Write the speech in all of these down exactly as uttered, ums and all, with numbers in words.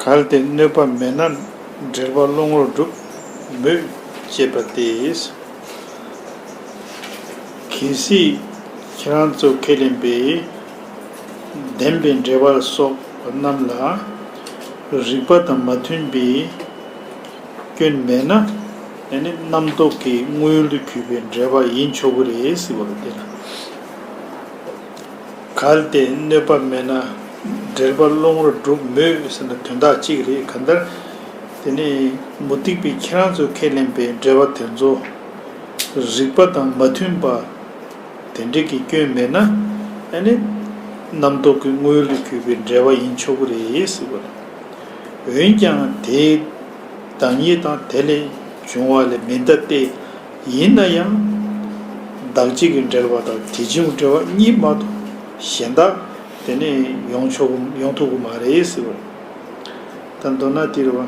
གལ་ཏེ་གནོད་པ་མེད་ན་འབྲེལ་པ་བློ་ངོར་གྲུབ་མོད་ཅེས་པ་སྟེ། གལ་སྲིད་ཁྱེད་རང་ཚོས་ཁས་ལེན་པའི་བདེན་པའི་འབྲེལ་པ་ལ་སོགས་པ་རྣམས་ལ་རིགས་པ་དང་མ་མཐུན་པའི་སྐྱོན་མེད་ན། ཨ་ནི་རྣམ་རྟོག་གི་དངོས་ཡུལ་དུ་གྱུར་པའི་འབྲེལ་པ་ཡིན་ཆོག་གི་རེད་ཟེར་བ་ལ་བརྟེན། གལ་ཏེ་གནོད་པ་མེད་ན་འབྲེལ་པ་བློ་ངོར་གྲུབ་མོད་ཟེར་ན་དོན་དག་གཅིག་རེད། གང་ལྟར་དེ་ནི་མུ་སྟེགས་པས་ཁྱེད་རང་ཚོས་ཁས་ལེན་པའི་འབྲེལ་པ་དེ་ཚོ་རིགས་པ་དང་མ་མཐུན་པ་དེ་འདྲའི་གི་སྐྱོན་མེད་ན། ཨ་ནི་རྣམ་རྟོག་གི་དངོས་ཡུལ་དུ་གྱུར་པའི་འབྲེལ་པ་ཡིན་ཆོག་གི་རེད་ཟེར་བ་རེད། འོན་ཀྱང་དེའི་བདག་ཉིད་དང་དེ་ལས་བྱུང་བ་ལས་མི་འདའ་སྟེ། ཡིན་ན་ཡང་བདག་གཅིག་གི་འབྲེལ་བ་དང་དེ་བྱུང་འབྲེལ་བ་གཉིས་མ་གཏོགས་གཞན་དག་དེ་ནས་ཡོང་ཆོག་གི་ཡོང་ཐུབ་ཀྱི་མ་རེད་ཟེར་བ་རེད། ད་མདོར་ན་དེ་རེད་བ།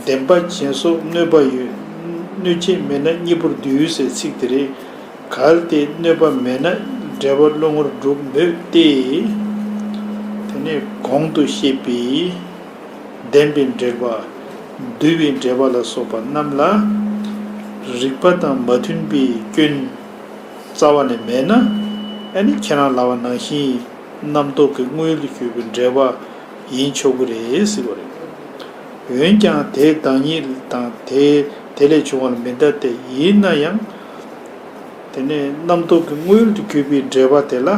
བདེན་པ་ཅན་སོགས་གནོད་པ་ཡོད། གནོད་བྱེད་མེད་ན་གཉིས་པོར་འདུས་ཟེར་ཚིག་དེ་རེད། གལ་ཏེ་གནོད་པ་མེད་ན་འབྲེལ་པ་བློ་ངོར་གྲུབ་མོད་དེ། དེ་ནས་གོང་དུ་བཤད་པའི་བདེན་པའི་འབྲེལ་པ། བསྡུས་པའི་འབྲེལ་པ་ལ་སོགས་པ་རྣམས་ལ་རིགས་པ་དང་མ་མཐུན་པའི་སྐྱོན་རྩ་བ་ནས་མེད་ན། ཨ་ནི་ཁྱེད་རང་ལབ་པ་ནང་བཞིན་རྣམ་རྟོག་གི་དངོས་ཡུལ་དུ་གྱུར་པའི་འབྲེལ་པ་ཡིན་ཆོག་གི་རེད་ཟེར་བ་རེད། འོན་ཀྱང་དེའི་བདག་ཉིད་དང་དེ་དེ་ལས་བྱུང་བ་ལ་མི་འདའ་སྟེ། ཡིན་ན་ཡང་དེ་ནས་རྣམ་རྟོག་གི་དངོས་ཡུལ་དུ་གྱུར་པའི་འབྲེལ་པ་དེ་ལ་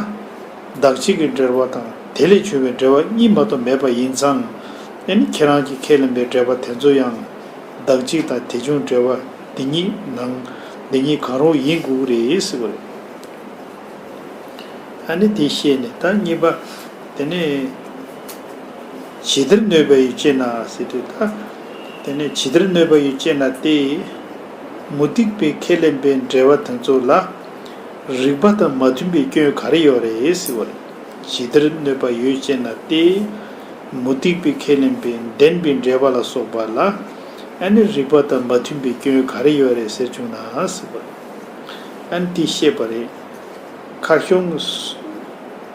བདག་གཅིག་གི་འབྲེལ་པ་དང་དེ་ལས་བྱུང་བའི་འབྲེལ་པ་གཉིས་མ་གཏོགས་མེད་པ་ཡིན་ཙང་། ཨ་ནི་ཁྱེད་རང་གིས་ཁས་ལེན་པའི་འབྲེལ་པ་དེ་ཚོ་ཡང་བདག་གཅིག་དང་དེ་བྱུང་འབྲེལ་པ་འདི་གཉིས་ནང་འདི་གཉིས་གང་རུང་ཡིན་དགོས་ཀྱི་རེད་ཟེར་བ་རེད། ཨ་ནི་དེ་བཤད་ནས་ད་གཉིས་པ། དེ་ནས་ཇི་ལྟར་གནོད་པ་ཡོད་ཅེ་ན་ཟེར་དུས་ད། དེ་ནས་ཇི་ལྟར་གནོད་པ་ཡོད་ཅེ་ན་སྟེ། མུ་སྟེགས་པས་ཁས་ལེན་པའི་འབྲེལ་བ་དེ་ཚོ་ལ་རིགས་པ་དང་མ་མཐུན་པའི་སྐྱོན་ག་རེ་ཡོད་རེད་ཟེར་བ་རེད། ཇི་ལྟར་གནོད་པ་ཡོད་ཅེ་ན་སྟེ། མུ་སྟེགས་པས་ཁས་ལེན་པའི་བདེན་པའི་འབྲེལ་པ་ལ་སོགས་པ་ལ་ཨ་ནི་རིགས་པ་དང་མ་མཐུན་པའི་སྐྱོན་ག་རེ་ཡོད་རེད་ཟེར་བྱུང་ན་ཟེར་བ་རེད། ཨ་ནི་དེ་བཤད་པ་རེད། ཁ་ཤོང་།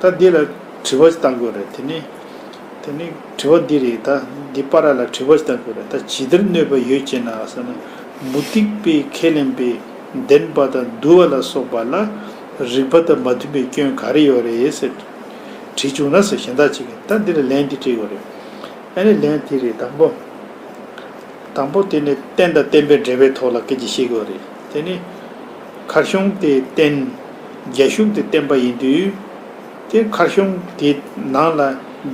ད་འདི་ལ་དྲི་བ་ཞིག་བཏང་དགོས་རེད། དེ་ནི། དེ་ནི་དྲི་བ་འདི་རེད། ད་འདི་པར་ལ་དྲི་བ་ཞིག་བཏང་དགོས་རེད། ད་ཇི་ལྟར་གནོད་པ་ཡོད་ཅེ་ན་ཟེར་ན། མུ་སྟེགས་པས་ཁས་ལེན་པའི་བདེན་པ་དང་འདུལ་བ་ལ་སོགས་པ་ལ་རིགས་པ་དང་མ་མཐུན་པའི་སྐྱོན་ག་རེ་ཡོད་རེད་ཟེར་དྲིས་བྱུང་ན་ཟེར། གཞན་དག་ཅིག་གིས་ད་འདི་ལ་ལན་འདི་སྤྲད་དགོས་རེད། ཨ་ནི་ལན་འདི་རེད། དང་པོ། དང་པོ་དེ་ནི་རྟེན་དང་བརྟེན་པའི་འབྲེལ་བའི་ཐོག་ལ་སྐད་ཆ་བཤད་དགོས་རེད། དེ་ནི་ཁ་ཤོང་དེ་རྟེན། རྒྱ་ཤུག་དེ་བརྟེན་པ་ཡིན་དུས། དེ་ཁ་ཤོང་དེ་ནང་ལ་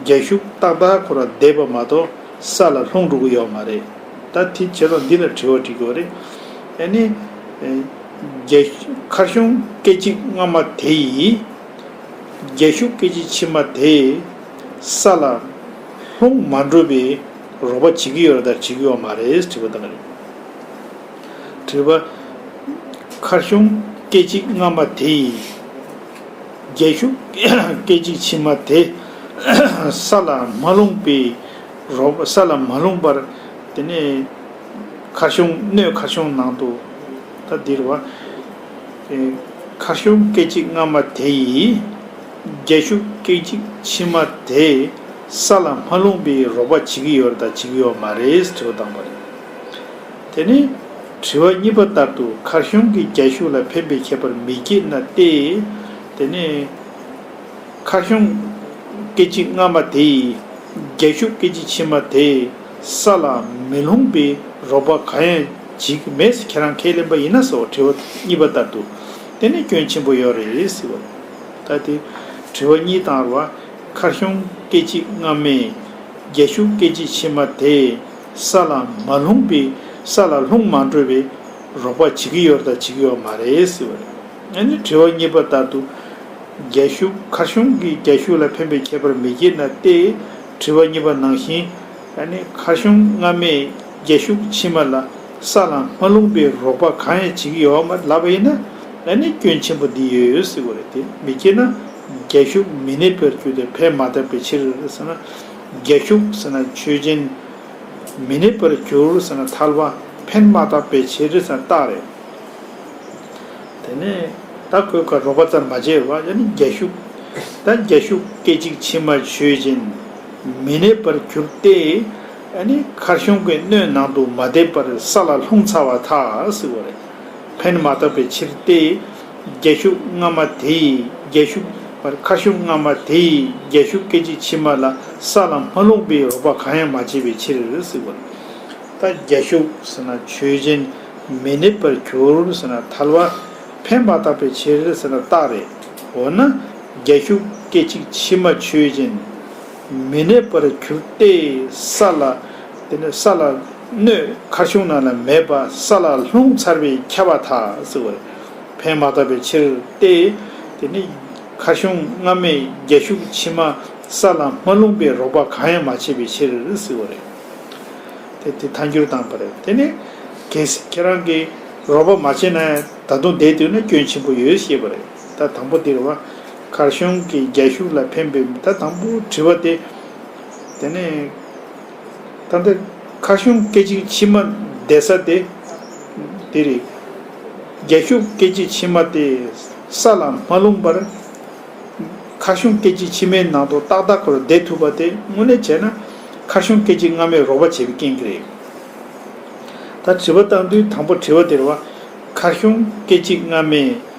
རྒྱ་ཤུག་ཏག་ཏག་ཁོ་རང་བསྡད་པ་མ་གཏོགས་ས་ལ་ལྷུང་འགྲོ་གི་ཡོད་མ་རེད། ད་དེ་བྱས་ཙང་འདི་ལ་དྲི་བ་དྲི་དགོས་རེད། ཨ་ནི། རྒྱ་ཤུག་ཁ་ཤོང་སྐད་ཅིག་སྔ་མ་དེ་ཡིས། རྒྱ་ཤུག་སྐད་ཅིག་ཕྱི་མ་དེས་ས་ལ་ལྷུང་མ་འགྲོ་བའི་རོགས་པ་བྱེད་ཀྱི་ཡོད་རེད་དང་བྱེད་ཀྱི་ཡོད་མ་རེད་དྲི་བ་བཏང་གི་རེད། དྲི་བ། ཁ་ཤོང་སྐད་ཅིག་སྔ་མ་དེ་ཡིས། རྒྱ་ཤུག་སྐད་ཅིག་ཕྱི་མ་དེ་ས་ལ་མ་ལྷུང་བའི་རོགས་པ། ས་ལ་མ་ལྷུང་བར། དེ་ནས་ཁ་ཤོང་སྣོད་ཁ་ཤོང་ནང་དུ། ད་འདིར་བ། ཁ་ཤོང་སྐད་ཅིག་སྔ་མ་དེ་ཡིས། རྒྱ་ཤུག་སྐད་ཅིག་ཕྱི་མ་དེས་ས་ལ་མ་ལྷུང་བའི་རོགས་པ་བྱེད་ཀྱི་ཡོད་རེད་དང་བྱེད་ཀྱི་ཡོད་མ་རེད་དྲི་བ་བཏང་བ་རེད། དེ་ནས་དྲི་བ་གཉིས་པ་ལྟར་དུ་ཁ་ཤོང་གིས་རྒྱ་ཤུག་ལ་ཕན་པའི་ཁྱད་པར་མི་སྐྱེད་ན་སྟེ། དེ་ནས་ཁ་ཤོང་སྐད་ཅིག་སྔ་མ་དེ་ཡིས་རྒྱ་ཤུག་སྐད་ཅིག་ཕྱི་མ་དེས་ས་ལ་མི་ལྷུང་བའི་རོགས་པ་གང་ཡང་བྱེད་ཀྱི་མེད་ཟེར་ཁྱེད་རང་ཁས་ལེན་པ་ཡིན་ན་ཟེར་བ། དྲི་བ་གཉིས་པ་ལྟར་དུ། དེ་ནི་སྐྱོན་ཆེན་པོ་ཡོད་རེད་ཟེར་བ། ད་དེ་དྲི་བ་གཉིས་བཏང་བ། ཁ་ཤོང་སྐད་ཅིག་སྔ་མས་རྒྱ་ཤུག་སྐད་ཅིག་ཕྱི་མ་དེས་ས་ལ་མ་ལྷུང་བའི། ས་ལ་ལྷུང་མ་འགྲོ་བའི་རོགས་པ་བྱེད་ཀྱི་ཡོད་རེད་དང་བྱེད་ཀྱི་ཡོད་མ་རེད་ཟེར་བ་རེད། ཨ་ནི་དྲི་བ་གཉིས་པ་ལྟར་དུ། རྒྱ་ཤུག་ཁ་ཤོང་གིས་རྒྱ་ཤུག་ལ་ཕན་པའི་ཁྱད་པར་མི་སྐྱེད་ན་སྟེ། དྲི་བ་གཉིས་པ་ནང་བཞིན། ཨ་ནི་ཁ་ཤོང་སྔ་མས་རྒྱ་ཤུག་ཕྱི་མ་ལ་ས་ལ་མ་ལྷུང་བའི་རོགས་པ་གང་ཡང་བྱེད་ཀྱི་ཡོད་མ་རེད་ལབ་པ་ཡིན་ན། ཨ་ནི་སྐྱོན་ཆེན་པོ་འདི་ཡོད་ཟེར་བ་རེད། དེ་མི་སྐྱེད་ན་རྒྱ་ཤུག་མི་གནས་པར་གྱུར་ཏེ་ཕན་མ་བཏགས་པའི་ཕྱིར་ཟེར་ན། རྒྱ་ཤུག་ཟེར་ན་ཆོས་ཅན། མི་གནས་པར་གྱུར་ཟེར་ན་ཐལ་བ་ཕན་མ་བཏགས་པའི་ཕྱིར་ཟེར་ན་རྟགས་རེད། དེ་ནས་ད་ཁོས་ཁ་རོགས་པ་ཙམ་མ་བྱས་པ་ཡང་ན་རྒྱ་ཤུག་ ད་རྒྱ་ཤུག་སྐད་ཅིག་ཕྱི་མ་ཆོས་ཅན། མི་གནས་པར་གྱུར་ཏེ། ཨ་ནི་མཁར་གཞོང་གི་སྣོད་ནང་དུ་མ་བསྡད་པར་ས་ལ་ལྷུང་ཚར་བ་ཐལ་ཟེར་བ་རེད། ཕན་མ་བཏགས་པའི་ཕྱིར་ཏེ། རྒྱ་ཤུག་སྔ་མ་དེ་ཡིས་རྒྱ་ཤུག་མཁར་གཞོང་སྔ་མ་དེ་ཡིས་རྒྱ་ཤུག་སྐད་ཅིག་ཕྱི་མ་ལ་ས་ལ་མ་ལྷུང་པའི་རོགས་པ་གང་ཡང་མ་བྱས་པའི་ཕྱིར་ཟེར་བ་རེད། ད་རྒྱ་ཤུག་ཟེར་ན་ཆོས་ཅན། མི་གནས་པར་གྱུར་ཟེར་ན་ཐལ་བ། ཕན་མ་བཏགས་པའི་ཕྱིར་ཟེར་ན་རྟགས་རེད། འོ་ན་རྒྱ་ཤུག་སྐད་ཅིག་ཕྱི་མ་ཆོས་ཅན། མི་གནས་པར་གྱུར་ཏེ་ས་ལ། དེ་ནས་ས་ལ་སྣོད་མཁར་གཞོང་ནང་ལ་མེད་པ་ས་ལ་ལྷུང་ཚར་བས་ཁྱབ་པ་ཐལ་ཟེར་བ་རེད། ཕན་མ་བཏགས་པའི་ཕྱིར་ཏེ། དེ་ནི་མཁར་གཞོང་སྔ་མས་རྒྱ་ཤུག་ཕྱི་མ་ས་ལ་མ་ལྷུང་པའི་རོགས་པ་གང་ཡང་མ་བྱས་པའི་ཕྱིར་ཟེར་བ་རེད། དེ་དེ་ཐལ་འགྱུར་བཏང་པ་རེད། དེ་ནི་གལ་སྲིད་ཁྱེད་རང་གིས་རོགས་པ་མ་བྱས་ན་ད་དུང་བསྡད་འདུག་ན་སྐྱོན་ཆེན་པོ་ཡོད་ཞེས་པ་རེད། ད་དང་པོ་འདི་རེད་བ། མཁར་གཞོང་གི་རྒྱ་ཤུག་ལ་ཕན་པའི། ད་དང་པོ་དྲི་བ་དེ། དེ་ནས་ད་ལྟ་མཁར་གཞོང་སྐད་ཅིག་ཕྱི་མ་བསྡད་ས་དེ་འདི་རེད། རྒྱ་ཤུག་སྐད་ཅིག་ཕྱི་མ་དེ་ས་ལ་མ་ལྷུང་བར། མཁར་གཞོང་སྐད་ཅིག་ཕྱི་མའི་ནང་དུ་ཏག་ཏག་ཁོ་རང་བསྡད་ཐུབ་པ་དེ་དངོས་གནས་བྱས་ན། མཁར་གཞོང་སྐད་ཅིག་སྔ་མས་རོགས་པ་བྱས་པའི་རྐྱེན་གྱིས་རེད། ད་དྲི་བ་བཏང་དུས་དང་པོ་དྲི་བ་དེ་རེད་བ། མཁར་གཞོང་སྐད་ཅིག་སྔ་མས་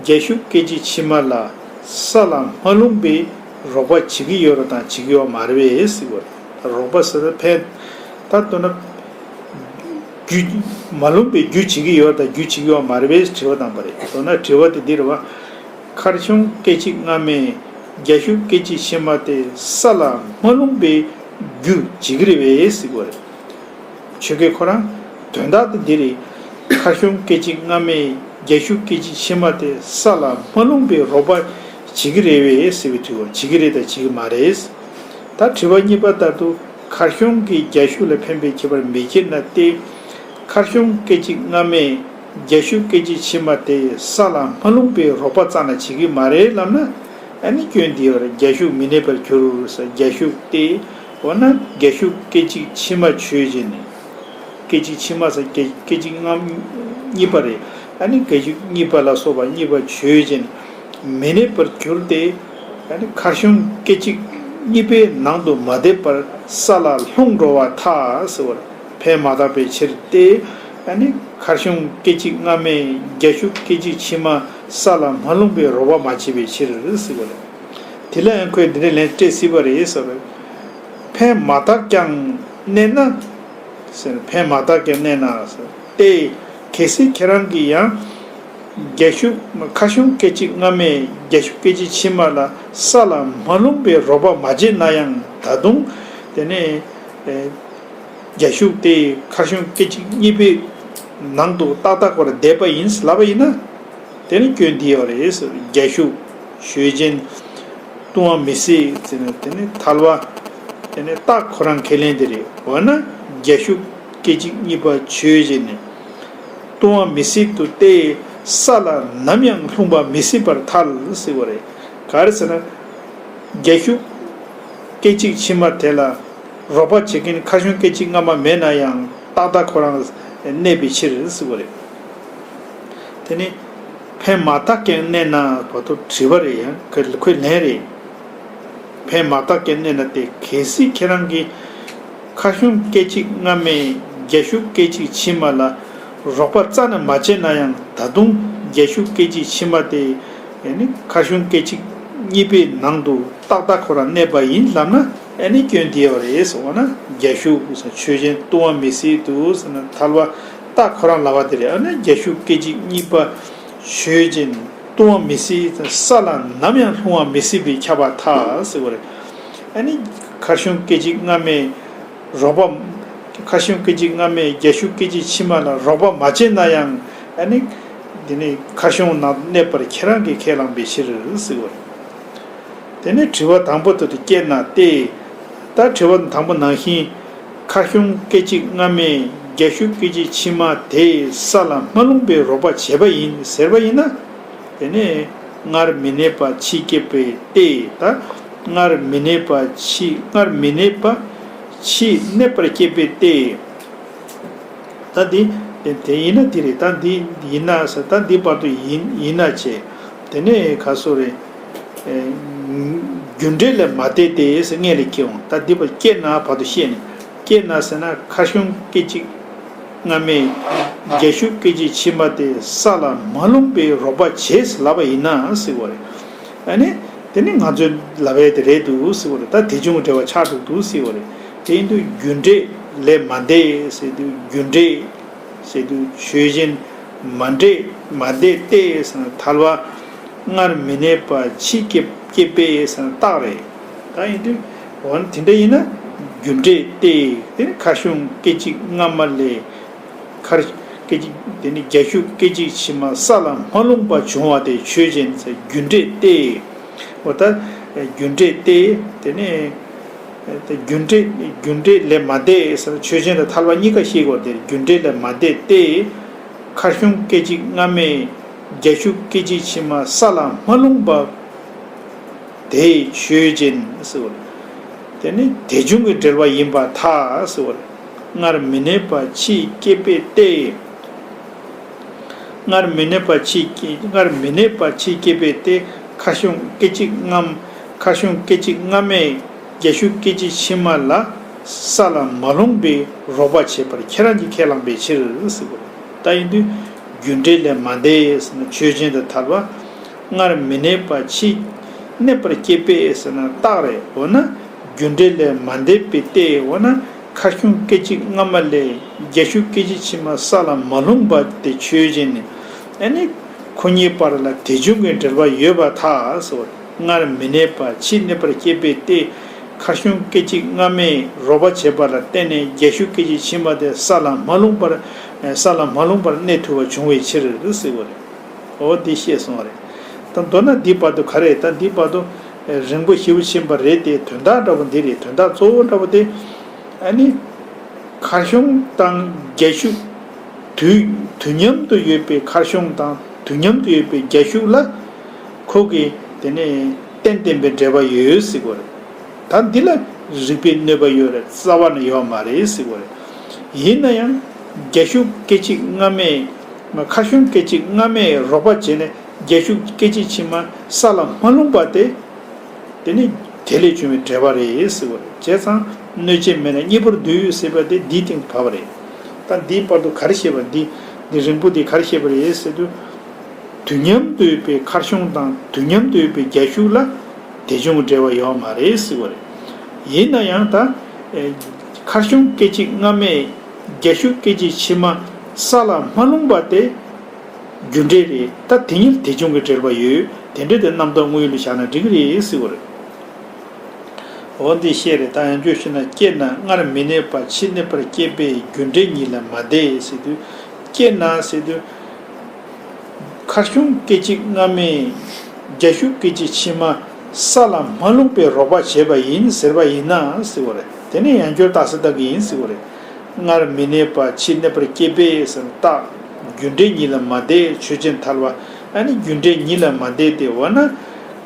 རྒྱ་ཤུག་སྐད་ཅིག་ཕྱི་མ་ལ་ས་ལ་མ་ལྷུང་པའི་རོགས་པ་བྱེད་ཀྱི་ཡོད་རེད་དང་བྱེད་ཀྱི་ཡོད་མ་རེད་པས་ཟེར་བ་རེད། རོགས་པ་ཟེར་ན་ཕན། ད་མདོར་ན། རྒྱུ། མ་ལྷུང་པའི་རྒྱུ་བྱེད་ཀྱི་ཡོད་དང་རྒྱུ་བྱེད་ཀྱི་ཡོད་མ་རེད་པས་དྲི་བ་བཏང་པ་རེད། མདོར་ན་དྲི་བ་དེ་འདི་རེད་བ། མཁར་གཞོང་སྐད་ཅིག་སྔ་མས་རྒྱ་ཤུག་སྐད་ཅིག་ཕྱི་མ་དེ་ས་ལ་མ་ལྷུང་པའི་རྒྱུ་བྱེད་ཀྱི་རེད་པས་ཟེར་བ་རེད། ཆོས་སྐད་ཁོ་རང་། དོན་དག་དེ་འདི་རེད། མཁར་གཞོང་སྐད་ཅིག་སྔ་མས་རྒྱ་ཤུག་སྐད་ཅིག་ཕྱི་མ་དེ་ས་ལ་མ་ལྷུང་པའི་རོགས་པ་བྱེད་ཀྱི་རེད་པས་ཟེར་བའི་དུས་བ་བྱེད་ཀྱི་རེད་དང་བྱེད་ཀྱི་མ་རེད། ད་དྲི་བ་གཉིས་པ་ལྟར་དུ་མཁར་གཞོང་གི་རྒྱ་ཤུག་ལ་ཕན་པའི་ཁྱད་པར་མི་ཁྱེར་ན་སྟེ། མཁར་གཞོང་སྐད་ཅིག་སྔ་མས་རྒྱ་ཤུག་སྐད་ཅིག་ཕྱི་མ་དེ་ས་ལ་མ་ལྷུང་པའི་རོགས་པ་རྩ་ནས་བྱེད་ཀྱི་མ་རེད་ལབ་ན། ཨ་ནི་སྐྱོན་འདི་ཡོད་རེད། རྒྱ་ཤུག་མི་གནས་པར་གྱུར་ཟེར་རྒྱ་ཤུག་སྟེ། འོ་ན་རྒྱ་ཤུག་སྐད་ཅིག་ཕྱི་མ་ཆོས་ཅན། སྐད་ཅིག་ཕྱི་མ་ཟེར་སྐད་སྐད་ཅིག་སྔ་གཉིས་པ་རེད། ཨ་ནི་སྐད་ཅིག་གཉིས་པ་ལ་སོགས་པ་གཉིས་པ་ཆོས་ཅན། མི་གནས་པར་གྱུར་ཏེ། ཨ་ནི་མཁར་གཞོང་སྐད་ཅིག་གཉིས་པའི་ནང་དུ་མ་བསྡད་པར་ས་ལ་ལྷུང་འགྲོ་བ་ཐལ་ཟེར་བར་ཕན་མ་བཏགས་པའི་ཕྱིར་ཏེ། ཨ་ནི་མཁར་གཞོང་སྐད་ཅིག་སྔ་མས་རྒྱ་ཤུག་སྐད་ཅིག་ཕྱི་མ་ས་ལ་མ་ལྷུང་པའི་རོགས་པ་མ་བྱས་པའི་ཕྱིར་ཟེར་བ་རེད། དེ་ལ་ཡང་ཁོས་འདི་འདྲའི་ལན་སྤྲད་སྲིད་པ་རེད་ཟེར་བ་རེད། ཕན་མ་བཏགས་ཀྱང་གནས་ན། ཟེར་ཕན་མ་བཏགས་ཀྱང་གནས་ན་ཟེར་ཏེ། གལ་སྲིད་ཁྱེད་རང་གིས་ཡང་། རྒྱ་ཤུག་མཁར་གཞོང་སྐད་ཅིག་སྔ་མས་རྒྱ་ཤུག་སྐད་ཅིག་ཕྱི་མ་ལ་ས་ལ་མ་ལྷུང་པའི་རོགས་པ་མ་བྱས་ན་ཡང་ད་དུང་དེ་ནས་ཨེ། རྒྱ་ཤུག་དེ་མཁར་གཞོང་སྐད་ཅིག་གཉིས་པའི་ནང་དུ་ཏག་ཏག་ཁོ་རང་བསྡད་པ་ཡིན་ལབ་པ་ཡིན་ན། དེ་ནི་སྐྱོན་འདི་ཡོད་རེད་ཟེར། རྒྱ་ཤུག་ཆོས་ཅན། ལྟུང་བ་མི་སྲིད་ཟེར་ནས་དེ་ནི་ཐལ་བ། དེ་ནི་རྟགས་ཁོ་རང་ཁས་ལེན་དེ་རེད། འོ་ན་རྒྱ་ཤུག་སྐད་ཅིག་གཉིས་པ་ཆོས་ཅན་ནི། ལྟུང་བ་མི་སྲིད་དུ་སྟེ། ས་ལ་ནམ་ཡང་ལྷུང་བ་མི་སྲིད་པར་ཐལ་ཟེར་བ་རེད། ག་རེ་ཟེར་ན། རྒྱ་ཤུག་སྐད་ཅིག་ཕྱི་མ་དེ་ལ་རོགས་པ་བྱེད་མཁན་མཁར་གཞོང་སྐད་ཅིག་སྔ་མ་མེད་ན་ཡང་ཏག་ཏག་ཁོ་རང་གནས་པའི་ཕྱིར་ཟེར་བ་རེད། དེ་ནི་ཕན་མ་བཏགས་ཀྱང་གནས་ན་བར་དུ་དྲི་བ་རེད། ཡང་ཁོས་ལན་རེད། ཕན་མ་བཏགས་ཀྱང་གནས་ན་སྟེ། གལ་སྲིད་ཁྱེད་རང་གིས་མཁར་གཞོང་སྐད་ཅིག་སྔ་མས་རྒྱ་ཤུག་སྐད་ཅིག་ཕྱི་མ་ལ་རོགས་པ་རྩ་ནས་མ་བྱས་ན་ཡང་ད་དུང་རྒྱ་ཤུག་སྐད་ཅིག་ཕྱི་མ་དེ་ནི་མཁར་གཞོང་སྐད་ཅིག་གཉིས་པའི་ནང་དུ་ཏག་ཏག་ཁོ་རང་གནས་པ་ཡིན་ལབ་ན། ཨ་ནི་སྐྱོན་འདི་ཡོད་རེད་ཟེར་བ་ན། རྒྱ་ཤུག་ཆོས་ཅན། ལྟུང་བ་མི་སྲིད་དུ་ཟེར་ན་ཐལ་བ་རྟགས་ཁོ་རང་ལབ་པ་དེ་རེད། ཨ་ནི་རྒྱ་ཤུག་སྐད་ཅིག་གཉིས་པ་ཆོས་ཅན། ལྟུང་བ་མི་སྲིད། ས་ལ་ནམ་ཡང་ལྷུང་བ་མི་སྲིད་པས་ཁྱབ་པར་ཐལ་ཟེར་བ་རེད། ཨ་ནི་མཁར་གཞོང་སྐད་ཅིག་སྔ་མས་རོགས་པ། མཁར་གཞོང་སྐད་ཅིག་སྔ་མས་རྒྱ་ཤུག་སྐད་ཅིག་ཕྱི་མ་ལ་རོགས་པ་མ་བྱས་ན་ཡང་། ཨ་ནི་འདི་ནི་མཁར་གཞོང་ནང་གནས་པར་ཁྱེད་རང་གིས་ཁས་བླངས་པའི་ཕྱིར་ཟེར་བ་རེད། དེ་ནས་དྲི་བ་དང་པོ་དེ་དུ་སྐྱེས་ན་སྟེ། ད་དྲི་བ་དང་པོ་ནང་བཞིན། མཁར་གཞོང་སྐད་ཅིག་སྔ་མས་རྒྱ་ཤུག་སྐད་ཅིག་ཕྱི་མ་དེས་ས་ལ་མ་ལྷུང་པའི་རོགས་པ་བྱས་པ་ཡིན་ཟེར་བ་ཡིན་ན། དེ་ནས་སྔར་མི་གནས་པ་ཕྱིས་སྐྱེས་པའི་སྟེ། ད་སྔར་མི་གནས་པ་ཕྱིས། སྔར་མི་གནས་པ་ཕྱིས་གནས་པར་སྐྱེས་པའི་སྟེ། ད་འདི་དེ་དེ་ཡིན་ན་འདི་རེད། ད་འདི་ཡིན་ན་ཟེར། ད་འདི་བར་དུ་ཡིན་ཡིན་ན་བྱས། དེ་ནས་ག་སོ་རེད། ཨེ། རྒྱུ་འབྲས་ལས་མ་འདས་ཏེ་ཟེར་སྔོན་ལ་འཁྱེར་འོང་། ད་འདི་བར་སྐྱེས་ན་བར་དུ་བཤད་ནས། སྐྱེས་ན་ཟེར་ན་མཁའ་གཞུང་སྐད་ཅིག་སྔ་མས་རྒྱ་ཤུག་སྐད་ཅིག་ཕྱི་མ་སྟེ་ས་ལ་མ་ལྷུང་བའི་རོགས་པ་བྱེད་ལབ་པ་ཡིན་ན་ཟེར་བ་རེད། ཨ་ནི། དེ་ནི་ང་ཚོའི་ལབ་ཡས་དེ་རེད་འདུག་ཟེར་བ་རེད། ད་དེ་བྱུང་འབྲེལ་བ་ཆགས་འགྲོ་འདུག་ཟེར་བ་རེད། དེ་ཡིན་དུས་རྒྱུ་འབྲས་ལས་མ་འདས་ཟེར་དུས་རྒྱུ་འབྲས་ཟེར་དུས་ཆོས་ཅན། མ་འདྲེས་མ་འདས་ཏེ་ཟེར་ན་ཐལ་བ། སྔར་མི་གནས་པ་ཕྱིས་སྐྱེ་སྐྱེས་པས་ཟེར་ན་རྟགས་རེད། ད་ཡིན་དུས་འོ་ན་དེ་འདྲ་ཡིན་ན་རྒྱུ་འབྲས་ཏེ། དེ་ནི་མཁའ་གཞུང་སྐད་ཅིག་སྔ་མ་ལས། མཁར། སྐད་ཅིག་དེ་ནི་རྒྱ་ཤུག་སྐད་ཅིག་ཕྱི་མ་ས་ལ་མ་ལྷུང་པ་བྱུང་བ་དེ་ཆོས་ཅན་ཟེར་རྒྱུ་འབྲས་ཏེ། འོ་ད་རྒྱུ་འབྲས་ཏེ། དེ་ནི་རྒྱུ་འབྲས་རྒྱུ་འབྲས་ལས་མ་འདས་ཟེར་ཆོས་ཅན་དང་ཐལ་བ་གཉིས་ཀ་ཤེས་དགོས་ཏེ། རྒྱུ་འབྲས་ལས་མ་འདས་ཏེ། མཁར་གཞུང་སྐད་ཅིག་སྔ་མས་རྒྱ་ཤུག་སྐད་ཅིག་ཕྱི་མ་ས་ལ་མ་ལྷུང་པ། དེ་ཆོས་ཅན་ཟེར་བ། དེ་ནི་དེ་བྱུང་གི་འབྲེལ་བ་ཡིན་པར་ཐལ་ཟེར་བ། སྔར་མི་གནས་པ་ཕྱིས་སྐྱེས་པས་ཏེ། སྔར་མི་གནས་པ་ཕྱིས་སྐྱེ་སྔར་མི་གནས་པ་ཕྱིས་སྐྱེས་པས་ཏེ། མཁའ་གཞུང་སྐད་ཅིག་སྔ་མཁའ་གཞུང་སྐད་ཅིག་སྔ་མས་རྒྱ་ཤུག་སྐད་ཅིག་ཕྱི་མ་ལ་ས་ལ་མ་ལྷུང་པའི་རོགས་པ་བྱེད་པར་ཁྱེད་རང་གིས་ཁས་བླངས་པའི་ཕྱིར་ཟེར་བ། ད་ཡིན་དུས་རྒྱུ་འབྲས་ལས་མ་འདས་ཟེར་ན་ཆོས་ཅན་དང་ཐལ་བ། སྔར་མི་གནས་པ་ཕྱིས་གནས་པར་སྐྱེས་པས་ཟེར་ན་རྟགས་རེད། འོ་ན་རྒྱུ་འབྲས་ལས་མ་འདས་པའི་ཏེ། འོ་ན་མཁའ་གཞུང་སྐད་ཅིག་སྔ་མ་ལས་རྒྱ་ཤུག་སྐད་ཅིག་ཕྱི་མ་ས་ལ་མ་ལྷུང་པ་དེ་ཆོས་ཅན་ནི། ཨ་ནི་ཁོ་གཉིས་བར་ལ་དེ་བྱུང་གི་འབྲེལ་བ་ཡོད་པར་ཐལ་ཟེར་བ། སྔར་མི་གནས་པ་ཕྱིས་གནས་པར་སྐྱེས་པས་ཏེ། མཁའ་གཞུང་སྐད་ཅིག་སྔ་མས་རོགས་པ་བྱས་པ་ལ་བརྟེན་ནས་རྒྱ་ཤུག་སྐད་ཅིག་ཕྱི་མ་དེ་ས་ལ་མ་ལྷུང་པར་ས་ལ་མ་ལྷུང་པར་གནས་ཐུབ་པ་བྱུང་བའི་ཕྱིར་ཟེར་བ་རེད། འོ་འདི་ཤེས་སོང་བ་རེད། ད་མདོར་ན་འདི་བར་དུ་ག་རེ། ད་འདི་བར་དུ་རིང་པོ་ཞེ་པོ་ཕྱིན་པ་རེད་དེ། དོན་དག་འདྲ་པོ་འདི་རེད། དོན་དག་གཙོ་བོ་འདྲ་པོ་དེ། ཨ་ནི་མཁའ་གཞུང་དང་རྒྱ་ཤུག་དུས་དུས་མཉམ་དུ་ཡོད་པའི་མཁའ་གཞུང་དང་དུས་མཉམ་དུ་ཡོད་པའི་རྒྱ་ཤུག་ལ་ཁོ་གི་དེ་ནས་རྟེན་བརྟེན་པའི་འབྲེལ་བ་ཡོད་ཟེར་གོ་རེད། ད་འདི་ལ་རིགས་པས་གནོད་པ་ཡོད་རེད། རྩ་བ་ནས་ཡོད་མ་རེད་ཟེར་གོ་རེད། ཡིན་ན་ཡང་རྒྱ་ཤུག་སྐད་ཅིག་སྔ་མས་མཁའ་གཞུང་སྐད་ཅིག་སྔ་མས་རོགས་པ་བྱས་ནས་རྒྱ་ཤུག་སྐད་ཅིག་ཕྱི་མ་ས་ལ་མ་ལྷུང་པ་དེ། དེ་ནི་དེ་ལས་བྱུང་བའི་འབྲེལ་བ་རེད་ཟེར་བ་རེད། བྱས་ཙང་གནོད་བྱེད་མེད་ན་གཉིས་པོར་འདུས་ཟེར་བ་དེ་འདིའི་སྟེང་དུ་བབས་པ་རེད། ད་འདིའི་བར་དུ་ག་རེ་བཤད་པ། འདི་འདི་རིང་པོ་འདི་ག་རེ་བཤད་པ་རེད་ཟེར་དུས། དུས་མཉམ་དུ་ཡོད་པའི་མཁར་གཞུང་དང་དུས་མཉམ་དུ་ཡོད་པའི་རྒྱ་ཤུག་ལ་དེ་བྱུང་འབྲེལ་བ་ཡོད་མ་རེད་ཟེར་བ་རེད། ཡིན་ན་ཡང་ད་མཁར་གཞུང་སྐད་ཅིག་སྔ་མས་རྒྱ་ཤུག་སྐད་ཅིག་ཕྱི་མ་ས་ལ་མ་ལྷུང་པ་དེ། རྒྱུ་འབྲས་རེད། ད་དེ་གཉིས་དེ་བྱུང་གི་འབྲེལ་བ་ཡོད། དེ་འདྲ་དེ་རྣམ་རྟོག་དངོས་ཡུལ་ལ་བཞག་ན་འགྲིག་གི་རེད་ཟེར་བ་རེད། འོ་འདི་བཤད་རེད། ད་ཡང་བསྐྱར་ཞུས་ན། སྐྱེས་ན་སྔར་མི་གནས་པ་ཕྱིས་གནས་པར་སྐྱེས་པས་རྒྱུ་འབྲས་གཉིས་ལས་མ་འདས་ཟེར་དུས། སྐྱེས་ན་ཟེར་དུས། མཁར་གཞུང་སྐད་ཅིག་སྔ་མས་རྒྱ་ཤུག་སྐད་ཅིག་ཕྱི་མ་ས་ལ་མ་ལྷུང་པའི་རོགས་པ་བྱས་པ་ཡིན་ཟེར་བ་ཡིན་ན་ཟེར་བ་རེད། དེ་ནས་ཡང་བསྐྱར་རྟགས་གསལ་བཏབ་ཀྱི་ཡིན་ཟེར་བ་རེད། སྔར་མི་གནས་པ་ཕྱིས་གནས་པར་སྐྱེས་པས་ཟེར་རྟགས། རྒྱུ་འབྲས་གཉིས་ལས་མ་འདས་ཆོས་ཅན་ཐལ་བ། ཨ་ནི་རྒྱུ་འབྲས་གཉིས་ལས་མ་འདས་ཏེ། འོ་ན་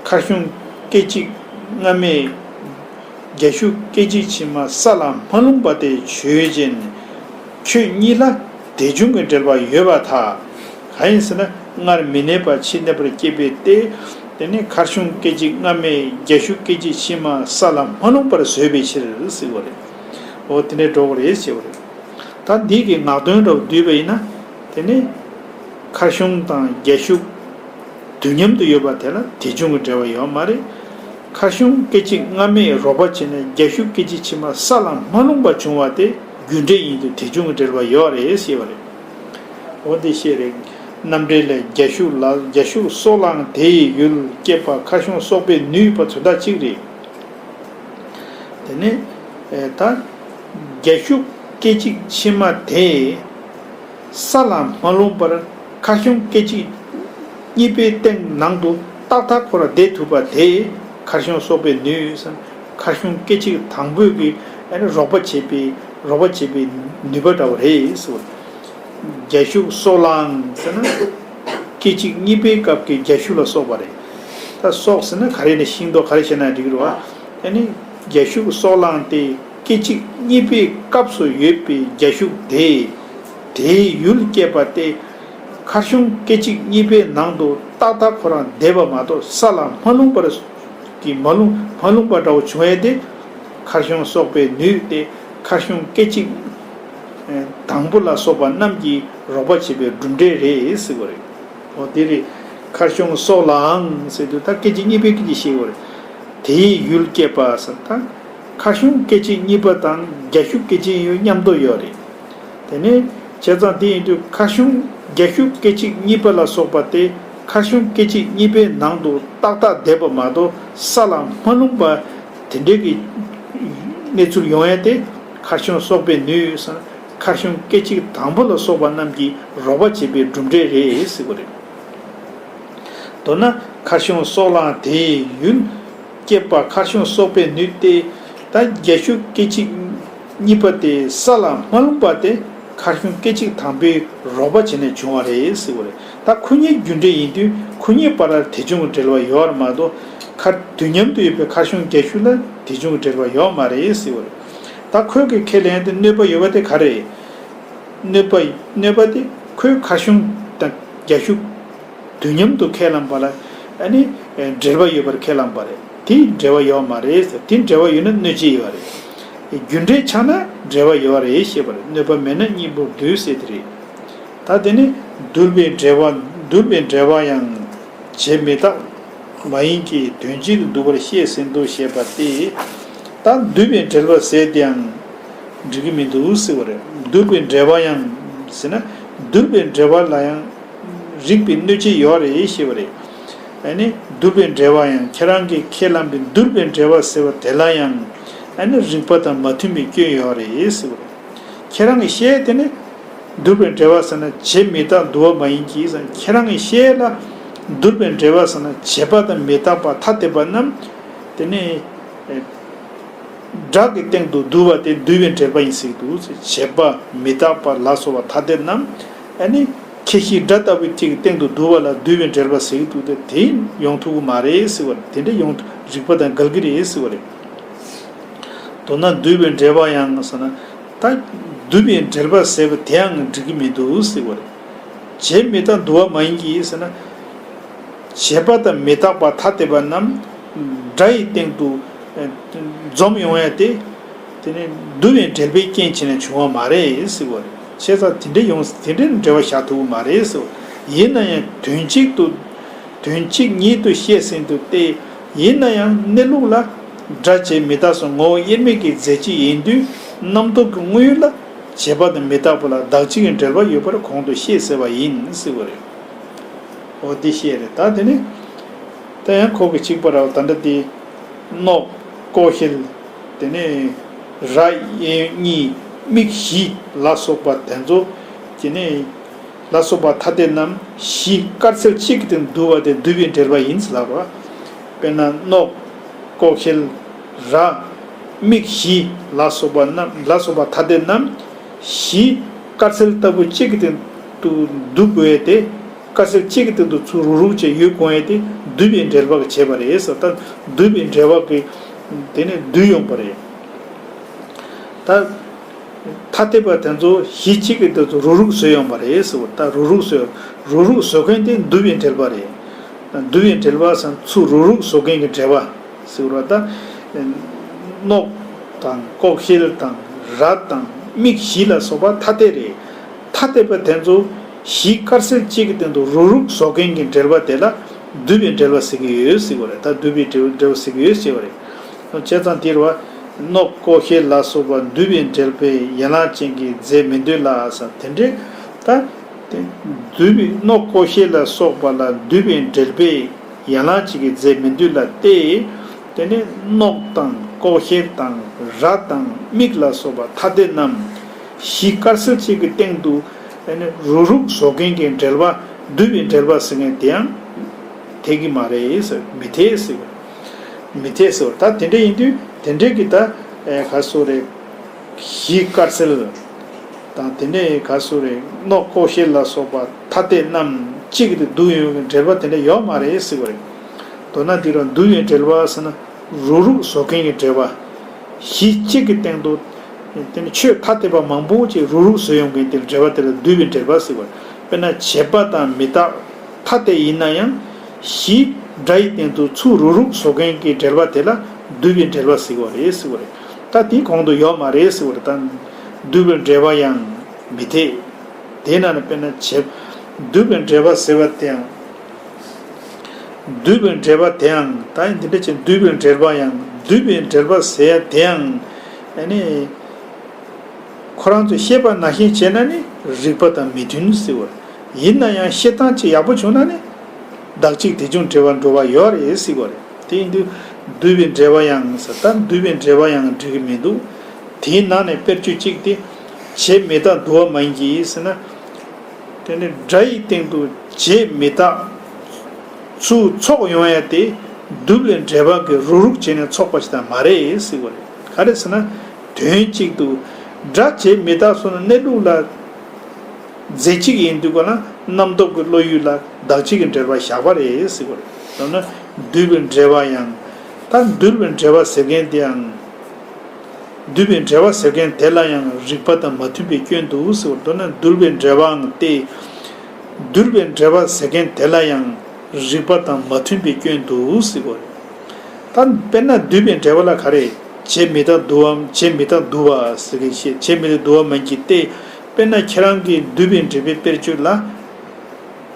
མཁར་གཞུང་སྐད་ཅིག་སྔ་མས་རྒྱ་ཤུག་སྐད་ཅིག་ཕྱི་མ་ས་ལ་མ་ལྷུང་པ་དེ་ཆོས་ཅན། ཁྱོད་གཉིས་ལ་དེ་བྱུང་གི་འབྲེལ་བ་ཡོད་པར་ཐལ། གང་ཡིན་ཟེར་ན་སྔར་མི་གནས་པ་ཕྱིས་གནས་པར་སྐྱེས་པས་ཏེ། དེ་ནི་མཁར་གཞུང་སྐད་ཅིག་སྔ་མས་རྒྱ་ཤུག་སྐད་ཅིག་ཕྱི་མ་ས་ལ་མ་ལྷུང་པར་བཟོས་པའི་ཕྱིར་ཟེར་བ་རེད། འོ་དེ་འདྲའི་འགྲོ་བ་རེད་ཟེར་བ་རེད། ད་འདི་གི་ངག་དོན་འདྲ་བོ་བསྡུས་པ་ཡིན་ན། དེ་ནི་མཁར་གཞུང་དང་རྒྱ་ཤུག་དུས་མཉམ་དུ་ཡོད་པ་དེ་ལ་དེ་བྱུང་གི་འབྲེལ་བ་ཡོད་མ་རེད། མཁར་གཞུང་སྐད་ཅིག་སྔ་མས་རོགས་པ་བྱས་ནས་རྒྱ་ཤུག་སྐད་ཅིག་ཕྱི་མ་ས་ལ་མ་ལྷུང་པ་བྱུང་བ་དེ་རྒྱུ་འབྲས་ཡིན་དུས་དེ་བྱུང་གི་འབྲེལ་བ་ཡོད་རེད་ཞེས་པ་རེད། འོ་འདི་བཤད་རེད། རྣམ་འགྲེལ་ལས། རྒྱ་ཤུག་ལ་རྒྱ་ཤུག་སོགས་ལའང་དེ་ཡི་ཡུལ་སྐྱེད་པ་མཁར་གཞུང་སོགས་པས་ནུས་པ་དོན་དག་གཅིག་རེད། དེ་ནས་ད་རྒྱ་ཤུག་སྐད་ཅིག་ཕྱི་མ་དེ་ས་ལ་མ་ལྷུང་པར་མཁར་གཞུང་སྐད་ཅིག་གཉིས་པའི་སྟེང་ནང་དུ་ཏག་ཏག་ཁོ་རང་བསྡད་ཐུབ་པ་དེ་མཁར་གཞུང་སོགས་པས་ནུས་སམ། མཁར་གཞུང་སྐད་ཅིག་དང་པོས་ཀྱི་ཨ་ནི་རོགས་པ་བྱེད་པའི་རོགས་པ་བྱེད་པའི་ནུས་པ་འདྲ་བོ་རེད་ཟེར། རྒྱ་ཤུག་སོགས་ལའང་ཟེར་ན། སྐད་ཅིག་གཉིས་པའི་སྐབས་ཀྱི་རྒྱ་ཤུག་ལ་སོགས་པ་རེད། ད་སོགས་ཟེར་ན་ག་རེ་ནས་ཤིང་ཏོག་ག་རེ་བྱས་ན་འགྲིག་རེད་བ། ཨ་ནི་རྒྱ་ཤུག་སོགས་ལའང་སྟེ་སྐད་ཅིག་གཉིས་པའི་སྐབས་སུ་ཡོད་པའི་རྒྱ་ཤུག་དེ། དེའི་ཡུལ་སྐྱེད་པ་སྟེ། མཁར་གཞུང་སྐད་ཅིག་གཉིས་པའི་ནང་དུ་ཏག་ཏག་ཁོ་རང་བསྡད་པ་མ་གཏོགས་ས་ལ་མ་ལྷུང་པར་ ཀྱིས་མ་ལྷུང་མ་ལྷུང་པ་འདྲ་བོ་བྱུང་ཡས་དེ། མཁར་གཞོང་གསོག་པའི་ནུས་དེ་མཁར་གཞོང་སྐད་ཅིག་དང་པོ་ལ་སོགས་པ་རྣམས་ཀྱིས་རོགས་པ་བྱེད་པའི་གྲུབ་འབྲས་རེད་ཟེར་བ་རེད། འོ་དེ་རེད། མཁར་གཞོང་སོགས་ལའང་ཟེར་དུས་ད་སྐད་ཅིག་གཉིས་པའི་སྐད་ཅིག་བཤད་དགོས་རེད། དེའི་ཡུལ་སྐྱེད་པ་ཟེར་ད། མཁར་གཞོང་སྐད་ཅིག་གཉིས་པ་དང་རྒྱ་ཤུག་སྐད་ཅིག་ཡུལ་མཉམ་དུ་ཡོད་རེད། དེ་ནས་བྱས་ཙང་དེ་ཡིན་དུས་མཁར་གཞོང་རྒྱ་ཤུག་སྐད་ཅིག་གཉིས་པ་ལ་སོགས་པ་སྟེ་མཁར་གཞོང་སྐད་ཅིག་གཉིས་པའི་ནང་དུ་ཏག་ཏག་བསྡད་པ་མ་གཏོགས་ས་ལ་མ་ལྷུང་པ་དེ་འདྲའི་གི་གནས་ཚུལ་ཡོང་ཡས་དེ་མཁར་གཞོང་གསོག་པའི་ནུས་སམ་མཁར་གཞོང་སྐད་ཅིག་དང་པོ་ལ་སོགས་པ་རྣམས་ཀྱིས་རོགས་པ་བྱེད་པའི་གྲུབ་འབྲས་རེད་ཟེར་བ་རེད། མདོར་ན་མཁར་གཞོང་སོགས་ལའང་དེའི་ཡུལ་སྐྱེད་པ་མཁར་གཞོང་གསོག་པའི་ནུས་ཏེ། ད་རྒྱ་ཤུག་སྐད་ཅིག་གཉིས་པ་དེ་ས་ལ་མ་ལྷུང་པ་དེ་མཁར་གཞོང་སྐད་ཅིག་དང་པོའི་རོགས་པ་བྱས་ནས་བྱུང་བ་རེད་ཟེར་བ་རེད། ད་ཁོ་གཉིས་རྒྱུ་འབྲས་ཡིན་དུས་ཁོ་གཉིས་བར་ལ་དེ་བྱུང་གི་འབྲེལ་བ་ཡོད་རེད་མ་གཏོགས་མཁར་དུས་མཉམ་དུ་ཡོད་པའི་མཁར་གཞོང་རྒྱ་ཤུག་ལ་དེ་བྱུང་གི་འབྲེལ་བ་ཡོད་མ་རེད་ཟེར་བ་རེད། ད་ཁོས་གི་ཁས་ལེན་དེ་གནོད་པ་ཡོད་པ་དེ་ག་རེ་རེད། གནོད་པ་གནོད་པ་དེ་ཁོའི་མཁར་གཞོང་དང་རྒྱ་ཤུག་དུས་མཉམ་དུ་ཁས་བླངས་པ་ལ་ཨ་ནི་འབྲེལ་བ་ཡོད་པར་ཁས་བླངས་པ་རེད། དེ་འབྲེལ་བ་ཡོད་མ་རེད་ཟེར། དེ་འབྲེལ་བ་ཡོད་ན་གནོད་བྱེད་ཡོད་རེད། རྒྱུ་འབྲས་ཆགས་ན་འབྲེལ་བ་ཡོད་རེད་ཞེས་པ་རེད། གནོད་པ་མེད་ན་གཉེན་པོར་འདུས་ཟེར་དེ་རེད། ད་དེ་ནི་བསྡུར་བའི་འབྲེལ་བ་བསྡུར་བའི་འབྲེལ་བ་ཡང་བྱེད་མི་རྟག་མ་ཡིན་གྱི་དོན་གཅིག་ཏུ་འདུ་བར་བཤད་ཟིན་ཏོ་ཞེས་པ་སྟེ། ད་བསྡུར་བའི་འབྲེལ་བ་ཟེར་དེའང་འགྲིག་གི་མི་འདུག་ཟེར་བ་རེད། བསྡུར་བའི་འབྲེལ་བ་ཡང་ཟེར་ན་བསྡུར་བའི་འབྲེལ་བ་ལ་ཡང་རིགས་པའི་གནོད་བྱེད་ཡོད་རེད་ཞེས་པ་རེད། ཨ་ནི་བསྡུར་བའི་འབྲེལ་བ་ཡང་ཁྱེད་རང་གིས་ཁས་བླངས་པའི་བསྡུར་བའི་འབྲེལ་བ་ཟེར་བ་དེ་ལ་ཡང་ཨ་ནི་རིགས་པ་དང་མ་མཐུན་པའི་སྐྱོན་ཡོད་རེད་ཟེར་བ་རེད། ཁྱེད་རང་གིས་བཤད་དེ་ནི་བསྡུར་བའི་འབྲེལ་བ་ཟེར་ན་བྱེད་མི་རྟག་འདུ་བ་མ་ཡིན་གྱི་ཟེར། ཁྱེད་རང་གིས་བཤད་ལ་བསྡུར་བའི་འབྲེལ་བ་ཟེར་ན་བྱེད་པ་དང་མི་རྟག་པ་ཐ་དད་པ་རྣམས་དེ་ནི་སྒྲ་གི་སྟེང་དུ་འདུ་བ་དེ་བསྡུར་བའི་འབྲེལ་པ་ཡིན་ཟེར་གྱི་འདུག། བྱེད་པ་མི་རྟག་པ་ལ་སོགས་པ་ཐ་དད་རྣམས་ཨ་ནི་ཁྱད་གཞི་སྒྲ་ལྟ་བུ་གཅིག་གི་སྟེང་དུ་འདུ་བ་ལ་བསྡུར་བའི་འབྲེལ་པ་ཟེར་གྱི་འདུག་སྟེ་དེ་ཡོང་ཐུབ་ཀྱི་མ་རེད་ཟེར་བ་རེད། དེ་འདྲ་ཡོང་རིགས་པ་དང་འགལ་གྱི་རེད་ཟེར་བ་རེད། མདོར་ན་བསྡུར་བའི་འབྲེལ་བ་ཡང་ཟེར་ན། ད་བསྡུར་བའི་འབྲེལ་བ་ཟེར་བ་དེའང་འགྲིག་གི་མི་འདུག་ཟེར་བ་རེད། བྱེད་མི་རྟག་འདུ་བ་མ་ཡིན་གྱི་ཟེར་ན། བྱེད་པ་དང་མི་རྟག་པ་ཐ་དད་པ་རྣམས་སྒྲ་ཡི་སྟེང་དུ་འཛོམས་ཡོང་ཡ་དེ། དེ་ནི་བསྡུར་བའི་འབྲེལ་པའི་རྐྱེན་བྱས་ནས་བྱུང་བ་མ་རེད་ཟེར་བ་རེད། བྱས་ཙང་དེ་འདྲ་ཡོང་དེ་འདྲའི་འབྲེལ་བ་བཞག་ཐུབ་ཀྱི་མ་རེད་ཟེར་བ། ཡིན་ན་ཡང་དོན་གཅིག་ཏུ། དོན་གཅིག་ཉིད་དུ་བཤད་ཟིན་ཏོ་སྟེ། ཡིན་ན་ཡང་གནས་ལུགས་ལ་སྒྲ་བྱས་མི་རྟག་སོགས་ངོ་བོ་དབྱེར་མེད་ཀྱི་རྫས་གཅིག་ཡིན་དུས་རྣམ་རྟོག་གི་དངོས་ཡུལ་ལ་བྱེད་པ་དང་མི་རྟག་པ་ལ་བདག་གཅིག་གི་འབྲེལ་བ་ཡོད་པར་གོང་དུ་བཤད་ཟེར་བ་ཡིན་ཟེར་བ་རེད། འོ་དེ་བཤད་རེད། ད་དེ་ནི་ད་ཡང་ཁོ་གི་གཅིག་པ་ར་བ་ད་འདྲ་དེ་རྣོ་ཀོ་ཤལ། དེ་ནས་ར་གཡས་གཉིས་མིག་བཞི་ལ་སོགས་པ་དེ་ཚོ་དེ་ནས་ལ་སོགས་པ་ཐ་དད་རྣམས་གཞི་དཀར་གསལ་གཅིག་གི་སྟེང་དུ་འདུ་བ་དེ་བསྡུར་བའི་འབྲེལ་པ་ཡིན་ཟེར་ལབ་པ། དཔེར་ན་རྣོ་ཀོ་ཤལ་ར་མིག་བཞི་ལ་སོགས་པ་རྣམས་ལ་སོགས་པ་ཐ་དད་རྣམས་གཞི་དཀར་གསལ་ལྟ་བུ་གཅིག་གི་སྟེང་དུ་འདུ་དགོས་ཏེ། དཀར་གསལ་གཅིག་གི་སྟེང་དུ་ཚུར་རུག་རུག་བྱས་ཡོད་དགོངས་ཡས་དེ་བསྡུར་བའི་འབྲེལ་པ་གི་བྱས་པ་རེད་ཟེར། ད་བསྡུར་བའི་འབྲེལ་པ་གི་དེ་ནས་བསྡུར་ཡོང་པ་རེད། ད་ཐ་དད་པ་དེ་ཚོ་གཞི་གཅིག་གི་སྟེང་དུ་རུག་རུག་བཟོས་ཡོང་པ་རེད་ཟེར། ད་རུག་རུག་བཟོས་རུག་རུག་བཟོ་མཁན་དེ་བསྡུར་བའི་འབྲེལ་པ་རེད། བསྡུར་བའི་འབྲེལ་པ་ཟེར་ཚུར་རུག་རུག་བཟོ་མཁན་གྱི་འབྲེལ་པ་ཟེར་བ་ད། རྣོ་དང་ཀོ་ཤལ་དང་ར་དང་མིག་བཞི་ལ་སོགས་པ་ཐ་དད་རེད། ཐ་དད་པ་དེ་ཚོ་གཞི་དཀར་གསལ་གཅིག་གི་སྟེང་དུ་རུག་རུག་བཟོ་མཁན་གྱི་འབྲེལ་པ་དེ་ལ་བསྡུར་བའི་འབྲེལ་པ་ཟེར་གྱི་ཡོད་ཟེར་བ་རེད། ད་བསྡུར་བའི་འབྲེལ་པ་ཟེར་གྱི་ཡོད་ཟེར་བ་རེད། བྱས་ཙང་དེ་རུ་བ་རྣོ་ཀོ་ཤལ་ལ་སོགས་པ་བསྡུར་བའི་འབྲེལ་པའི་ཡན་ལག་ཅན་གྱི་རྫས་མི་འདོད་ལ་ཟེར་དེ་འདྲའི་ད། དེ་བསྡུར་བའི་རྣོ་ཀོ་ཤལ་ལ་སོགས་པ་ལ་བསྡུར་བའི་འབྲེལ་པའི་ཡན་ལག་གཅིག་གི་རྫས་མི་འདོད་ལ་སྟེ། དེ་ནས་རྣོ་དང་ཀོ་ཤལ་དང་ར་དང་མིག་ལ་སོགས་པ་ཐ་དད་རྣམས་གཞི་དཀར་གསལ་གཅིག་གི་སྟེང་དུ་དེ་ནས་རུག་རུག་བཟོ་མཁན་གྱི་འབྲེལ་པ་བསྡུར་བའི་འབྲེལ་པ་ཟེར་མཁན་དེའང་འཐད་ཀྱི་མ་རེད་ཟེར། མི་འཐད་ཟེར། མི་འཐད་ཟེར། ད་དེ་འདྲ་ཡིན་དུས་དེ་འདྲའི་གི་ད་ག་སོ་རེད། གཞི་དཀར་གསལ་དང་དེ་ནས་ག་སོ་རེད། རྣོ་ཀོ་ཤལ་ལ་སོགས་པ་ཐ་དད་རྣམས་གཅིག་ཏུ་བསྡུ་ཡོང་བའི་འབྲེལ་པ་དེ་འདྲ་ཡོད་མ་རེད་ཟེར་བ་རེད། མདོར་ན་འདི་རུ་བསྡུར་བའི་འབྲེལ་པ་ཟེར་ན་རུག་རུག་བཟོ་མཁན་གྱི་འབྲེལ་པ། གཞི་གཅིག་གི་སྟེང་དུ་དེ་ནི་ཆོས་ཐ་དད་པ་མང་པོ་ཅིག་རུག་རུག་བཟོ་ཡོང་མཁན་དེར་འབྲེལ་པ་དེ་ལ་བསྡུར་བའི་འབྲེལ་པ་ཟེར་བ་རེད། དཔེར་ན་བྱེད་པ་དང་མི་རྟག་ཐ་དད་ཡིན་ན་ཡང་གཞི་ སྒྲ་ཡི་སྟེང་དུ་ཚིག་རུག་རུག་བཟོ་མཁན་གྱི་འབྲེལ་བ་དེ་ལ་བསྡུ་བའི་འབྲེལ་བ་ཟེར་གྱི་ཡོད་རེད་ཟེར་གྱི་ཡོད་རེད། ད་དེ་གོང་དུ་ཡོད་མ་རེད་ཟེར་གྱི་ཡོད་རེད། ད་བསྡུ་བའི་འབྲེལ་བ་ཡང་མི་འཐད། དེ་ན་ནི་དཔེར་ན་བྱེད། བསྡུ་བའི་འབྲེལ་བ་ཟེར་བ་དེའང་། བསྡུ་བའི་འབྲེལ་བ་དེའང་ད་འདི་འདྲ་ཅིག་བསྡུ་བའི་འབྲེལ་བ་ཡང་བསྡུ་བའི་འབྲེལ་བ་ཟེར་ཡ་དེའང་ཨ་ནི། ཁོ་རང་ཚོས་བཤད་པ་ནང་བཞིན་བྱས་ན་ནི་རིགས་པ་དང་མི་མཐུན་ཟེར་བ། ཡིན་ན་ཡང་བཤད་སྟངས་ཅིག་ཡག་པོ་བྱུང་ན་ནི་བདག་གཅིག་དེ་བྱུང་འབྲེལ་བ་འགྲོ་བ་ཡོད་རེད་ཟེར་བ་རེད། དེ་ཡིན་དུས་བསྡུ་བའི་འབྲེལ་བ་ཡང་ཟེར། ད་བསྡུ་བའི་འབྲེལ་བ་ཡང་འགྲིག་གི་མི་འདུག། དེའི་ནང་ནས་དཔེར་བརྗོད་གཅིག་དེ། བྱེད་མི་རྟག་བསྡུ་བ་མིན་གྱི་ཟེར་ན། དེ་ནི་སྒྲ་ཡི་སྟེང་དུ་བྱེད་མི་རྟག་ཚུར་ཚོགས་ཡོང་ཡ་དེ་བསྡུ་བའི་འབྲེལ་བ་གི་རུག་རུག་བྱས་ནས་ཚོགས་པ་ཞིག་ད་མ་རེད་ཟེར་བ་རེད། ག་རེ་ཟེར་ན། དོན་གཅིག་ཏུ་སྒྲ་བྱེད་མི་རྟག་སོགས་ནི་གནས་ལུགས་ལ་རྫས་གཅིག་ཡིན་དུས་ག་ན་རྣམ་རྟོག་གི་བློ་ཡུལ་ལ་བདག་གཅིག་གི་འབྲེལ་བ་བཞག་པ་རེད་ཟེར་བ་རེད། མདོར་ན་བསྡུ་བའི་འབྲེལ་བ་ཡང་། ད་བསྡུ་བའི་འབྲེལ་བ་ཟེར་མཁན་དེའང་། བསྡུ་བའི་འབྲེལ་བ་ཟེར་མཁན་དེ་ལ་ཡང་རིགས་པ་དང་མ་མཐུན་པའི་སྐྱོན་འདུག་ཟེར་བ། མདོར་ན་བསྡུ་བའི་འབྲེལ་བའང་སྟེ། བསྡུ་བའི་འབྲེལ་བ་ཟེར་མཁན་དེ་ལ་ཡང་རིགས་པ་དང་མ་མཐུན་པའི་སྐྱོན་འདུག་ཟེར་བ་རེད། ད་དཔེར་ན་བསྡུ་བའི་འབྲེལ་བ་ལ་ག་རེ། བྱེད་མི་རྟག་བསྡུ་བའམ་བྱེད་མི་རྟག་བསྡུ་བ་ཟེར་མཁན་བཤད། བྱེད་མི་རྟག་བསྡུ་བ་མིན་གྱི་སྟེ། དཔེར་ན་ཁྱེད་རང་གིས་བསྡུ་བའི་འབྲེལ་བའི་དཔེར་བརྗོད་ལ།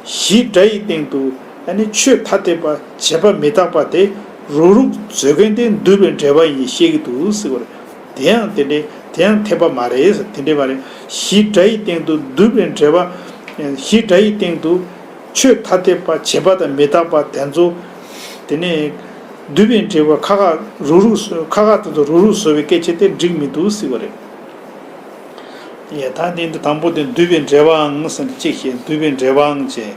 གཞི་སྒྲ་ཡི་སྟེང་དུ་ཨ་ནི་ཆོས་ཐ་དད་པ་བྱེད་པ་མི་རྟག་པ་དེ་རུག་རུག་བཟོ་མཁན་དེ་བསྡུ་བའི་འབྲེལ་བ་ཡིན་ཞེས་ཀྱི་འདུག་ཟེར་བ་རེད། དེ་ཡང་དེ་འདྲའི་དེ་ཡང་འཐད་པ་མ་རེད་ཟེར། དེ་འདྲའི་མ་རེད། གཞི་སྒྲ་ཡི་སྟེང་དུ་བསྡུ་བའི་འབྲེལ་བ། གཞི་སྒྲ་ཡི་སྟེང་དུ་ཆོས་ཐ་དད་པ་བྱེད་པ་དང་མི་རྟག་པ་དེ་ཚོ། དེ་ནས་བསྡུ་བའི་འབྲེལ་བ་ཁ་ཁ་རུག་རུག་ཁ་ཁ་དེ་ཚོ་རུག་རུག་བཟོ་བའི་སྐད་ཆ་དེ་འགྲིག་མི་འདུག་ཟེར་བ་རེད། ཡ། ད་དེ་འདི་དང་པོ་དེ་བསྡུ་བའི་འབྲེལ་བའང་ཟེར་ན་གཅིག་བཤད། བསྡུ་བའི་འབྲེལ་བའང་བྱས།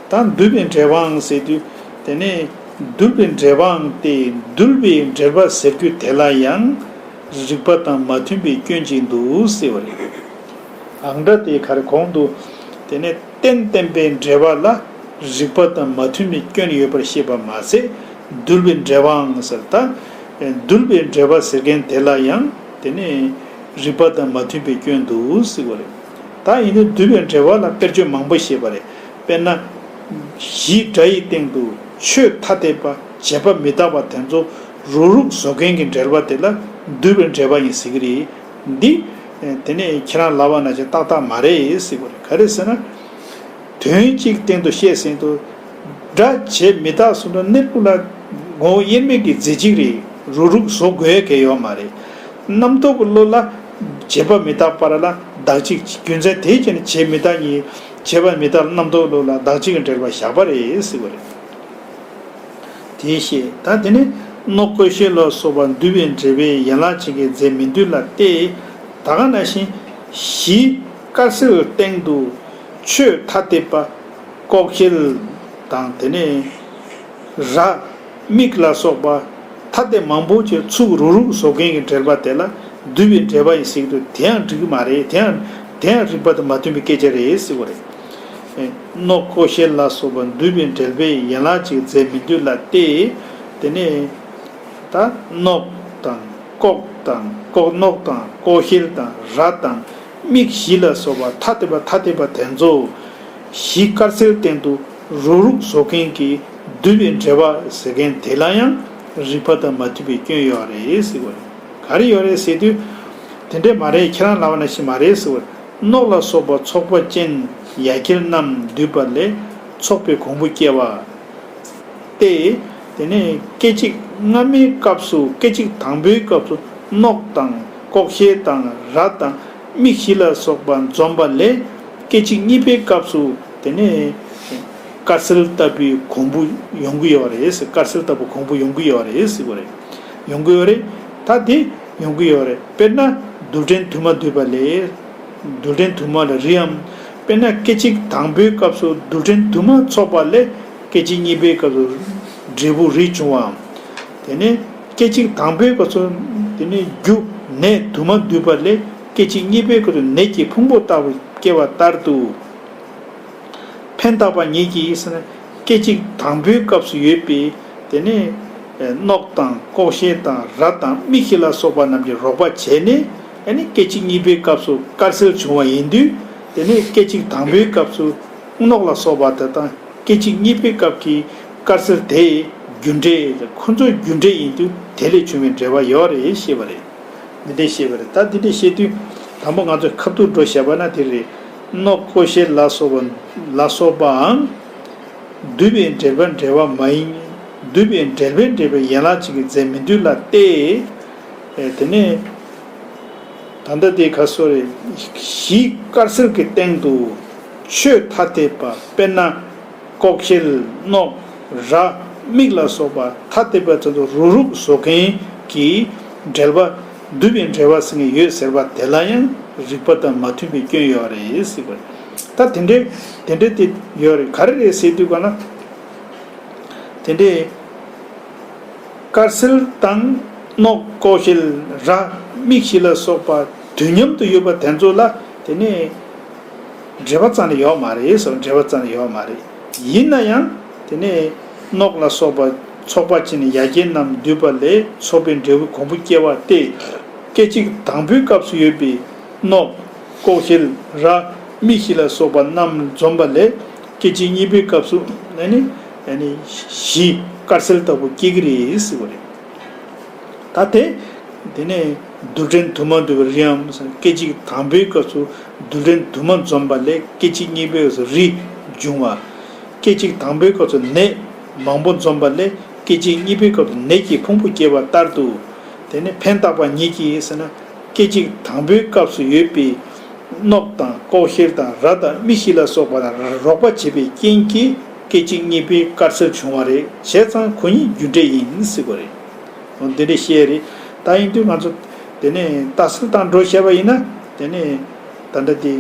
ད་བསྡུ་བའི་འབྲེལ་བའང་ཟེར་དུས། དེ་ནས་བསྡུ་བའི་འབྲེལ་བའང་སྟེ་བསྡུ་བའི་འབྲེལ་བ་ཟེར་རྒྱུ་དེ་ལ་ཡང་རིགས་པ་དང་མ་མཐུན་པའི་སྐྱོན་ཅིག་འདུག་ཟེར་བ་རེད། ཨང་སྒྲ་དེ་ག་རེ་གོང་དུ། དེ་ནས་རྟེན་བརྟེན་པའི་འབྲེལ་བ་ལ་རིགས་པ་དང་མ་མཐུན་པའི་སྐྱོན་ཡོད་པར་བཤད་པ་མ་ཟད། བསྡུ་བའི་འབྲེལ་བའང་ཟེར། ད་བསྡུ་བའི་འབྲེལ་བ་ཟེར་མཁན་དེ་ལ་ཡང་དེ་ནས་རིགས་པ་དང་མ་མཐུན་པའི་སྐྱོན་འདུག་ཟེར་བ་རེད། ད་ཡིན་ན་བསྡུ་བའི་འབྲེལ་བ་ལ་དཔེར་བརྗོད་མང་པོ་བཤད་པ་རེད། དཔེར་ན། གཞི་སྒྲ་ཡི་སྟེང་དུ་ཆོས་ཐ་དད་པ་བྱེད་པ་མི་རྟག་པ་དེ་ཚོ་རུག་རུག་བཟོ་མཁན་གྱི་འབྲེལ་བ་དེ་ལ་བསྡུ་བའི་འབྲེལ་བ་ཡིན་ཟེར་གྱི་རེད། འདི། དེ་ནས་ཁྱེད་རང་ལབ་པ་ནང་བཞིན་ཏག་ཏག་མ་རེད་ཟེར་བ་རེད། ག་རེ་ཟེར་ན། དོན་གཅིག་སྟེང་དུ་བཤད་ཟིན་དུ། སྒྲ་བྱེད་མི་རྟག་སོགས་ནི་གནས་ལུགས་ལ་ངོ་བོ་དབྱེར་མེད་ཀྱི་རྫས་གཅིག་རེད། རུག་རུག་བཟོ་དགོས་ཡ་གལ་ཡོད་མ་རེད། རྣམ་རྟོག་གི་བློ་ལ་བྱེད་པ་མི་རྟག་པ་ལ་བདག་གཅིག་རྒྱུ་མཚན་དེའི་རྐྱེན་ནས་བྱེད་མི་རྟག་གཉིས། བྱེད་པ་མི་རྟག་རྣམ་རྟོག་བློ་ལ་བདག་གཅིག་གི་འབྲེལ་བ་བཞག་པ་རེད་ཟེར་བ་རེད། དེའི་ཕྱིར་ད་དེ་ནི་ནོག་ཀོ་ཤེལ་ལ་སོགས་པ་འདུས་པའི་འབྲེལ་བའི་ཡན་ལག་ཅན་གྱི་རྫས་མི་འདུས་ལ་སྟེ། ད་ག་ནང་བཞིན་གཞི་དཀར་སེར་སྟེང་དུ་ཆོས་ཐ་དད་པ་ཀོག་ཤེལ་དང་དེ་ནས་ར་མིག་ལ་སོགས་པ་ཐ་དད་མང་པོ་ཅིག་ཚུགས་རུག་རུག་བཟོ་མཁན་གྱི་འབྲེལ་བ་དེ་ལ་འདུས་པའི་འབྲེལ་བ་ཡིན་ཟེར་གྱི་འདུག། དེ་ཡང་འགྲིག་གི་མ་རེད། དེ་ཡང་དེ་ཡང་རིགས་པ་དང་མ་མཐུན་པའི་སྐད་ཆ་རེད་ཟེར་བ་རེད། ནོག་ཀོ་ཤེལ་ལ་སོགས་པ་འདུས་པའི་འབྲེལ་བའི་ཡན་ལག་ཅིག་རྫས་མི་འདུས་ལ་སྟེ། དེ་ནས་ད་ནོག་དང་ཀོག་དང་ཀོག་ནོག་དང་ཀོ་ཤེལ་དང་ར་དང་མིག་བཞི་ལ་སོགས་པ་ཐ་དད་པ་ཐ་དད་པ་དེ་ཚོ་གཞི་དཀར་སེར་སྟེང་དུ་རུག་རུག་བཟོ་མཁན་གྱི་འདུས་པའི་འབྲེལ་བ་ཟེར་མཁན་དེ་ལ་ཡང་རིགས་པ་དང་མ་མཐུན་པའི་སྐྱོན་ཡོད་རེད་ཟེར་བ་རེད། ག་རེ་ཡོད་རེད་ཟེར་དུས། དེ་འདྲས་མ་རེད། ཁྱེད་རང་ལབ་པ་ནང་བཞིན་མ་རེད་ཟེར་བ། ནོག་ལ་སོགས་པ་ཚོགས་པ་ཅན་ཡ་གྱལ་རྣམས་འདུས་པ་ལས་ཚོགས་པའི་གོང་བུ་སྐྱེ་བ་སྟེ། དེ་ནས་སྐད་ཅིག་སྔ་མའི་སྐབས་སུ་སྐད་ཅིག་དང་པོའི་སྐབས་སུ་ནོག་དང་ཀོག་ཤེལ་དང་ར་དང་མིག་བཞི་ལ་སོགས་པ་འཛོམས་པ་ལས་སྐད་ཅིག་གཉིས་པའི་སྐབས་སུ་དེ་ནས་དཀར་སེར་ལྟ་བུའི་གོང་བུ་ཡོང་གི་ཡོད་རེད། དཀར་སེར་ལྟ་བུ་གོང་བུ་ཡོང་གི་ཡོད་རེད་ཟེར་བ་རེད། ཡོང་གི་ཡོད་རེད། ད་དེ་ཡོང་གི་ཡོད་རེད། དཔེར་ན་རྡུལ་ཕྲན་དུ་མ་འདུས་པ་ལས། རྡུལ་ཕྲན་དུ་མ་ལ་རིའམ། དཔེར་ན་སྐད་ཅིག་དང་པོའི་སྐབས་སུ་རྡུལ་ཕྲན་དུ་མ་ཚོགས་པ་ལས་སྐད་ཅིག་གཉིས་པའི་སྐབས་སུ་འབྲས་བུ་རིགས་བྱུང་བའམ། དེ་ནས་སྐད་ཅིག་དང་པོའི་སྐབས་སུ་དེ་ནས་རྒྱུ་ནས་དུ་མ་འདུས་པ་ལས་སྐད་ཅིག་གཉིས་པའི་སྐབས་སུ་ནས་ཀྱི་ཕུང་པོ་ལྟ་བུ་སྐྱེ་བ་ལྟར་དུ། ཕན་བཏགས་པ་ཉིད་ཀྱིས་ཟེར་ན་སྐད་ཅིག་དང་པོའི་སྐབས་སུ་ཡོད་པའི་དེ་ནས་ནོག་དང་ཀོག་ཤེལ་དང་ར་དང་མིག་བཞི་ལ་སོགས་པ་རྣམས་ཀྱི་རོགས་པ་བྱས་ནས་ཨ་ནི་སྐད་ཅིག་གཉིས་པའི་སྐབས་སུ་དཀར་སེར་བྱུང་བ་ཡིན་དུས། དེ་ནས་སྐད་ཅིག་དང་པོའི་སྐབས་སུ་ནོག་ལ་སོགས་པ་དེ་དང་སྐད་ཅིག་གཉིས་པའི་སྐབས་ཀྱི་ དཀར་སེལ་དེ་རྒྱུ་འབྲས། ཁོ་ཚོ་རྒྱུ་འབྲས་ཡིན་དུས་དེ་ལས་བྱུང་བའི་འབྲེལ་བ་ཡོད་རེད་ཞེས་པ་རེད། འདི་འདྲས་བཤད་པ་རེད། ད་འདི་འདྲས་བཤད་དུས་དང་པོ་ང་ཚོས་ཁ་ཐུག་འགྲོ་བཞག་པ་ན་དེ་རེད། ནོག་ཀོ་ཤེལ་ལ་སོགས་པ་ལ་སོགས་པའང་འདུས་པའི་འབྲེལ་པ་འབྲེལ་བ་མ་ཡིན། འདུས་པའི་འབྲེལ་པའི་འབྲེལ་པའི་ཡན་ལག་གཅིག་གི་རྫས་མི་འདུས་ལ་སྟེ། དེ་ནས་ད་ལྟ་དེ་ག་སོ་རེད། གཞི་དཀར་སེལ་གྱི་སྟེང་དུ་ཆོས་ཐ་དད་པ། དཔེར་ན། ཀོག་ཤེལ། རྣོག་ར། མིག་ལ་སོགས་པ་ཐ་དད་པ་ཚོ་རུག་རུག་བཟོ་མཁན་གྱི་འབྲེལ་པ། འདུས་པའི་འབྲེལ་བ་ཟེར་མཁན་ཡོད་ཟེར་བ་དེ་ལ་ཡང་རིགས་པ་དང་མ་མཐུན་པའི་སྐྱོན་ཡོད་རེད་ཟེར་བ་རེད། ད་དེ་འདྲའི་དེ་འདྲའི་དེ་ཡོད་རེད། ག་རེ་རེད་ཟེར་དུས་ག་ན། དེ་འདྲའི་དཀར་སེལ་དང་རྣོག་ཀོག་ཤེལ་ར་མིག་བཞི་ལ་སོགས་པ་དུས་མཉམ་དུ་ཡོད་པ་དེ་ཚོ་ལ་དེ་ནས་འབྲེལ་བ་རྩ་ནས་ཡོད་མ་རེད་ཟེར། འབྲེལ་བ་རྩ་ནས་ཡོད་མ་རེད། ཡིན་ན་ཡང་དེ་ནས་རྣོག་ལ་སོགས་པ་ཚོགས་པ་ཅན་ཡ་གྱལ་རྣམས་འདུས་པ་ལས་ཚོགས་པའི་འབྲས་བུ་གོང་བུ་སྐྱེ་བ་སྟེ། སྐད་ཅིག་དང་པོའི་སྐབས་སུ་ཡོད་པའི་རྣོག་ཀོག་ཤེལ་ར་མིག་བཞི་ལ་སོགས་པ་རྣམས་འཛོམས་པ་ལས་སྐད་ཅིག་གཉིས་པའི་སྐབས་སུ་ཨ་ནི་ཨ་ནི་གཞི་དཀར་སེལ་ལྟ་བུ་སྐྱེ་གི་རེད་ཟེར་བ་རེད། ད་དེ་དེ་ནས་རྡུལ་ཕྲན་དུ་མ་འདུས་པའི་རིའམ། སྐད་ཅིག་དང་པོའི་སྐབས་སུ་རྡུལ་ཕྲན་དུ་མ་འཛོམས་པ་ལས་སྐད་ཅིག་གཉིས་པའི་སྐབས་སུ་རི་འབྱུང་བ། སྐད་ཅིག་དང་པོའི་སྐབས་སུ་ནད་མང་པོ་འཛོམས་པ་ལས་སྐད་ཅིག་གཉིས་པའི་སྐབས་སུ་ནད་ཀྱི་ཕུང་པོ་སྐྱེ་བ་ལྟར་དུ། དེ་ནས་ཕན་བཏགས་པ་ཉིད་ཀྱིས་ཟེར་ན། སྐད་ཅིག་དང་པོའི་སྐབས་སུ་ཡོད་པའི་རྣོག་དང་ཀོག་ཤེལ་དང་ར་དང་མིག་བཞི་ལ་སོགས་པ་དང་རོགས་པ་བྱེད་པའི་རྐྱེན་གྱིས་སྐད་ཅིག་གཉིས་པའི་དཀར་སེལ་བྱུང་བ་རེད། བྱས་ཙང་ཁོ་གཉིས་རྒྱུ་འབྲས་ཡིན་ཟེར་བ་རེད། འོ་འདི་འདྲ་བཤད་རེད། ད་ཡིན་དུས་ང་ཚོ་དེ་ནས་རྟགས་གསལ་དང་འགྲོ་བཤད་པ་ཡིན་ན། དེ་ནས་ད་ལྟ་དེ་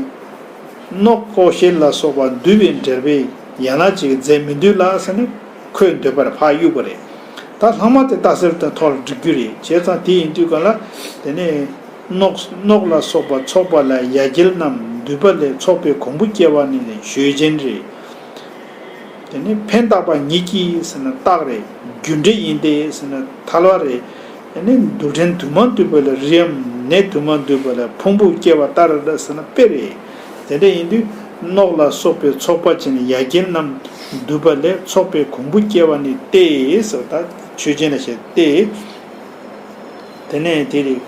རྣོག་ཀོག་ཤེལ་ལ་སོགས་པ་འདུས་པའི་འབྲེལ་པའི་ཡན་ལག་གཅིག་གི་རྫས་མི་འདུས་ལ་ཟེར་ནས་ཁོས་འདོད་པར་ཕར་གཡུག་པ་རེད། ད་ལྷག་མ་དེ་རྟགས་གསལ་དང་ཐོག་ལ་འགྲིག་རྒྱུ་རེད། བྱས་ཙང་དེ་ཡིན་དུས་ག་ལ་དེ་ནས་རྣོག་རྣོག་ལ་སོགས་པ་ཚོགས་པ་ལ་ཡ་གྱལ་རྣམས་འདུས་པ་ལས་ཚོགས་པའི་གོང་བུ་སྐྱེ་བ་ནི་ཆོས་ཅན་རེད། དེ་ནས་ཕན་བཏགས་པ་ཉིད་ཀྱིས་ཟེར་ན་རྟགས་རེད། རྒྱུ་འབྲས་ཡིན་ཏེ་ཟེར་ན་ཐལ་བ་རེད། དེ་ནས་རྡུལ་ཕྲན་དུ་མ་འདུས་པ་ལ་རིའམ། ནད་དུ་མ་འདུས་པ་ལ་ཕུང་པོ་སྐྱེ་བ་ལྟར་ཟེར་ན་དཔེ་རེད། དེ་འདྲ་ཡིན་དུས་རྣོག་ལ་སོགས་པའི་ཚོགས་པ་ཅན་ཡ་གྱལ་རྣམས་འདུས་པ་ལས་ཚོགས་པའི་གོང་བུ་སྐྱེ་བ་ནི་སྟེ་ཟེར། ད་ཆོས་ཅན་ལ་བཤད་དེ། དེ་ནས་དེ་རེད།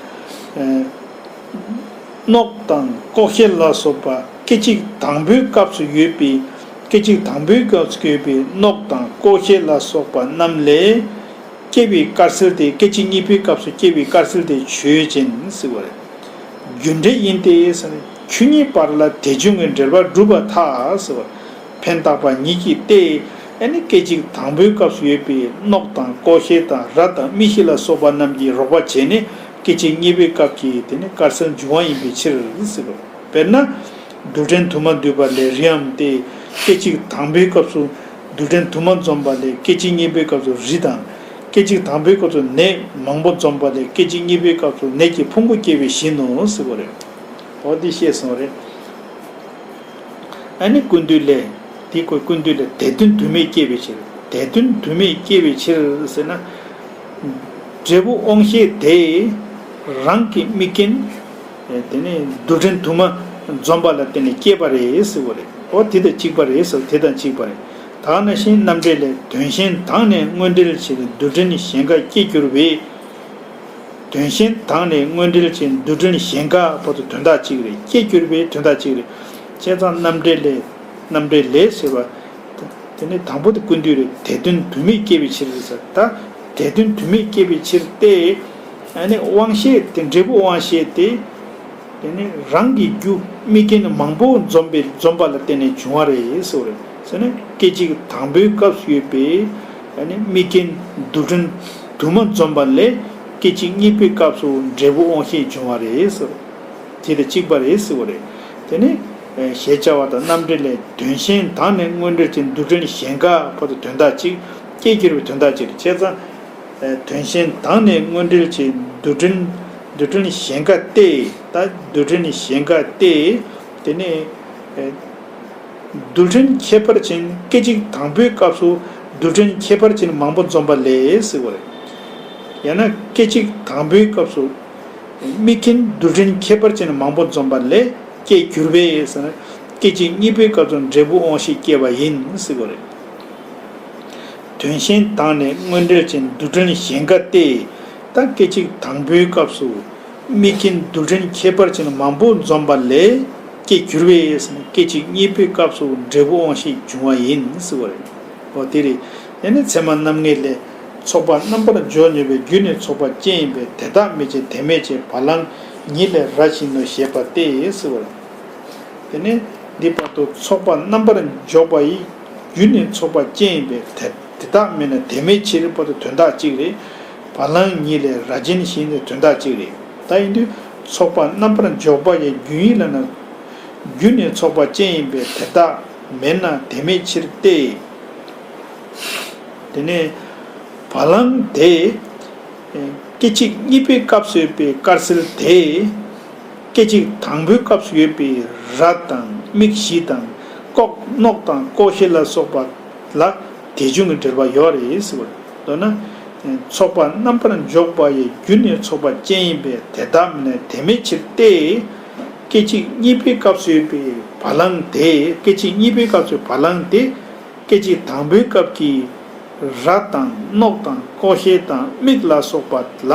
རྣོག་དང་ཀོག་ཤེལ་ལ་སོགས་པ་སྐད་ཅིག་དང་པོའི་སྐབས་སུ་ཡོད་པའི། སྐད་ཅིག་དང་པོའི་སྐབས་སུ་ཡོད་པའི་རྣོག་དང་ཀོག་ཤེལ་ལ་སོགས་པ་རྣམས་ལས་སྐྱེ་བའི་དཀར་སེལ་དེ། སྐད་ཅིག་གཉིས་པའི་སྐབས་སུ་སྐྱེ་བའི་དཀར་སེལ་དེ་ཆོས་ཅན་ཟེར་བ་རེད། རྒྱུ་འབྲས་ཡིན་ཏེ་ཟེར་ན་ཆོས་ཉིད་པར་ལ་དེ་བྱུང་གི་འབྲེལ་པ་གྲུབ་པར་ཐལ་ཟེར་བ། ཕན་བཏགས་པ་ཉིད་ཀྱིས་ཏེ། ཨ་ནི་སྐད་ཅིག་དང་པོའི་སྐབས་སུ་ཡོད་པའི་རྣོག་དང་ཀོག་ཤེལ་དང་ར་དང་མིག་བཞི་ལ་སོགས་པ་རྣམས་ཀྱིས་རོགས་པ་བྱས་ནས་སྐད་ཅིག་གཉིས་པའི་སྐབས་ཀྱི་དེ་ནི་དཀར་སེལ་འབྱུང་བ་ཡིན་པའི་ཕྱིར་ཟེར་བ། དཔེར་ན། རྡུལ་ཕྲན་དུ་མ་འདུས་པ་ལས་རིའམ་སྟེ། སྐད་ཅིག་དང་པོའི་སྐབས་སུ་རྡུལ་ཕྲན་དུ་མ་འཛོམས་པ་ལས་སྐད་ཅིག་གཉིས་པའི་སྐབས་སུ་རི་དང་། སྐད་ཅིག་དང་པོའི་སྐབས་སུ་ནད་མང་པོ་འཛོམས་པ་ལས་སྐད་ཅིག་གཉིས་པའི་སྐབས་སུ་ནད་ཀྱི་ཕུང་པོ་སྐྱེ་བའི་གཞི་ནོ་ཟེར་བ་རེད། འོ་འདི་བཤད་སོང་རེད། ཨ་ནི་ཀུན་བཏུས་ལས། དེ་ཀོ་ཀུན་བཏུས་ལས་དེ་དོན་དུ་མས་སྐྱེ་བའི་ཕྱིར། དེ་དོན་དུ་མས་སྐྱེ་བའི་ཕྱིར་ཟེར་ན། འབྲས་བུ་དབང་ཤེས་དེ་རང་གི་དམིགས་རྐྱེན། དེ་ནི་རྡུལ་ཕྲན་དུ་མ་འཛོམས་པ་ལ་བརྟེན་ནས་སྐྱེས་པ་རེད་ཟེར་བ་རེད། འོ་དེ་དང་གཅིག་པ་རེད་ཟེར། དེ་དང་གཅིག་པ་རེད། དེ་ནང་བཞིན་རྣམ་འགྲེལ་ལས། དོན་གཞན་དག་ནས་དངོས་འབྲེལ་བྱས་ཏེ་རྡུལ་ཕྲན་གཞན་འགའ་སྐྱེ་གྱུར་པས། དོན་གཞན་དག་ནས་དངོས་འབྲེལ་ཅན་རྡུལ་ཕྲན་གཞན་འགའ་བར་དུ་དོན་དག་གཅིག་རེད། སྐྱེ་གྱུར་པའི་དོན་དག་གཅིག་རེད། བྱས་ཙང་རྣམ་འགྲེལ་ལས། རྣམ་འགྲེལ་ལས་ཟེར་བ། དེ་ནི་དང་པོ་དེ་ཀུན་བཏུས་རེད། དེ་དོན་དུ་མས་སྐྱེ་བའི་ཕྱིར་ཟེར། ད་དེ་དོན་དུ་མས་སྐྱེ་བའི་ཕྱིར་ཏེ། ཨ་ནི་དབང་ཤེས་དེ་འབྲས་བུ་དབང་ཤེས་དེ། དེ་ནི་རང་གི་རྒྱུ་དམིགས་རྐྱེན་མང་པོ་འཛོམས་པའི་འཛོམས་པ་ལ་བརྟེན་ནས་བྱུང་བ་རེད་ཟེར་བ་རེད། ཟེར་ནས་སྐད་ཅིག་དང་པོའི་སྐབས་སུ་ཡོད་པའི་ཨ་ནི་དམིགས་རྐྱེན་རྡུལ་ཕྲན་དུ་མ་འཛོམས་པ་ལས་སྐད་ཅིག་གཉིས་པའི་སྐབས་སུ་འབྲས་བུ་དབང་ཤེས་བྱུང་བ་རེད་ཟེར། དེ་དང་གཅིག་པ་རེད་ཟེར་བ་རེད། དེ་ནི་ཞེས་བྱ་བ་དང་རྣམ་འགྲེལ་ལས། དོན་གཞན་དག་ནས་དངོས་འབྲེལ་ཅན་རྡུལ་ཕྲན་གཞན་འགའ་བར་དུ་དོན་དག་གཅིག་སྐྱེ་གྱུར་པའི་དོན་དག་གཅིག་རེད། བྱས་ཙང་། དོན་གཞན་དག་ནས་དངོས་འབྲེལ་གྱི་རྡུལ་ཕྲན། རྡུལ་ཕྲན་གཞན་འགའ་སྟེ། ད་རྡུལ་ཕྲན་གཞན་འགའ་སྟེ། དེ་ནས་རྡུལ་ཕྲན་ཁྱད་པར་ཅན། སྐད་ཅིག་དང་པོའི་སྐབས་སུ་རྡུལ་ཕྲན་ཁྱད་པར་ཅན་མང་པོ་འཛོམས་པ་ལས་ཟེར་བ་རེད། ཡང་ན་སྐད་ཅིག་དང་པོའི་སྐབས་སུ་དམིགས་རྐྱེན་རྡུལ་ཕྲན་ཁྱད་པར་ཅན་མང་པོ་འཛོམས་པ་ལས་སྐྱེ་གྱུར་པས་ཟེར་ན། སྐད་ཅིག་གཉིས་པའི་སྐབས་སུ་འབྲས་བུ་དབང་ཤེས་སྐྱེ་བ་ཡིན་ཟེར་བ་རེད། དོན་གཞན་དག་ནི་དངོས་འབྲེལ་ཅན་རྡུལ་ཕྲན་གཞན་འགའ་སྟེ། ད་སྐད་ཅིག་དང་པོའི་སྐབས་སུ་དམིགས་རྐྱེན་རྡུལ་ཕྲན་ཁྱད་པར་ཅན་མང་པོ་འཛོམས་པ་ལས་སྐྱེ་འགྱུར་བས་སྐད་ཅིག་གཉིས་པའི་སྐབས་སུ་འབྲས་བུ་དབང་ཤེས་འབྱུང་བ་ཡིན་ཟེར་བ་རེད། འོ་དེ་རེད། དེ་ནི་ཚད་མ་རྣམ་ངེས་ལས། ཚོགས་པ་རྣམ་པར་འཇོག་ནུས་པའི་རྒྱུ་ནི་ཚོགས་པ་ཅན་ཡིན་པས་དེ་དག་མེད་ཅིང་དེ་མེད་ཅིང་བ་ལང་ཉིད་ལས་ར་བཞིན་ནོ་ཞེས་པ་སྟེ་ཟེར་བ་རེད། དེ་ནས་འདི་བར་དུ་ཚོགས་པ་རྣམ་པར་འཇོག་པ་ཡི་རྒྱུ་ནི་ཚོགས་པ་ཅན་ཡིན་པས་དེ་དེ་དག་མེད་ན་དེ་མེད་ཕྱིར་བར་དུ་དོན་དག་གཅིག་རེད། བ་ལང་ཉིད་ལས་ར་བཞིན་ཞེས་ནི་དོན་དག་གཅིག་རེད། ད་ཡིན་དུས་ཚོགས་པ་རྣམ་པར་འཇོག་པ་ཡི་རྒྱུ་ཡིན་ལབ་ན། རྒྱུ་ནི་ཚོགས་པ་ཅན་ཡིན་པས་དེ་དག་མེད་ན་དེ་མེད་ཕྱིར་ཏེ། དེ་ནས་བ་ལང་དེ། སྐད་ཅིག་གཉིས་པའི་སྐབས་སུ་ཡོད་པའི་དཀར་སེལ་དེ། སྐད་ཅིག་དང་པོའི་སྐབས་སུ་ཡོད་པའི་ར་དང་མིག་བཞི་དང་ལྐོག་རྣོག་དང་ལྐོག་ཤལ་ལ་སོགས་པ་ལ་དེ་བྱུང་གི་འབྲེལ་བ་ཡོད་རེད་ཟེར་བ་རེད། མདོར་ན། ཚོགས་པ་རྣམ་པར་འཇོག་པ་ཡི་རྒྱུ་ནི་ཚོགས་པ་ཅན་ཡིན་པས་དེ་དག་མེད་ན་དེ་མེད་ཕྱིར་ཏེ། སྐད་ཅིག་གཉིས་པའི་སྐབས་སུ་ཡོད་པའི་བ་ལང་དེ། སྐད་ཅིག་གཉིས་པའི་སྐབས་སུ་བ་ལང་དེ། སྐད་ཅིག་དང་པོའི་སྐབས་ཀྱི་ར་དང་རྣོག་དང་ལྐོག་ཤལ་དང་མིག་ལ་སོགས་པ་ལ་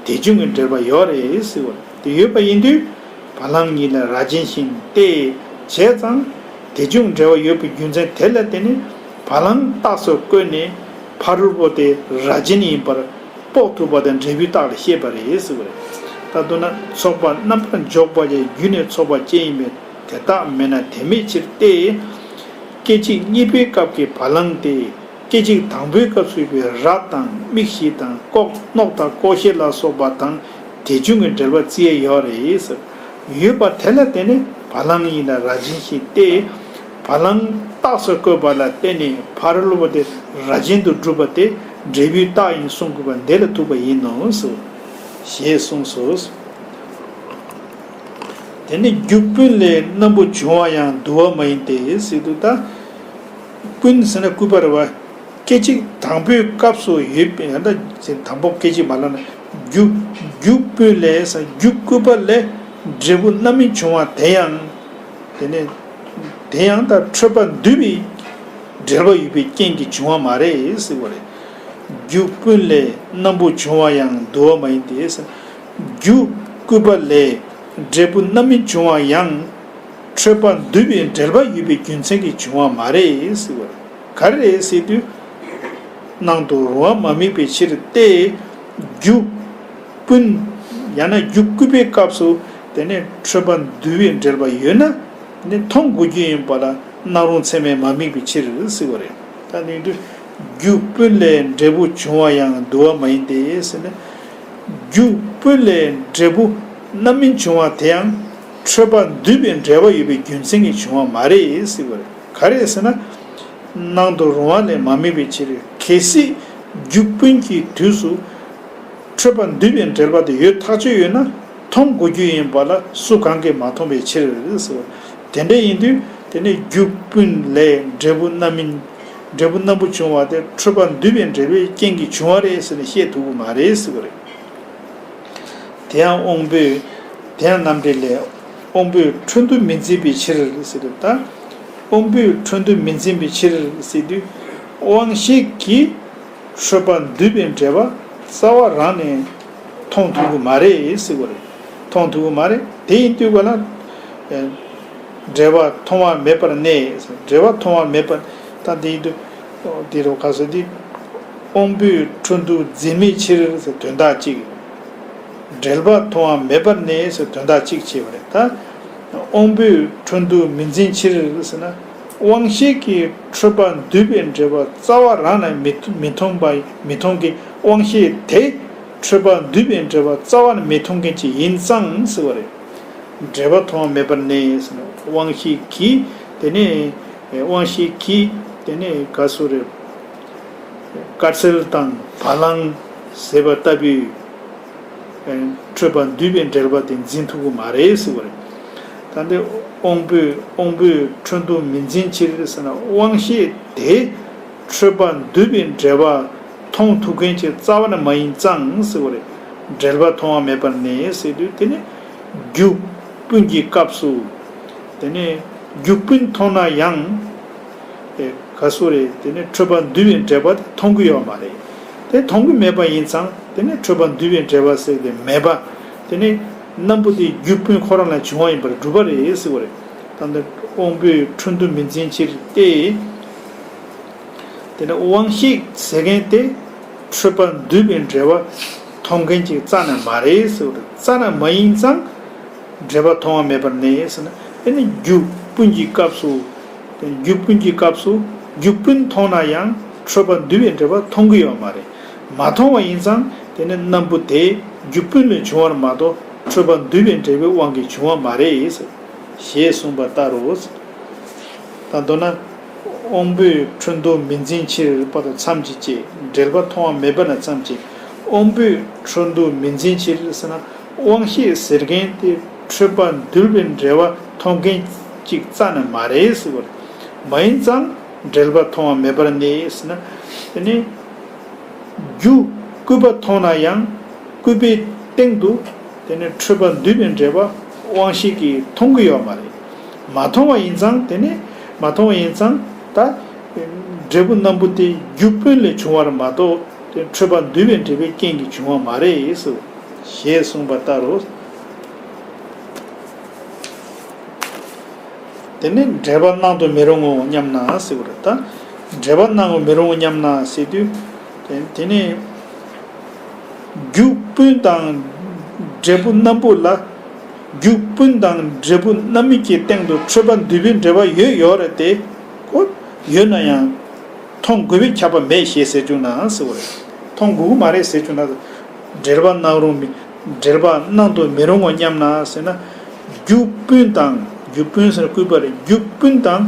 དེ་བྱུང་གི་འབྲེལ་བ་ཡོད་རེད་ཟེར་བ་དེ་ཡོད་པ་ཡིན་དུས་བ་ལང་ཉིད་ལ་ར་བཞིན་ཞིང་སྟེ། བྱས་ཙང་དེ་བྱུང་འབྲེལ་བ་ཡོད་པའི་རྒྱུ་མཚན་དེ་ལ་བརྟེན་ནས་བ་ལང་རྟགས་སུ་བཀོད་ནས་ཕ་རོལ་པོ་དེ་ར་བཞིན་ཡིན་པར་དཔོག་ཐུབ་པ་དང་འབྲས་བུའི་རྟགས་ལ་བཤད་པ་རེད་ཟེར་བ་རེད། ད་མདོར་ན་ཚོགས་པ་རྣམ་པར་འཇོག་པ་ཡི་རྒྱུ་ནི་ཚོགས་པ་ཅན་ཡིན་པས་དེ་དག་མེད་ན་དེ་མེད་ཕྱིར་ཏེ། སྐད་ཅིག་གཉིས་པའི་སྐབས་ཀྱི་བ་ལང་སྟེ། སྐད་ཅིག་དང་པོའི་སྐབས་སུ་ཡོད་པའི་ར་དང་མིག་བཞི་དང་ལྐོག་རྣོག་དང་ལྐོག་ཤལ་ལ་སོགས་པ་དང་དེ་བྱུང་གི་འབྲེལ་བ་བརྩི་ཡས་ཡོད་རེད་ཟེར། ཡོད་པ་དེ་ལ་བརྟེན་ནས་བ་ལང་ཡིན་ལ་ར་བཞིན་ཞིང་སྟེ། བ་ལང་རྟགས་སུ་བཀོད་པ་ལ་བརྟེན་ནས་ཕ་རོལ་པོ་དེ་ར་བཞིན་དུ་གྲུབ་པ་དེ་འབྲས་བུའི་རྟགས་ཡིན་གསུང་དགོས་པ་འདི་ལ་ཐུག་པ་ཡིན་ནོ་ཟེར། ཞེས་གསུངས་སོ། དེ་ནས་རྒྱུ་སྤུན་ལས་སྣམ་བུ་བྱུང་བ་ཡང་དུ་བ་མ་ཡིན་ཏེ་ཟེར་དུས་ད། སྤུན་ཟེར་ན་སྐུད་པ་རེད་བ། སྐད་ཅིག་དང་པོའི་སྐབས་སུ་ཡོད་པའི་ཡང་ད་དང་པོ་སྐད་ཅིག་མ་ལབ་ན་རྒྱུ། རྒྱུ་སྤུན་ལས་ཟེར་རྒྱུ་སྐུད་པ་ལས་འབྲས་བུ་རྣམ་སྨིན་བྱུང་བ་དེ་ཡང་། དེ་ནས་དེ་ཡང་ད་འཕྲོད་པ་འདུས་པའི་འབྲེལ་བ་ཡོད་པའི་རྐྱེན་གྱིས་བྱུང་བ་མ་རེད་ཟེར་བ་རེད། རྒྱུ་སྤུན་ལས་སྣམ་བུ་བྱུང་བ་ཡང་དུ་བ་མ་ཡིན་ཏེ་ཟེར། རྒྱུ་སྐུད་པ་ལས་འབྲས་བུ་རྣམ་སྨིན་བྱུང་བ་ཡང་འཕྲོད་པ་འདུས་པའི་འབྲེལ་བ་ཡོད་པའི་རྒྱུ་མཚན་གྱིས་བྱུང་བ་མ་རེད་ཟེར་བ་རེད། ག་རེ་རེད་ཟེར་དུས། སྣང་དུ་རུང་བ་མ་དམིགས་པའི་ཕྱིར་ཏེ། རྒྱུ་སྤུན། ཡང་ན་རྒྱུ་སྐུད་པའི་སྐབས་སུ་དེ་ནས་འཕྲོད་པ་འདུས་པའི་འབྲེལ་བ་ཡོད་ན་ནི་མཐོང་དགོས་རྒྱུ་ཡིན་པ་ལ་སྣང་རུང་ཚད་མས་མ་དམིགས་པའི་ཕྱིར་ཟེར་བ་རེད། ད་ནི་འདི་རྒྱུ་སྤུན་ལས་འབྲས་བུ་བྱུང་བ་ཡང་དུ་བ་མ་ཡིན་ཏེ་ཟེར་ན། རྒྱུ་སྤུན་ལས་འབྲས་བུ་རྣམ་སྨིན་བྱུང་བ་དེ་ཡང་འཕྲོད་པ་འདུས་པའི་འབྲེལ་བ་ཡོད་པའི་རྒྱུ་མཚན་གྱིས་བྱུང་བ་མ་རེད་ཟེར་བ་རེད། ག་རེ་ཟེར་ན། སྣང་དུ་རུང་བ་ལས་མ་དམིགས་པའི་ཕྱིར། གལ་སྲིད་རྒྱུ་སྤུན་གྱི་དུས་སུ་འཕྲོད་པ་འདུས་པའི་འབྲེལ་བ་དེ་ཡོད་ཐག་ཆོད་ཡོད་ན་མཐོང་དགོས་རྒྱུ་ཡིན་པ་ལ་སུ་གང་གིས་མ་མཐོང་བའི་ཕྱིར་ཟེར། དེ་འདྲ་ཡིན་དུས་དེ་ནི་རྒྱུ་སྤུན་ལས་འབྲས་བུ་རྣམ་སྨིན། འབྲས་བུ་རྣམ་པོ་བྱུང་བ་དེ་འཕྲོད་པ་འདུས་པའི་འབྲེལ་བའི་རྐྱེན་གྱིས་བྱུང་བ་རེད་ཟེར་ནས་བཤད་ཐུབ་ཀྱི་མ་རེད་ཟེར་བ་རེད། དེ་ཡང་དབང་པོས། དེ་ཡང་རྣམ་འགྲེལ་ལས། དབང་པོས་འཕྲོད་འདུ་མི་འཛིན་པའི་ཕྱིར་ཟེར་དུས་ད། དབང་པོས་འཕྲོད་འདུ་མི་འཛིན་པའི་ཕྱིར་ཟེར་དུས། དབང་ཤེས་ཀྱིས་འཕྲོད་པ་འདུས་པའི་འབྲེལ་བ་རྩ་བ་རང་ནས་མཐོང་ཐུབ་ཀྱི་མ་རེད་ཟེར་བ་རེད། མཐོང་ཐུབ་ཀྱི་མ་རེད། དེ་ཡིན་དུས་ག་ལ། འབྲེལ་བ་མཐོང་བ་མེད་པར་གནས། འབྲེལ་བ་མཐོང་བ་མེད་པར། ད་དེ་ཡིན་དུས། དེ་རུ་ག་ཟེར་དེ། དབང་པོས་འཕྲོད་འདུ་འཛིན་མེད་ཕྱིར་ཟེར་དོན་དག་གཅིག་འབྲེལ་བ་མཐོང་བ་མེད་པར་གནས་ཟེར་དོན་དག་གཅིག་བྱས་པ་རེད་ད། དབང་པོས་འཕྲོད་འདུ་མི་འཛིན་ཕྱིར་ཟེར་ན། དབང་ཤེས་ཀྱིས་འཕྲོད་པ་འདུས་པའི་འབྲེལ་བ་རྩ་བ་རང་ལ་མི་མི་མཐོང་པ་མི་མཐོང་གི་དབང་ཤེས་དེ་འཕྲོད་པ་འདུས་པའི་འབྲེལ་བ་རྩ་བ་ནས་མི་མཐོང་མཁན་ཅིག་ཡིན་ཙང་ཟེར་བ་རེད། འབྲེལ་བ་མཐོང་བ་མེད་པར་གནས་ཟེར་ན་དབང་ཤེས་ཀྱིས་དེ་ནས་དབང་ཤེས་ཀྱིས་དེ་ནས་ག་སུ་རེད། དཀར་སེལ་དང་བ་ལང་ཟེར་བ་ལྟ་བུའི་འཕྲོད་པ་འདུས་པའི་འབྲེལ་བ་དེ་འཛིན་ཐུབ་ཀྱི་མ་རེད་ཟེར་བ་རེད། ད་ལྟའི་དབང་པོས་དབང་པོས་འཕྲོད་འདུ་མི་འཛིན་ཕྱིར་ཟེར་ན་དབང་ཤེས་དེ་འཕྲོད་པ་འདུས་པའི་འབྲེལ་བ་མཐོང་ཐུབ་མཁན་ཅིག་རྩ་བ་ནས་མ་ཡིན་ཙང་ཟེར་བ་རེད། འབྲེལ་བ་མཐོང་བ་མེད་པར་གནས་ཟེར་དུས་དེ་ནི་རྒྱུ་སྤུན་གྱི་སྐབས་སུ་དེ་ནི་རྒྱུ་སྤུན་མཐོང་ན་ཡང་། ག་སུ་རེད། དེ་ནི་འཕྲོད་པ་འདུས་པའི་འབྲེལ་པ་དེ་མཐོང་གི་ཡོད་མ་རེད། དེ་མཐོང་གི་མེད་པ་ཡིན་ཙང་དེ་ནི་འཕྲོད་པ་འདུས་པའི་འབྲེལ་པ་ཟེར་དེ་མེད་པ། དེ་ནི་སྣམ་བུ་དེ་རྒྱུ་སྤུན་ཁོ་རང་ལ་བྱུང་བ་ཡིན་པར་གྲུབ་པ་རེད་ཟེར་བ་རེད། ད་ལྟ་དབང་པོས་འཕྲོ་འདུ་མི་འཛིན་ཕྱིར་ཏེ། དེ་ནི་དབང་ཤེས་ཟེར་མཁན་དེ་འཕྲོད་པ་འདུས་པའི་འབྲེལ་པ་མཐོང་མཁན་ཅིག་རྩ་ནས་མ་རེད་ཟེར་བ་རེད། རྩ་ནས་མ་ཡིན་ཙང་། འབྲེལ་པ་མཐོང་བ་མེད་པར་ནས་ཟེར་ན། དེ་ནི་རྒྱུ་སྤུན་གྱི་སྐབས་སུ། དེ་རྒྱུ་སྤུན་གྱི་སྐབས་སུ་རྒྱུ་སྤུན་མཐོང་ན་ཡང་འཕྲོད་པ་འདུས་པའི་འབྲེལ་པ་མཐོང་གི་ཡོད་མ་རེད། མ་མཐོང་བ་ཡིན་ཙང་དེ་ནི་སྣམ་བུ་དེ་རྒྱུ་སྤུན་ལས་བྱུང་བར་མ་གཏོགས་འཕྲོད་པ་འདུས་པའི་འབྲེལ་པའི་དབང་གིས་བྱུང་བ་མ་རེད་ཟེར། ཞེས་གསུངས་པ་ལྟར་རོ། ད་མདོར་ན། དབང་པོས་འཕྲོ་འདུ་མི་འཛིན་ཕྱིར་བར་དུ་མཚམས་ཀྱི་བཅད། འབྲེལ་པ་མཐོང་བ་མེད་པ་ན་མཚམས་བཅད། དབང་པོས་འཕྲོ་འདུ་མི་འཛིན་ཕྱིར་ཟེར་ན། དབང་ཤེས་ཟེར་མཁན་དེ་འཕྲོད་པ་འདུས་པའི་འབྲེལ་བ་མཐོང་མཁན་ཅིག་རྩ་ནས་མ་རེད་ཟེར་བ་རེད། མ་ཡིན་ཙང་འབྲེལ་པ་མཐོང་བ་མེད་པར་ནས་ཟེར་ན། དེ་ནི། རྒྱུ་སྐུད་པ་མཐོང་ན་ཡང་སྐུད་པའི་སྟེང་དུ་དེ་ནི་འཕྲོད་པ་འདུས་པའི་འབྲེལ་པ་དབང་ཤེས་ཀྱིས་མཐོང་གི་ཡོད་མ་རེད། མ་མཐོང་བ་ཡིན་ཙང་དེ་ནི་མ་མཐོང་བ་ཡིན་ཙང་ད་འབྲས་བུ་སྣམ་བུ་དེ་རྒྱུ་སྤུན་ལས་བྱུང་བར་མ་གཏོགས་དེ་འཕྲོད་པ་འདུས་པའི་འབྲེལ་པའི་རྐྱེན་གྱིས་བྱུང་བ་མ་རེད་ཟེར། ཞེས་གསུངས་པ་ལྟར་རོ། དེ་ནི་འབྲེལ་པ་སྣང་དུ་མི་རུང་ངོ་སྙམ་ན་ཟེར་བ་རེད་ད། འབྲེལ་པ་སྣང་དུ་མི་རུང་ངོ་སྙམ་ན་ཟེར་དུས། དེ་དེ་ནི་རྒྱུ་སྤུན་དང་འབྲས་བུ་སྣམ་བུ་ལ། རྒྱུ་སྤུན་དང་འབྲས་བུ་རྣམ་སྨིན་གྱི་སྟེང་དུ་འཕྲོད་པ་འདུས་པའི་འབྲེལ་བ་ཡོད་ཡོད་རེད་དེ། ཁོ་ཡོད་ན་ཡང་མཐོང་དགོས་པའི་ཁྱབ་པ་མེད་ཞེས་ཟེར་བྱུང་ན་ཟེར་བ་རེད། མཐོང་དགོས་ཀྱི་མ་རེད་ཟེར་བྱུང་ན། འབྲེལ་པ་སྣང་རུང་མི། འབྲེལ་པ་སྣང་དུ་མི་རུང་ངོ་སྙམ་ན་ཟེར་ན། རྒྱུ་སྤུན་དང་། རྒྱུ་སྤུན་ཟེར་ན་སྐུད་པ་རེད། རྒྱུ་སྤུན་དང་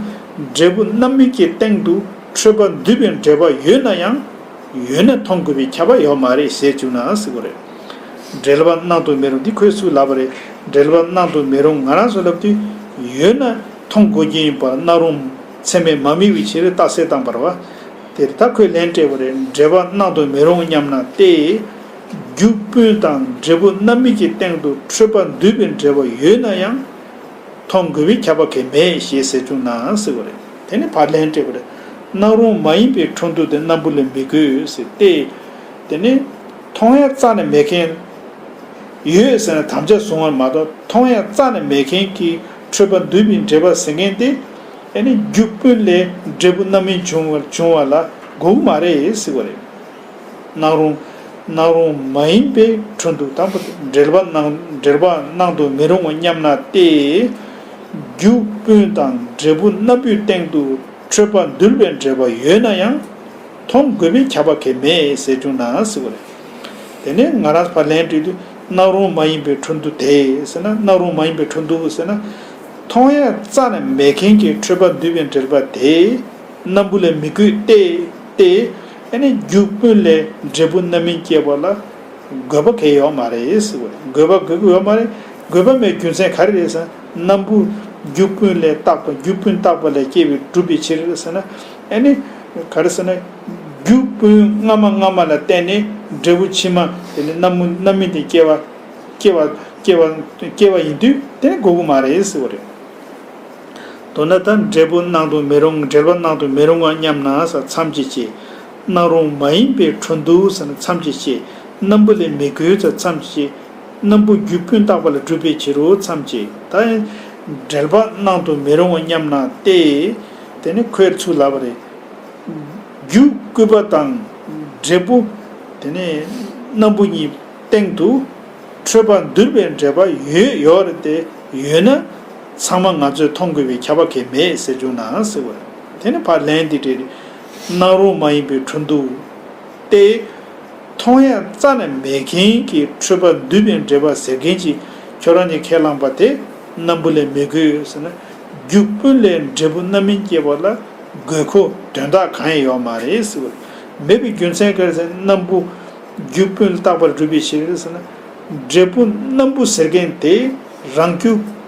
འབྲས་བུ་རྣམ་སྨིན་གྱི་སྟེང་དུ་འཕྲོད་པ་འདུས་པའི་འབྲེལ་པ་ཡོད་ན་ཡང་། ཡོད་ན་མཐོང་དགོས་པའི་ཁྱབ་པ་ཡོད་མ་རེད་ཟེར་བྱུང་ན་ཟེར་བ་རེད། འབྲེལ་པ་སྣང་དུ་མི་རུང་འདི་ཁོས་སུས་ལབ་པ་རེད། འབྲེལ་པ་སྣང་དུ་མི་རུང་ང་རང་ཚོ་ལབ་དུས། ཡོད་ན་མཐོང་དགོས་ཀྱི་ཡིན་པར་སྣང་རུང་ཚད་མས་མ་དམིགས་པའི་ཕྱིར་རྟགས་གསལ་བཏང་པ་རེད་བ། དེར་ད་ཁོས་ལན་སྤྲད་པ་རེད། འབྲེལ་པ་སྣང་དུ་མི་རུང་སྙམ་ན་སྟེ། རྒྱུ་སྤུན་དང་འབྲས་བུ་རྣམ་སྨིན་གྱི་སྟེང་དུ་འཕྲོད་པ་འདུས་པའི་འབྲེལ་བ་ཡོད་ན་ཡང་། མཐོང་དགོས་པའི་ཁྱབ་པ་གང་ཡང་མེད་ཞེས་ཟེར་བྱུང་ན་ཟེར་བ་རེད། དེ་ནི་ཕར་ལན་སྤྲད་པ་རེད། སྣང་རུང་མ་ཡིན་པའི་འཕྲོ་འདུ་དེ་སྣམ་བུ་ལས་མི་དགོས་ཟེར་ཏེ། དེ་ནི་མཐོང་ཡ་རྩ་ནས་མེད་མཁན། ཡོད་ཟེར་ན་དམ་བཅའ་བཟུང་བར་མ་གཏོགས་མཐོང་ཡ་རྩ་ནས་མེད་མཁན་གྱི་འཕྲོད་པ་འདུས་པའི་འབྲེལ་པ་ཟེར་མཁན་དེ། ཨ་ནི་རྒྱུ་སྤུན་ལས་འབྲས་བུ་རྣམ་སྨིན་བྱུང་བར་བྱུང་བ་ལ་གོ་གི་མ་རེད་ཟེར་བ་རེད། སྣང་རུང་། སྣང་རུང་མ་ཡིན་པའི་འཕྲོ་འདུ་དང་པོ་དེ་འབྲེལ་པ་སྣང་། འབྲེལ་པ་སྣང་དུ་མི་རུང་བ་སྙམ་ན་སྟེ། རྒྱུ་སྤུན་དང་འབྲས་བུ་སྣམ་བུའི་སྟེང་དུ་འཕྲོད་པ་འདུས་པའི་འབྲེལ་པ་ཡོད་ན་ཡང་། མཐོང་དགོས་པའི་ཁྱབ་པ་གང་ཡང་མེད་ཟེར་བྱུང་ན་ཟེར་བ་རེད། དེ་ནས་ང་རང་ཕར་ལན་སྤྲད་དུས་སྣང་རུང་མ་ཡིན་པའི་འཕྲོ་འདུ་དེ་ཟེར་ན། སྣང་རུང་མ་ཡིན་པའི་འཕྲོ་འདུ་ཟེར་ན། མཐོང་ཡ་རྩ་ནས་མེད་མཁན་གྱི་འཕྲོད་པ་འདུས་པའི་འབྲེལ་པ་དེ། སྣམ་བུ་ལས་མི་དགོས་ཏེ། ཏེ། ཨ་ནི་རྒྱུ་སྤུན་ལས་འབྲས་བུ་རྣམ་སྨིན་སྐྱེ་བ་ལ་དགོས་པ་གང་ཡང་ཡོད་མ་རེད་ཟེར་བ་རེད། དགོས་པ་དགོས་ཀྱི་ཡོད་མ་རེད། དགོས་པ་མེད་རྒྱུ་མཚན་ག་རེ་རེད་ཟེར་ན། སྣམ་བུ་རྒྱུ་སྤུན་ལས་བཏགས་པ། རྒྱུ་སྤུན་བཏགས་པ་ལས་སྐྱེ་བའི་གྲུབ་པའི་ཕྱིར་ཟེར་ན། ཨ་ནི་ག་རེ་ཟེར་ན། རྒྱུ་སྤུན་སྔ་མ་སྔ་མ་ལ་བརྟེན་ནས་འབྲས་བུ་ཕྱི་མ་དེ་ནི་རྣམ་སྨིན་དེ་སྐྱེ་བ། སྐྱེ་བ། སྐྱེ་བ། སྐྱེ་བ་ཡིན་དུས་དེ་ནི་དགོས་ཀྱི་མ་རེད་ཟེར་བ་རེད། མདོར་ན་ད་འབྲས་བུ་སྣང་དུ་མི་རུང་། འབྲེལ་པ་སྣང་དུ་མི་རུང་བ་སྙམ་ན་ཟེར་མཚམས་ཀྱི་བཅད། སྣང་རུང་མ་ཡིན་པའི་འཕྲོ་འདུ་ཟེར་ན་མཚམས་ཀྱི་བཅད། སྣམ་བུ་ལས་མི་དགོས་ཟེར་མཚམས་ཀྱི་བཅད། སྣམ་བུ་རྒྱུ་སྤུན་བཏགས་པ་ལས་གྲུབ་པའི་ཕྱིར་རོ་མཚམས་བཅད། ད་ཡང་འབྲེལ་པ་སྣང་དུ་མི་རུང་བ་སྙམ་ན་སྟེ། དེ་ནི་ཁོས་ཚུར་ལབ་པ་རེད། རྒྱུ་སྐུད་པ་དང་འབྲས་བུ། དེ་ནི་སྣམ་བུ་གཉིས་སྟེང་དུ་འཕྲོད་པ་འདུས་པའི་འབྲེལ་པ་ཡོད་ཡོད་རེད་དེ། ཡོད་ན་ཚང་མ་ང་ཚོས་མཐོང་དགོས་པའི་ཁྱབ་པ་གང་ཡང་མེད་ཟེར་བྱུང་ན་ཟེར་བ་རེད། དེ་ནི་ཕར་ལན་འདི་སྤྲད་རེད། སྣང་རུང་མ་ཡིན་པའི་འཕྲོ་འདུ་སྟེ། མཐོང་ཡ་རྩ་ནས་མེད་མཁན་གྱི་འཕྲོད་པ་འདུས་པའི་འབྲེལ་པ་ཟེར་མཁན་གྱི་ཁྱོད་རང་གིས་ཁས་བླངས་པ་དེ་སྣམ་བུ་ལས་མི་དགོས་ཟེར་ན། རྒྱུ་སྤུན་ལས་འབྲས་བུ་རྣམ་སྨིན་སྐྱེ་བ་ལ་དགོས་མཁོ་དོན་དག་གང་ཡང་ཡོད་མ་རེད་ཟེར་བ་རེད། མེད་པའི་རྒྱུ་མཚན་ག་རེ་ཟེར་ན། སྣམ་བུ་རྒྱུ་སྤུན་ལས་བཏགས་པ་ལས་གྲུབ་པའི་ཕྱིར་ཟེར་ན། འབྲས་བུ་སྣམ་བུ་ཟེར་མཁན་དེ་རང་རྒྱུ།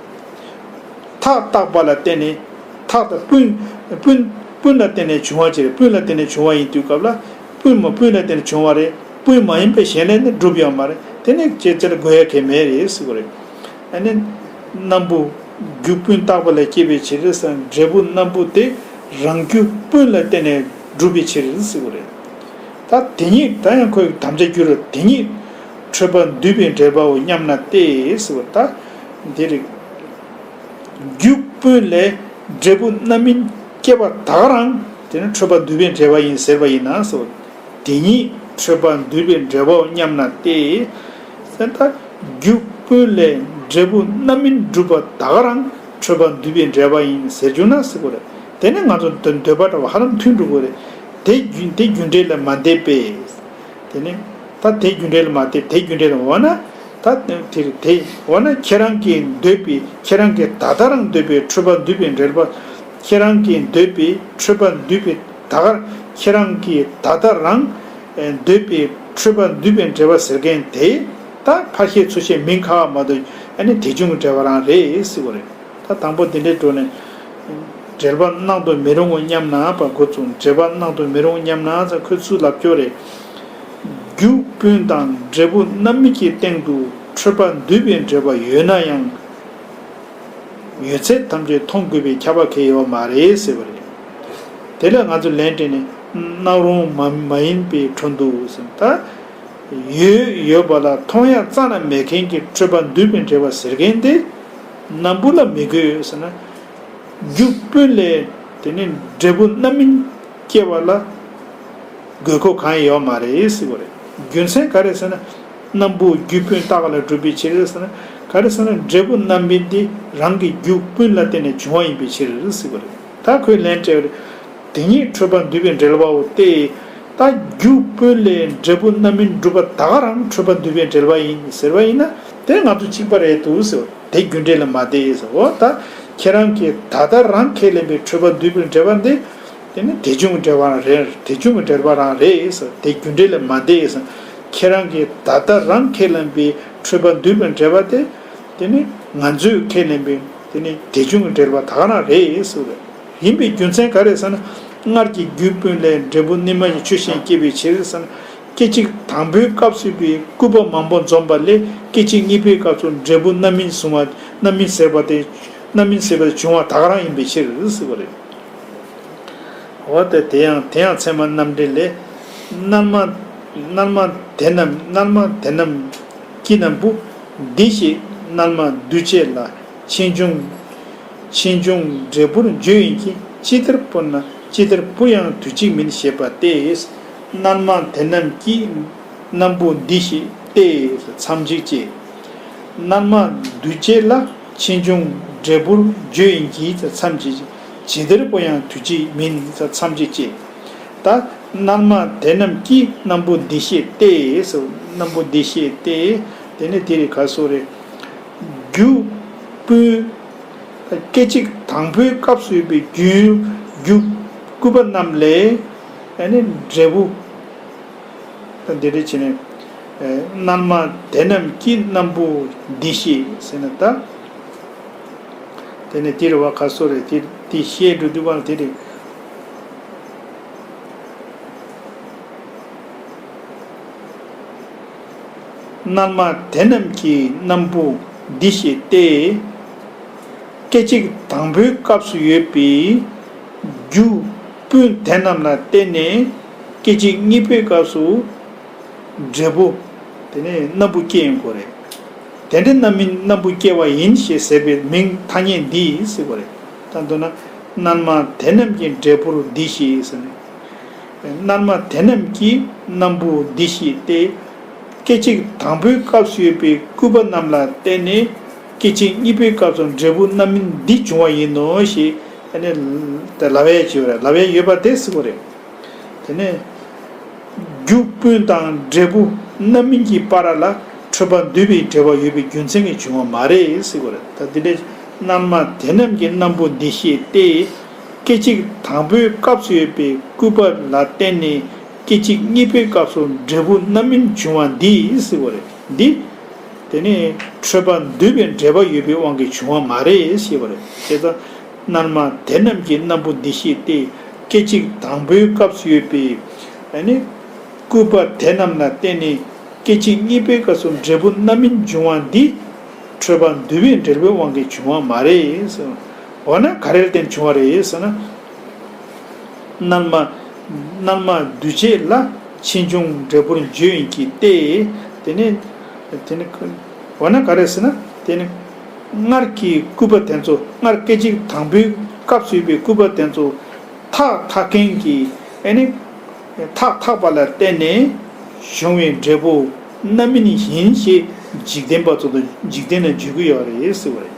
ཐགས་བཏགས་པ་ལ་བརྟེན་ནས། ཐགས་དང་སྤུན། སྤུན། སྤུན་ལ་བརྟེན་ནས་བྱུང་བ་ཅིག་རེད། སྤུན་ལ་བརྟེན་ནས་བྱུང་བ་ཡིན་དུས་སྐབས་ལ། སྤུན་མ་སྤུན་ལ་བརྟེན་ནས་བྱུང་བ་རེད། སྤུན་མ་ཡིན་པའི་གཞན་ལས་ནི་གྲུབ་ཡོད་མ་རེད། དེ་ནི་ཅི་ཅི་ལ་དགོས་ཡ་གང་ཡང་མེད་རེད་ཟེར་བ་རེད། ཨ་ནི། སྣམ་བུ། རྒྱུ་སྤུན་བཏགས་པ་ལས་སྐྱེས་པའི་ཕྱིར་ཟེར་ན། འབྲས་བུ་སྣམ་བུ་དེ་ རང་རྒྱུ་སྤུན་ལ་བརྟེན་ནས་གྲུབ་པའི་ཕྱིར་ཟེར་བ་རེད། ད་དེ་ཉིད་ད་ཡང་ཁོས་དམ་བཅའ་བསྒྱུར་རོ། དེ་ཉིད་འཕྲོད་པ་འདུས་པའི་འབྲེལ་པའོ་སྙམ་ན་སྟེ་ཟེར་བ། ད་འདི་རེད། རྒྱུ་སྤུན་ལས་འབྲས་བུ་རྣམ་སྨིན་སྐྱེ་བ་ད་ག་རང་དེ་ནི་འཕྲོད་པ་འདུས་པའི་འབྲེལ་པ་ཡིན་ཟེར་བ་ཡིན་ན་ཟེར་བ། དེ་ཉིད་འཕྲོད་པ་འདུས་པའི་འབྲེལ་པའོ་སྙམ་ན་སྟེ། ཟེར་ད་རྒྱུ་སྤུན་ལས་འབྲས་བུ་རྣམ་སྨིན་གྲུབ་པ་ད་ག་རང་འཕྲོད་པ་འདུས་པའི་འབྲེལ་པ་ཡིན་ཟེར་བྱུང་ན་ཟེར་བ་རེད། དེ་ནི་ང་ཚོ་འདོད་པ་འདྲ་བ་ཧ་ལམ་མཐུན་འགྲོ་གི་རེད། དེ་རྒྱུ་དེ་རྒྱུ་འབྲས་ལ་མ་འདས་པས། དེ་ནི་ད་དེ་རྒྱུ་འབྲས་ལ་མ་འདས། དེ་རྒྱུ་འབྲས་ལ་འོ་ན། ད་དེ་དེ་འོ་ན་ཁྱེད་རང་གིས་འདོད་པའི་ཁྱེད་རང་གིས་ད་ལྟ་རང་འདོད་པའི་འཕྲོད་པ་འདུས་པའི་འབྲེལ་པ། ཁྱེད་རང་གིས་འདོད་པའི་འཕྲོད་པ་འདུས་པའི་ད་ག་ཁྱེད་རང་གིས་ད་ལྟ་རང་འདོད་པའི་འཕྲོད་པ་འདུས་པའི་འབྲེལ་པ་ཟེར་མཁན་དེ། ད་ཕར་བཤད་ཚུར་བཤད་མིང་ཁ་བ་མ་གཏོགས་ཨ་ནི་དེ་བྱུང་གི་འབྲེལ་པ་རང་རེད་ཟེར་བ་རེད། ད་དང་པོ་འདི་འདྲའི་འགྲོ་ནས། འབྲེལ་པ་སྣང་དུ་མི་རུང་བ་སྙམ་ན་པ་འགོ་བཙུགས། འབྲེལ་པ་སྣང་དུ་མི་རུང་སྙམ་ན་ཚ་ཁོས་ཚུར་ལབ་སྐྱོ་རེད། རྒྱུ་སྤུན་དང་འབྲས་བུ་རྣམ་སྨིན་གྱི་སྟེང་དུ་འཕྲོད་པ་འདུས་པའི་འབྲེལ་པ་ཡོད་ན་ཡང་། ཡོད་ཚད་ཐམས་ཅད་མཐོང་དགོས་པའི་ཁྱབ་པ་གལ་ཡོད་མ་རེད་ཟེར་བ་རེད། དེ་ལས་ང་ཚོ་ལན་སྤྲད་ནས་སྣང་རུང་མ་མ་ཡིན་པའི་འཕྲོ་འདུ་ཟེར་ད། ཡོད་ཡོད་པ་ལ་མཐོང་ཡ་རྩ་ན་མེད་མཁན་གྱི་འཕྲོད་པ་འདུས་པའི་འབྲེལ་པ་ཟེར་མཁན་དེ། སྣམ་བུ་ལ་མི་དགོས་ཟེར་ན། རྒྱུ་སྤུན་ལས་དེ་ནི་འབྲས་བུ་རྣམ་སྨིན་སྐྱེ་བ་ལ་དགོས་མཁོ་གང་ཡང་ཡོད་མ་རེད་ཟེར་བ་རེད། རྒྱུ་མཚན་ག་རེ་ཟེར་ན། སྣམ་བུ་རྒྱུ་སྤུན་བཏགས་ལ་གྲུབ་པའི་ཕྱིར་ཟེར་ན། ག་རེ་ཟེར་ན་འབྲས་བུ་རྣམ་སྨིན་དེ་རང་གི་རྒྱུ་སྤུན་ལ་བརྟེན་ནས་བྱུང་བ་ཡིན་པའི་ཕྱིར་ཟེར་བ་རེད། ད་ཁོས་ལན་སྤྲད་པ་རེད། དེ་ཉིད་འཕྲོད་པ་འདུས་པའི་འབྲེལ་པའོ་སྟེ། ད་རྒྱུ་སྤུན་ལས་འབྲས་བུ་རྣམ་སྨིན་གྲུབ་པ་ད་ག་རང་འཕྲོད་པ་འདུས་པའི་འབྲེལ་པ་ཡིན་ཟེར་བ་ཡིན་ན། དེ་ང་ཚོ་གཅིག་པ་རེད་འདུག་ཟེར་བ། དེ་རྒྱུ་འབྲས་ལ་མ་བལྟས་ཟེར། འོ་ད་ཁྱེད་རང་གིས་ད་ལྟ་རང་ཁས་ལེན་པའི་འཕྲོད་པ་འདུས་པའི་འབྲེལ་པ་འདི། དེ་ནི་དེ་བྱུང་གི་འབྲེལ་པ་རང་རེད། དེ་བྱུང་གི་འབྲེལ་པ་རང་རེད་ཟེར། དེ་རྒྱུ་འབྲས་ལ་མ་བལྟས་ཟེར། ཁྱེད་རང་གིས་ད་ལྟ་རང་ཁས་ལེན་པའི་འཕྲོད་པ་འདུས་པའི་འབྲེལ་པ་དེ། དེ་ནི་ང་ཚོས་ཁས་ལེན་པའི་དེ་ནི་དེ་བྱུང་གི་འབྲེལ་པ་ད་ག་རང་རེད་ཟེར་བ་རེད། ཡིན་པའི་རྒྱུ་མཚན་ག་རེ་ཟེར་ན། སྔར་གྱི་རྒྱུ་སྤུན་ལས་འབྲས་བུ་རྣམ་སྨིན་གྱི་ཆོས་གཞན་སྐྱེ་བའི་ཕྱིར་ཟེར་ན། སྐད་ཅིག་དང་པོའི་སྐབས་སུ་ཡོད་པའི་སྐུད་པ་མང་པོ་འཛོམས་པ་ལས་སྐད་ཅིག་གཉིས་པའི་སྐབས་སུ་འབྲས་བུ་རྣམ་སྨིན་བྱུང་བ། རྣམ་སྨིན་ཟེར་བ་དེ། རྣམ་སྨིན་ཟེར་བ་དེ་བྱུང་བ་ད་ག་རང་ཡིན་པའི་ཕྱིར་ཟེར་བ་རེད། འོ་ད་དེ་ཡང་དེ་ཡང་ཚད་མ་རྣམ་འགྲེལ་ལས། སྣལ་མ་སྣལ་མ་དེ་རྣམས་སྣལ་མ་དེ་རྣམས་ཀྱི་སྣམ་བུ་འདི་ཞེས་སྣལ་མ་འདུས་བྱས་ལ་ཆེ་ཆུང་། ཆེ་ཆུང་འབྲས་བུར་བརྗོད་ཡིན་གྱི། ཅི་ལྟར་སྤུར་ན་ཅི་ལྟར་སྤུར་ཡང་དུས་གཅིག་མིན་ཞེས་པ་སྟེ། སྣལ་མ་དེ་རྣམས་ཀྱི་སྣམ་བུ་འདི་ཞེས་ཏེ་མཚམས་གཅིག་ཅེས། སྣལ་མ་འདུས་བྱས་ལ་ཆེ་ཆུང་འབྲས་བུར་བརྗོད་ཡིན་གྱི་མཚམས་གཅིག་ཅེས། ཇི་ལྟར་སྤུར་ཡང་དུས་གཅིག་མིན་མཚམས་གཅིག་ཅེས། ད་སྣལ་མ་དེ་རྣམས་ཀྱི་སྣམ་བུ་འདི་ཞེས་ཏེ། སྣམ་བུ་འདི་ཞེས་ཏེ། དེ་ནི་དེ་རིགས་ག་སོགས་རེད། རྒྱུ་སྤུན། སྐད་ཅིག་དང་པོའི་སྐབས་སུ་ཡོད་པའི་རྒྱུ། རྒྱུ་སྐུད་པ་རྣམས་ལས་ཨ་ནི་འབྲས་བུ། ད་འདི་འདྲ་བྱས་ནས། སྣལ་མ་དེ་རྣམས་ཀྱི་སྣམ་བུ་འདི་ཞེས་ཟེར་ན་ད། དེ་ནས་དེ་རུ་བ་ག་སོགས་རེད། དེ་དེ་ཤེས་འགྲོ་དུས་གང་ལ་དེ་རེད། སྣལ་མ་དེ་རྣམས་ཀྱི་སྣམ་བུ་འདི་ཞེས་ཏེ། སྐད་ཅིག་དང་པོའི་སྐབས་སུ་ཡོད་པའི་རྒྱུ་སྤུན་དེ་རྣམས་ལ་བརྟེན་ནས་སྐད་ཅིག་གཉིས་པའི་སྐབས་སུ་འབྲས་བུ། དེ་ནས་སྣམ་བུ་སྐྱེ་ཡོང་གི་རེད། དེ་འདྲའི་རྣམ་སྨིན་སྣམ་བུ་སྐྱེ་བ་ཡིན་ཞེས་ཟེར་བའི་མིང་ཐ་སྙད་འདིས་ཟེར་བ་རེད། ད་མདོར་ན། སྣལ་མ་དེ་རྣམས་ཀྱི་འབྲས་བུར་འདི་ཞེས་ཟེར་ནས། སྣལ་མ་དེ་རྣམས་ཀྱི་སྣམ་བུ་འདི་ཞེས་ཏེ། སྐད་ཅིག་དང་པོའི་སྐབས་སུ་ཡོད་པའི་སྐུད་པ་རྣམས་ལ་བརྟེན་ནས་སྐད་ཅིག་གཉིས་པའི་སྐབས་སུ་འབྲས་བུ་རྣམ་སྨིན་འདི་བྱུང་བ་ཡིན་ནོ་ཞེས་ཨ་ནི་ལབ་ཡས་ཅིག་ཡོད་རེད། ལབ་ཡས་ཡོད་པ་དེ་ཟེར་བ་རེད། དེ་ནས་རྒྱུ་སྤུན་དང་འབྲས་བུ་རྣམ་སྨིན་གྱི་བར་ལ་འཕྲོད་པ་འདུས་པའི་འབྲེལ་བ་ཡོད་པའི་རྒྱུ་མཚན་གྱིས་བྱུང་བ་མ་རེད་ཟེར་བ་རེད། ད་འདི་ནས་སྣལ་མ་དེ་རྣམས་ཀྱི་སྣམ་བུ་འདི་ཞེས་ཏེ། སྐད་ཅིག་དང་པོའི་སྐབས་སུ་ཡོད་པའི་སྐུད་པ་ལ་བརྟེན་ནས་སྐད་ཅིག་གཉིས་པའི་སྐབས་སུ་འབྲས་བུ་རྣམ་སྨིན་བྱུང་བ་འདི་ཟེར་བ་རེད། འདི། དེ་ནི་འཕྲོད་པ་འདུས་པའི་འབྲེལ་པ་ཡོད་པའི་དབང་གིས་བྱུང་བ་མ་རེད་ཞེས་པ་རེད། བྱས་ཙང་། སྣལ་མ་དེ་རྣམས་ཀྱི་སྣམ་བུ་འདི་ཞེས་ཏེ། སྐད་ཅིག་དང་པོའི་སྐབས་སུ་ཡོད་པའི་ཨ་ནི་སྐུད་པ་དེ་རྣམས་ལ་བརྟེན་ནས་སྐད་ཅིག་གཉིས་པའི་སྐབས་སུ་འབྲས་བུ་རྣམ་སྨིན་འབྱུང་བ་འདི་འཕྲོད་པ་འདུས་པའི་འབྲེལ་པའི་དབང་གིས་བྱུང་བ་མ་རེད། འོ་ན་ག་རེར་བརྟེན་བྱུང་བ་རེད་ཟེར་ན། མནལ་མ། མནལ་མ་འདུས་བྱས་ལ་ཕྱིས་འབྱུང་འབྲས་བུར་བརྗོད་ཡིན་གྱི་སྟེ། དེ་ནི། དེ་ནི། འོ་ན་ག་རེ་ཟེར་ན། དེ་ནི། སྔར་གྱི་སྐུད་པ་དེ་ཚོ། སྔར་སྐད་ཅིག་དང་པོའི་སྐབས་སུ་ཡོད་པའི་སྐུད་པ་དེ་ཚོ་འཐག་འཐག་མཁན་གྱི། ཨེ་ནི། འཐག་འཐག་པ་ལ་བརྟེན་ནས་བྱུང་བའི་འབྲས་བུ་རྣམ་སྨིན་ཡིན་ཞེས་འཇིག་རྟེན་པ་ཚོ་དང་འཇིག་རྟེན་ན་བརྗོད་ཀྱི་ཡོད་རེད་ཟེར་བ་རེད།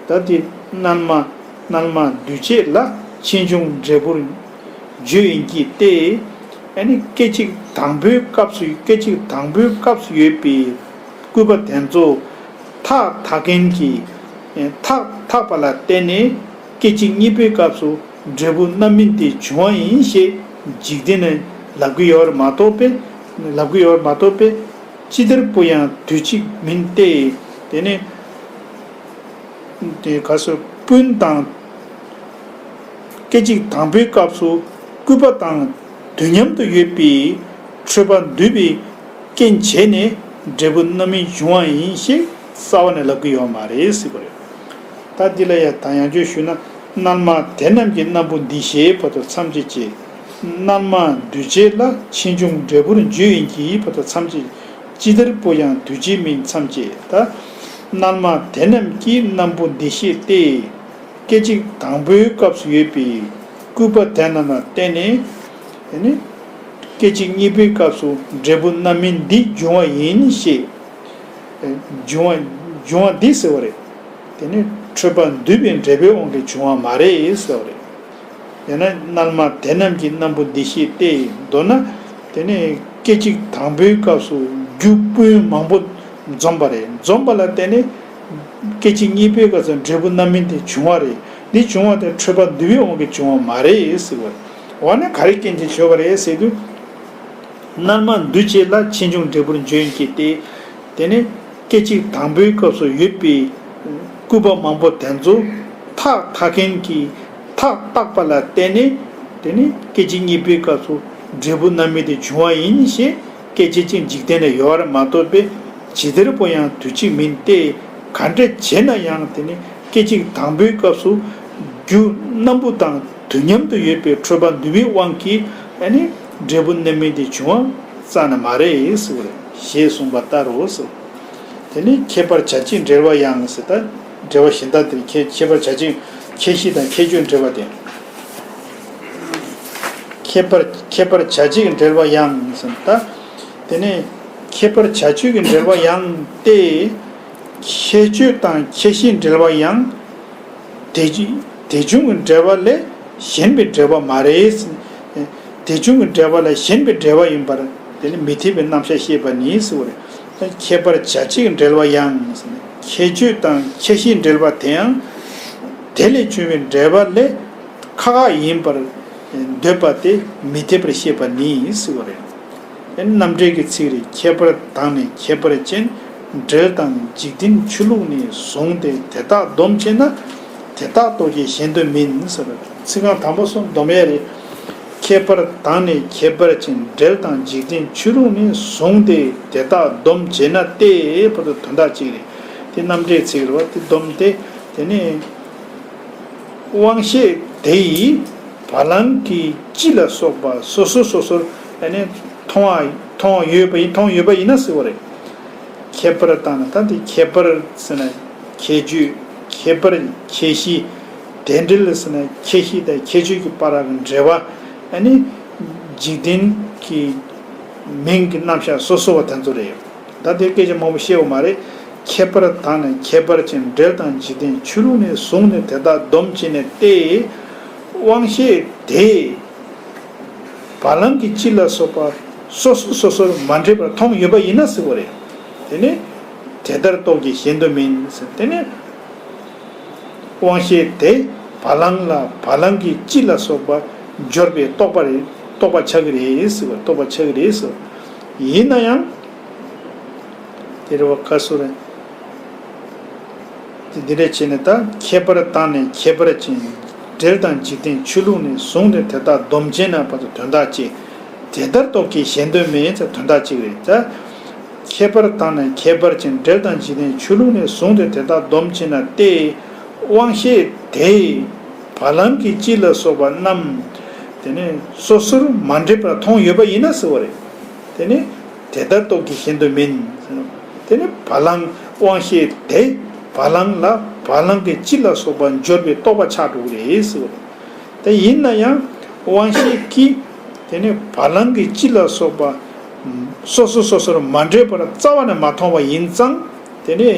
ད་དེ་མནལ་མ། མནལ་མ་འདུས་བྱས་ལ་ཕྱིས་འབྱུང་འབྲས་བུར་བརྗོད་ཡིན་གྱི་སྟེ། ཨ་ནི་སྐད་ཅིག་དང་པོའི་སྐབས་སུ། སྐད་ཅིག་དང་པོའི་སྐབས་སུ་ཡོད་པའི་སྐུད་པ་དེ་ཚོ་འཐག་འཐག་མཁན་གྱི། འཐག་འཐག་པ་ལ་བརྟེན་ནས་སྐད་ཅིག་གཉིས་པའི་སྐབས་སུ་འབྲས་བུ་རྣམ་སྨིན་དེ་བྱུང་བ་ཡིན་ཞེས་འཇིག་རྟེན་ནས་ལབ་ཀྱི་ཡོད་རེད་མ་གཏོགས་པས། ལབ་ཀྱི་ཡོད་རེད་མ་གཏོགས་པས། ཅི་ལྟར་བུ་ཡང་དུས་གཅིག་མིན་ཏེ། དེ་ནི། དེ་ག་སོ་སྤུན་དང་། སྐད་ཅིག་དང་པོའི་སྐབས་སུ་སྐུད་པ་དང་དུས་མཉམ་དུ་ཡོད་པའི་འཕྲོད་པ་འདུས་པའི་རྐྱེན་བྱས་ནས་འབྲས་བུ་རྣམ་སྨིན་འབྱུང་བ་ཡིན་ཞེས་རྩ་བ་ནས་ལབ་ཀྱི་ཡོད་མ་རེད་ཟེར་བ་རེད། ད་འདི་ལ་ཡང་ད་ཡང་བསྐྱར་ཞུས་ན། མནལ་མ་དེ་རྣམས་ཀྱི་སྣམ་བུ་འདི་ཞེས་བར་དུ་མཚམས་བཅད་ཅེས། མནལ་མ་འདུས་བྱས་ལ་ཕྱིས་འབྱུང་འབྲས་བུར་བརྗོད་ཡིན་གྱི་བར་དུ་མཚམས་བཅད། ཅི་ལྟར་བུ་ཡང་དུས་གཅིག་མིན་མཚམས་བཅད་ད། མནལ་མ་དེ་རྣམས་ཀྱི་སྣམ་བུ་འདི་ཞེས་ཏེ། སྐད་ཅིག་དང་པོའི་སྐབས་སུ་ཡོད་པའི་སྐུད་པ་དེ་རྣམས་ལ་བརྟེན་ནས། དེ་ནི། སྐད་ཅིག་གཉིས་པའི་སྐབས་སུ་འབྲས་བུ་རྣམ་སྨིན་འདི་འབྱུང་བ་ཡིན་ཞེས། འབྱུང་བ། འབྱུང་བ་འདི་ཟེར་བ་རེད། དེ་ནི་འཕྲོད་པ་འདུས་པའི་འབྲས་བུའི་དབང་གིས་བྱུང་བ་མ་རེད་ཟེར་བ་རེད། ཡང་ན་མནལ་མ་དེ་རྣམས་ཀྱི་སྣམ་བུ་འདི་ཞེས་ཏེ། མདོར་ན། དེ་ནི་སྐད་ཅིག་དང་པོའི་སྐབས་སུ་རྒྱུ་སྤུན་མང་པོ་འཛོམས་པ་རེད། འཛོམས་པ་ལ་བརྟེན་ནས་སྐད་ཅིག་གཉིས་པའི་སྐབས་སུ་འབྲས་བུ་རྣམ་སྨིན་དེ་བྱུང་བ་རེད། འདི་བྱུང་བ་དེ་འཕྲོད་པ་འདུས་པའི་དབང་གིས་བྱུང་བ་མ་རེད་ཟེར་བ་རེད། འོ་ན་ག་རེ་རྐྱེན་གྱིས་བྱུང་བ་རེད་ཟེར་དུས། མནལ་མ་འདུས་བྱས་ལ་ཕྱིས་འབྱུང་འབྲས་བུར་བརྗོད་ཡིན་གྱི་སྟེ། དེ་ནི་སྐད་ཅིག་དང་པོའི་སྐབས་སུ་ཡོད་པའི་སྐུད་པ་མང་པོ་དེ་ཚོ་འཐག་འཐག་མཁན་གྱིས་འཐག་འཐག་པ་ལ་བརྟེན་ནས། དེ་ནི་སྐད་ཅིག་གཉིས་པའི་སྐབས་སུ་འབྲས་བུ་རྣམ་སྨིན་དེ་བྱུང་བ་ཡིན་ཞེས་སྐད་ཆ་གཅིག་འཇིག་རྟེན་ན་ཡོད་རེད་མ་གཏོགས་པས། ཇི་ལྟར་བུ་ཡང་དུས་གཅིག་མིན་ཏེ། ག་འདྲ་བྱས་ན་ཡང་དེ་ནི་སྐད་ཅིག་དང་པོའི་སྐབས་སུ་རྒྱུ་སྣམ་བུ་དང་དུས་མཉམ་དུ་ཡོད་པའི་འཕྲོད་པ་འདུས་པའི་དབང་གིས། ཨ་ནི་འབྲས་བུ་རྣམ་སྨིན་དེ་བྱུང་བ་རྩ་ནས་མ་རེད་ཟེར་བ་རེད། ཞེས་གསུངས་པ་ལྟར་རོ་ཟེར། དེ་ནི་ཁྱད་པར་བྱ་བྱེད་འབྲེལ་བ་ཡང་ཟེར། ད་འབྲེལ་བ་གཞན་དག་དེར་ཁྱད་ཁྱད་པར་བྱ་བྱེད་ཁྱད་གཞི་དང་ཁྱད་ཆོས་འབྲེལ་བ་དེ། ཁྱད་པར་ཁྱད་པར་བྱ་བྱེད་འབྲེལ་བ་ཡང་ཟེར། ད་དེ་ནི་ཁྱད་པར་བྱ་བྱེད་ཀྱི་འབྲེལ་བ་ཡང་སྟེ། ཁྱད་ཆོས་དང་ཁྱད་གཞི་འབྲེལ་བ་ཡང་། དེ་དེ་བྱུང་གི་འབྲེལ་བ་ལས་གཞན་པའི་འབྲེལ་བ་མ་རེད། དེ་བྱུང་གི་འབྲེལ་བ་ལས་གཞན་པའི་འབྲེལ་བ་ཡིན་པར་དེ་ལ་མི་འཐད་པའི་རྣམ་གཞག་བཤད་པ་ནི་ཟེར་བ་རེད། ཁྱད་པར་བྱ་བྱེད་ཀྱི་འབྲེལ་བ་ཡང་། ཁྱད་ཆོས་དང་ཁྱད་གཞིའི་འབྲེལ་བ་དེ་ཡང་དེ་ལས་བྱུང་བའི་འབྲེལ་བ་ལས་ཁག་ཁག་ཡིན་པར་འདོད་པ་དེ་མི་འཐད་པར་བཤད་པ་ནི་ཟེར་བ་རེད། རྣམ་འགྲེལ་གྱི་ཚིག་རེད། ཁྱད་པར་དང་ནི་ཁྱད་པར་ཅན། འབྲེལ་དང་འཇིག་རྟེན་ཆོས་ལུགས་ནི་བཟུང་སྟེ། དེ་དག་སྡོམ་བྱས་ན་དེ་དག་རྟོགས་ཀྱི་གཞན་དོན་མིན་ཟེར། ཚིག་རྐང་དང་པོ་གསུམ་སྡོམ་ཡས་རེད། ཁྱད་པར་དང་ནི་ཁྱད་པར་ཅན། འབྲེལ་དང་འཇིག་རྟེན་ཆོས་ལུགས་ནི་བཟུང་སྟེ། དེ་དག་སྡོམ་བྱས་ན་སྟེ། བར་དུ་དོན་དག་གཅིག་རེད། དེ་རྣམ་འགྲེལ་ཚིག་རེད་བ། དེ་སྡོམ་སྟེ། དེ་ནི་དབང་ཤེས་དེ་ཡིས་བ་ལང་གི་སྤྱི་ལ་སོགས་པ་སོ་སོ་སོ་སོར་ཨ་ནི་མཐོང་བ་མཐོང་ཡོད་པ་ཡིན། མཐོང་ཡོད་པ་ཡིན་ན་ཟེར་བ་རེད། ཁྱད་པར་དང་ནི། ད་འདི་ཁྱད་པར་ཟེར་ན་ཁྱད་ཆོས། ཁྱད་པར་ཁྱད་གཞི། དེ་འབྲེལ་ཟེར་ན་ཁྱད་གཞི་དང་ཁྱད་ཆོས་ཀྱི་བར་གྱི་འབྲེལ་བ། ཨ་ནི་འཇིག་རྟེན་གྱི་མིང་གི་རྣམ་གཞག་སོ་སོ་བ་དེ་ཚོ་རེད། ད་དེ་སྐད་ཆ་མང་པོ་བཤད་པ་མ་རེད། ཁྱད་པར་དང་ནི་ཁྱད་པར་ཅན། འབྲེལ་དང་འཇིག་རྟེན་ཆོས་ལུགས་ནི་བཟུང་ནས་དེ་དག་སྡོམ་བྱས་ནས་ཏེ། དབང་ཤེས་དེས་བ་ལང་གི་སྤྱི་ལ་སོགས་པ་སོ་སོ་སོ་སོར་མ་འདྲེས་པར་མཐོང་ཡོད་པ་ཡིན་ན་ཟེར་བ་རེད། དེ་ནི་དེ་ལྟར་རྟོགས་ཀྱི་གཞན་དོན་མིན་ཟེར། དེ་ནི་དབང་ཤེས་དེས་བ་ལང་ལ་བ་ལང་གི་སྤྱི་ལ་སོགས་པ་སྦྱོར་བའི་རྟོག་པ་རེད། རྟོག་པ་ཆགས་ཀྱི་རེད་ཟེར་བ། རྟོག་པ་ཆགས་ཀྱི་རེད་ཟེར། ཡིན་ན་ཡང་། དེ་རེད་བ། ཁ་སོ་རེད། དེ་འདི་འདྲ་བྱས་ནས། ད་ཁྱད་པར་དང་ནི་ཁྱད་པར་ཅན། འབྲེལ་དང་འཇིག་རྟེན་ཆོས་ལུགས་ནི་བཟུང་སྟེ། དེ་དག་སྡོམ་བྱས་ན་བར་དུ་དོན་དག་གཅིག། དེ་ལྟར་རྟོགས་ཀྱི་གཞན་དོན་མེད་ཟེར། དོན་དག་གཅིག་རེད། ད་ཁྱད་པར་དང་ནི་ཁྱད་པར་ཅན། འབྲེལ་དང་འཇིག་རྟེན་ཆོས་ལུགས་ནི་བཟུང་སྟེ། དེ་དག་སྡོམ་བྱས་ན་སྟེ། དབང་ཤེས་དེས་བ་ལང་གི་སྤྱི་ལ་སོགས་པ་རྣམས། དེ་ནས་སོ་སོར་མ་འདྲེས་པར་མཐོང་ཡོད་པ་ཡིན་ན་ཟེར་བ་རེད། དེ་ནི་དེ་ལྟར་རྟོགས་ཀྱི་གཞན་དུ་མིན། དེ་ནི་བ་ལང་དབང་ཤེས་དེ་བ་ལང་ལ་བ་ལང་གི་སྤྱི་ལ་སོགས་པ་འབྱོར་པའི་རྟོག་པ་ཆགས་འགྲོ་གི་རེད་ཟེར་བ་རེད། དེ་ཡིན་ན་ཡང་དབང་ཤེས་ཀྱིས་དེ་ནི་བ་ལང་གི་སྤྱི་ལ་སོགས་པ་སོ་སོ་སོ་སོར་མ་འདྲེས་པར་རྩ་བ་ནས་མ་མཐོང་བ་ཡིན་ཙང་། དེ་ནི་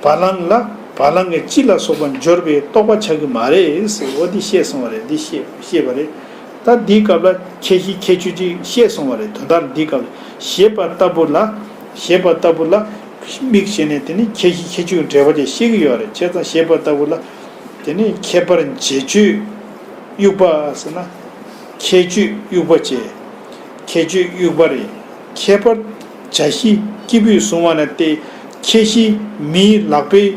བ་ལང་ལ་བ་ལང་གི་སྤྱི་ལ་སོགས་པ་འབྱོར་པའི་རྟོག་པ་ཆགས་ཀྱི་མ་རེད་ཟེར། འོ་འདི་བཤད་སོང་བ་རེད། འདི་བཤད་བཤད་པ་རེད། ད་འདིའི་སྐབས་ལ་ཁྱད་གཞི་ཁྱད་ཆོས་ཅིག་བཤད་སོང་བ་རེད། དོན་དག་འདིའི་སྐབས་ལ་ཞེས་པ་ལྟ་བུ་ལ་ཞེས་པ་ལྟ་བུ་ལ་དམིགས་བྱས་ནས་དེ་ནི་ཁྱད་གཞི་ཁྱད་ཆོས་འབྲེལ་བ་ཅིག་བཤད་ཀྱི་ཡོད་རེད། བྱས་ཙང་ཞེས་པ་ལྟ་བུ་ལ་དེ་ནི་ཁྱད་པར་བྱེད་ཆོས་དབྱུག་པ་ཟེར་ན། ཁྱད་ཆོས་དབྱུག་པ་ཅན། ཁྱད་ཆོས་དབྱུག་པ་རེད། ཁྱད་པར་བྱ་གཞི་སྐྱེས་བུས་བཟུང་བ་ན་སྟེ། ཁྱད་གཞི་མིའི་ལག་པས་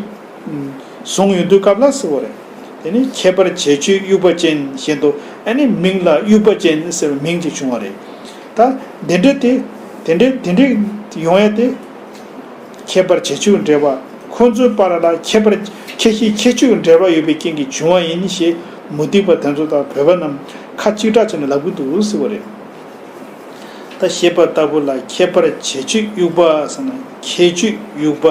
བཟུང་ཡོང་དུས་སྐབས་ལ་ཟེར་བ་རེད། དེ་ནི་ཁྱད་པར་བྱེད་ཆོས་དབྱུག་པ་ཅན་བཞིན་དུ་ཨ་ནི་མིང་ལ་དབྱུག་པ་ཅན་ཟེར་བའི་མིང་ཅིག་བྱུང་བ་རེད། ད་དེ་འདྲ་དེ་དེ་འདྲ་དེ་འདྲ་ཡོང་ཡ་དེ། ཁྱད་པར་བྱེད་ཆོས་འབྲེལ་བ། ཁོ་ཚོའི་བར་ལ་ཁྱད་པར་ཁྱད་གཞི་ཁྱད་ཆོས་འབྲེལ་བ་ཡོད་པའི་རྐྱེན་གྱིས་བྱུང་བ་ཡིན་ཞེས་མུ་སྟེགས་པ་དེ་ཚོ་དང་བོད་པ་རྣམས་ཁ་གཅིག་གྲགས་བྱས་ནས་ལབ་ཀྱི་འདུག་ཟེར་བ་རེད། ད་ཞེས་པ་ལྟ་བུ་ལ་ཁྱད་པར་བྱེད་ཆོས་དབྱུག་པ་ཟེར་ན། ཁྱད་ཆོས་དབྱུག་པ།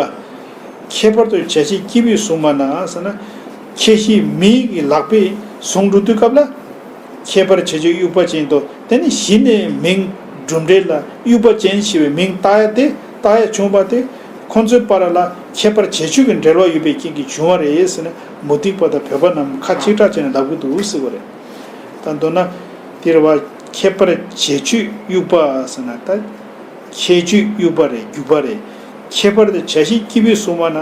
ཁྱད་པར་དུ་བྱ་གཞི་སྐྱེས་བུས་བཟུང་བ་ན་ཟེར་ན། ཁྱད་གཞི་མིའི་ལག་པས་བཟུང་འགྲོ་དུས་སྐབས་ལ། ཁྱད་པར་བྱེད་ཆོས་དབྱུག་པ་ཅན་དུ། དེ་ནི་གཞི་ནས་མིང་གྲུབ་འབྲས་ལ་དབྱུག་པ་ཅན་ཞེས་པའི་མིང་བཏགས་ཡ་དེ་བཏགས་ཡ་བྱུང་བ་དེ། ཁོ་ཚོའི་བར་ལ་ཁྱད་པར་བྱེད་ཆོས་ཀྱི་འབྲེལ་བ་ཡོད་པའི་རྐྱེན་གྱིས་བྱུང་བ་རེད་ཟེར་ནས་མུ་སྟེགས་པ་དང་བོད་པ་རྣམས་ཁ་གཅིག་གྲགས་བྱས་ནས་ལབ་ཀྱི་འདུག་ཟེར་བ་རེད། ད་མདོར་ན་དེ་རེད་བ། ཁྱད་པར་བྱེད་ཆོས་དབྱུག་པ་ཟེར་ན་ད། ཁྱད་ཆོས་དབྱུག་པ་རེད། རྒྱུག་པ་རེད། ཁྱད་པར་དུ་བྱ་གཞི་སྐྱེས་བུས་བཟུང་བ་ན།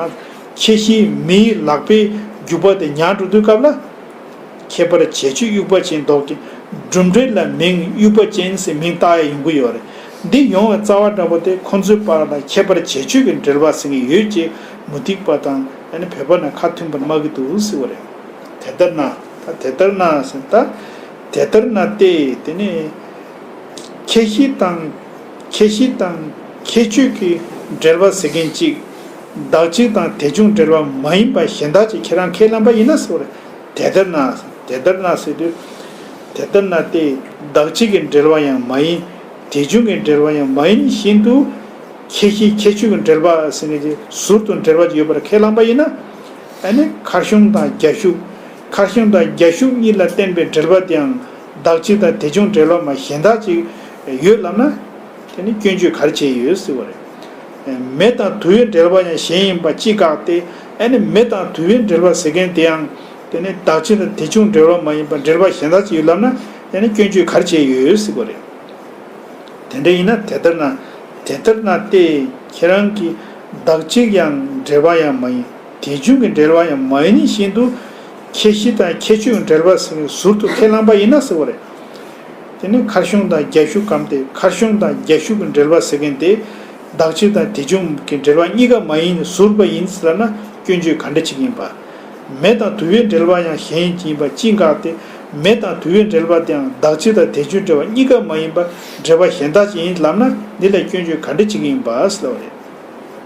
ཁྱད་གཞི་མིའི་ལག་པས་རྒྱུག་པ་དེ་ཉར་འགྲོ་དུས་སྐབས་ལ། ཁྱད་པར་བྱེད་ཆོས་དབྱུག་པ་ཅན་འདོགས་ཀྱི། གྲུབ་འབྲས་ལ་མིང་དབྱུག་པ་ཅན་ཟེར་མིང་བཏགས་ཡ་ཡོང་གི་ཡོད་རེད། འདི་ཡོང་བའི་རྩ་བ་འདྲ་པོ་དེ་ཁོ་ཚོའི་བར་ལ་ཁྱད་པར་བྱེད་ཆོས་ཀྱི་འབྲེལ་བ་ཟེར་གྱི་ཡོད་ཅེས་མུ་སྟེགས་པ་དང་ཨ་ནི་བོད་པ་རྣམས་ཁ་མཐུན་པར་སྨྲ་གི་འདུག་ཟེར་བ་རེད། དེ་ལྟར་ན། ད་དེ་ལྟར་ན་ཟེར་ད། དེ་ལྟར་ན་སྟེ་དེ་ནི། ཁྱད་གཞི་དང་། ཁྱད་གཞི་དང་ཁྱད་ཆོས་ཀྱི་འབྲེལ་བ་ཟེར་མཁན་གཅིག་བདག་གཅིག་དང་དེ་བྱུང་འབྲེལ་བ་མ་ཡིན་པ་གཞན་དག་ཅིག་ཁྱེད་རང་ཁས་བླངས་པ་ཡིན་ན་ཟེར་བ་རེད། དེ་ལྟར་ན། དེ་ལྟར་ན་ཟེར་དུས། དེ་ལྟར་ན་སྟེ་བདག་གཅིག་གི་འབྲེལ་བ་ཡང་མ་ཡིན། དེ་བྱུང་གི་འབྲེལ་བ་ཡང་མ་ཡིན་བཞིན་དུ། ཁྱད་གཞི་ཁྱད་ཆོས་ཀྱི་འབྲེལ་བ་ཟེར་མཁན་གྱི་ཟུར་དུ་འབྲེལ་བ་ཅིག་ཡོད་པར་ཁས་བླངས་པ་ཡིན་ན། ཨ་ནི་མཁར་གཞོང་དང་རྒྱ་ཤུག་མཁར་གཞོང་དང་རྒྱ་ཤུག་གཉིས་ལ་བརྟེན་པའི་འབྲེལ་བ་དེའང་བདག་གཅིག་དང་དེ་བྱུང་འབྲེལ་བ་མ་གཞན་དག་ཅིག་ཡོད་ལབ་ན། དེ་ནི་སྐྱོན་བརྗོད་ག་རེ་བྱས་ཡོད་ཟེར་བ་རེད། མེ་དང་དུ་བའི་འབྲེལ་བ་ཡང་གཞན་ཡིན་པ་ཅི་བཀག་སྟེ། ཨ་ནི་མེ་དང་དུ་བའི་འབྲེལ་བ་ཟེར་མཁན་དེའང་དེ་ནི་བདག་གཅིག་དང་དེ་བྱུང་འབྲེལ་བ་མ་ཡིན་པ་འབྲེལ་བ་གཞན་དག་ཅིག་ཡོད་ལབ་ན། དེ་ནི་སྐྱོན་བརྗོད་ག་རེ་བྱས་ཡོད་ཟེར་བ་རེད། དེ་འདྲ་ཡིན་ན་དེ་ལྟར་ན། དེ་ལྟར་ན་སྟེ་ཁྱེད་རང་གི་བདག་གཅིག་ཡང་འབྲེལ་བ་ཡང་མ་ཡིན། དེ་བྱུང་གི་འབྲེལ་བ་ཡང་མ་ཡིན་བཞིན་དུ། ཁྱད་གཞི་དང་ཁྱད་ཆོས་ཀྱི་འབྲེལ་བ་ཟེར་བའི་ཟུར་དུ་ཁས་བླངས་པ་ཡིན་ན་ཟེར་བ་རེད། དེ་ནི་མཁར་གཞོང་དང་རྒྱ་ཤུག་གམ་སྟེ་མཁར་གཞོང་དང་རྒྱ་ཤུག་གི་འབྲེལ་བ་ཟེར་མཁན་དེ། བདག་གཅིག་དང་དེ་བྱུང་གི་འབྲེལ་བ་གཉིས་ཀ་མ་ཡིན་ཟུར་པ་ཡིན་ཟེར་ན་སྐྱོན་བརྗོད་ག་འདྲ་བྱེད་ཀྱི་ཡིན་པ། མེ་དང་དུ་བའི་འབྲེལ་བ་ཡང་གཞན་ཡིན་པ་ཅི་བཀག་སྟེ། མེ་དང་དུ་བའི་འབྲེལ་བ་དེའང་བདག་གཅིག་དང་དེ་བྱུང་འབྲེལ་བ་གཉིས་ཀ་མ་ཡིན་པ་འབྲེལ་བ་གཞན་དག་ཅིག་ཡིན་ལབ་ན་འདི་ལ་སྐྱོན་བརྗོད་ག་འདྲ་བྱེད་ཀྱི་ཡིན་པ་ཟེར་བ་རེད།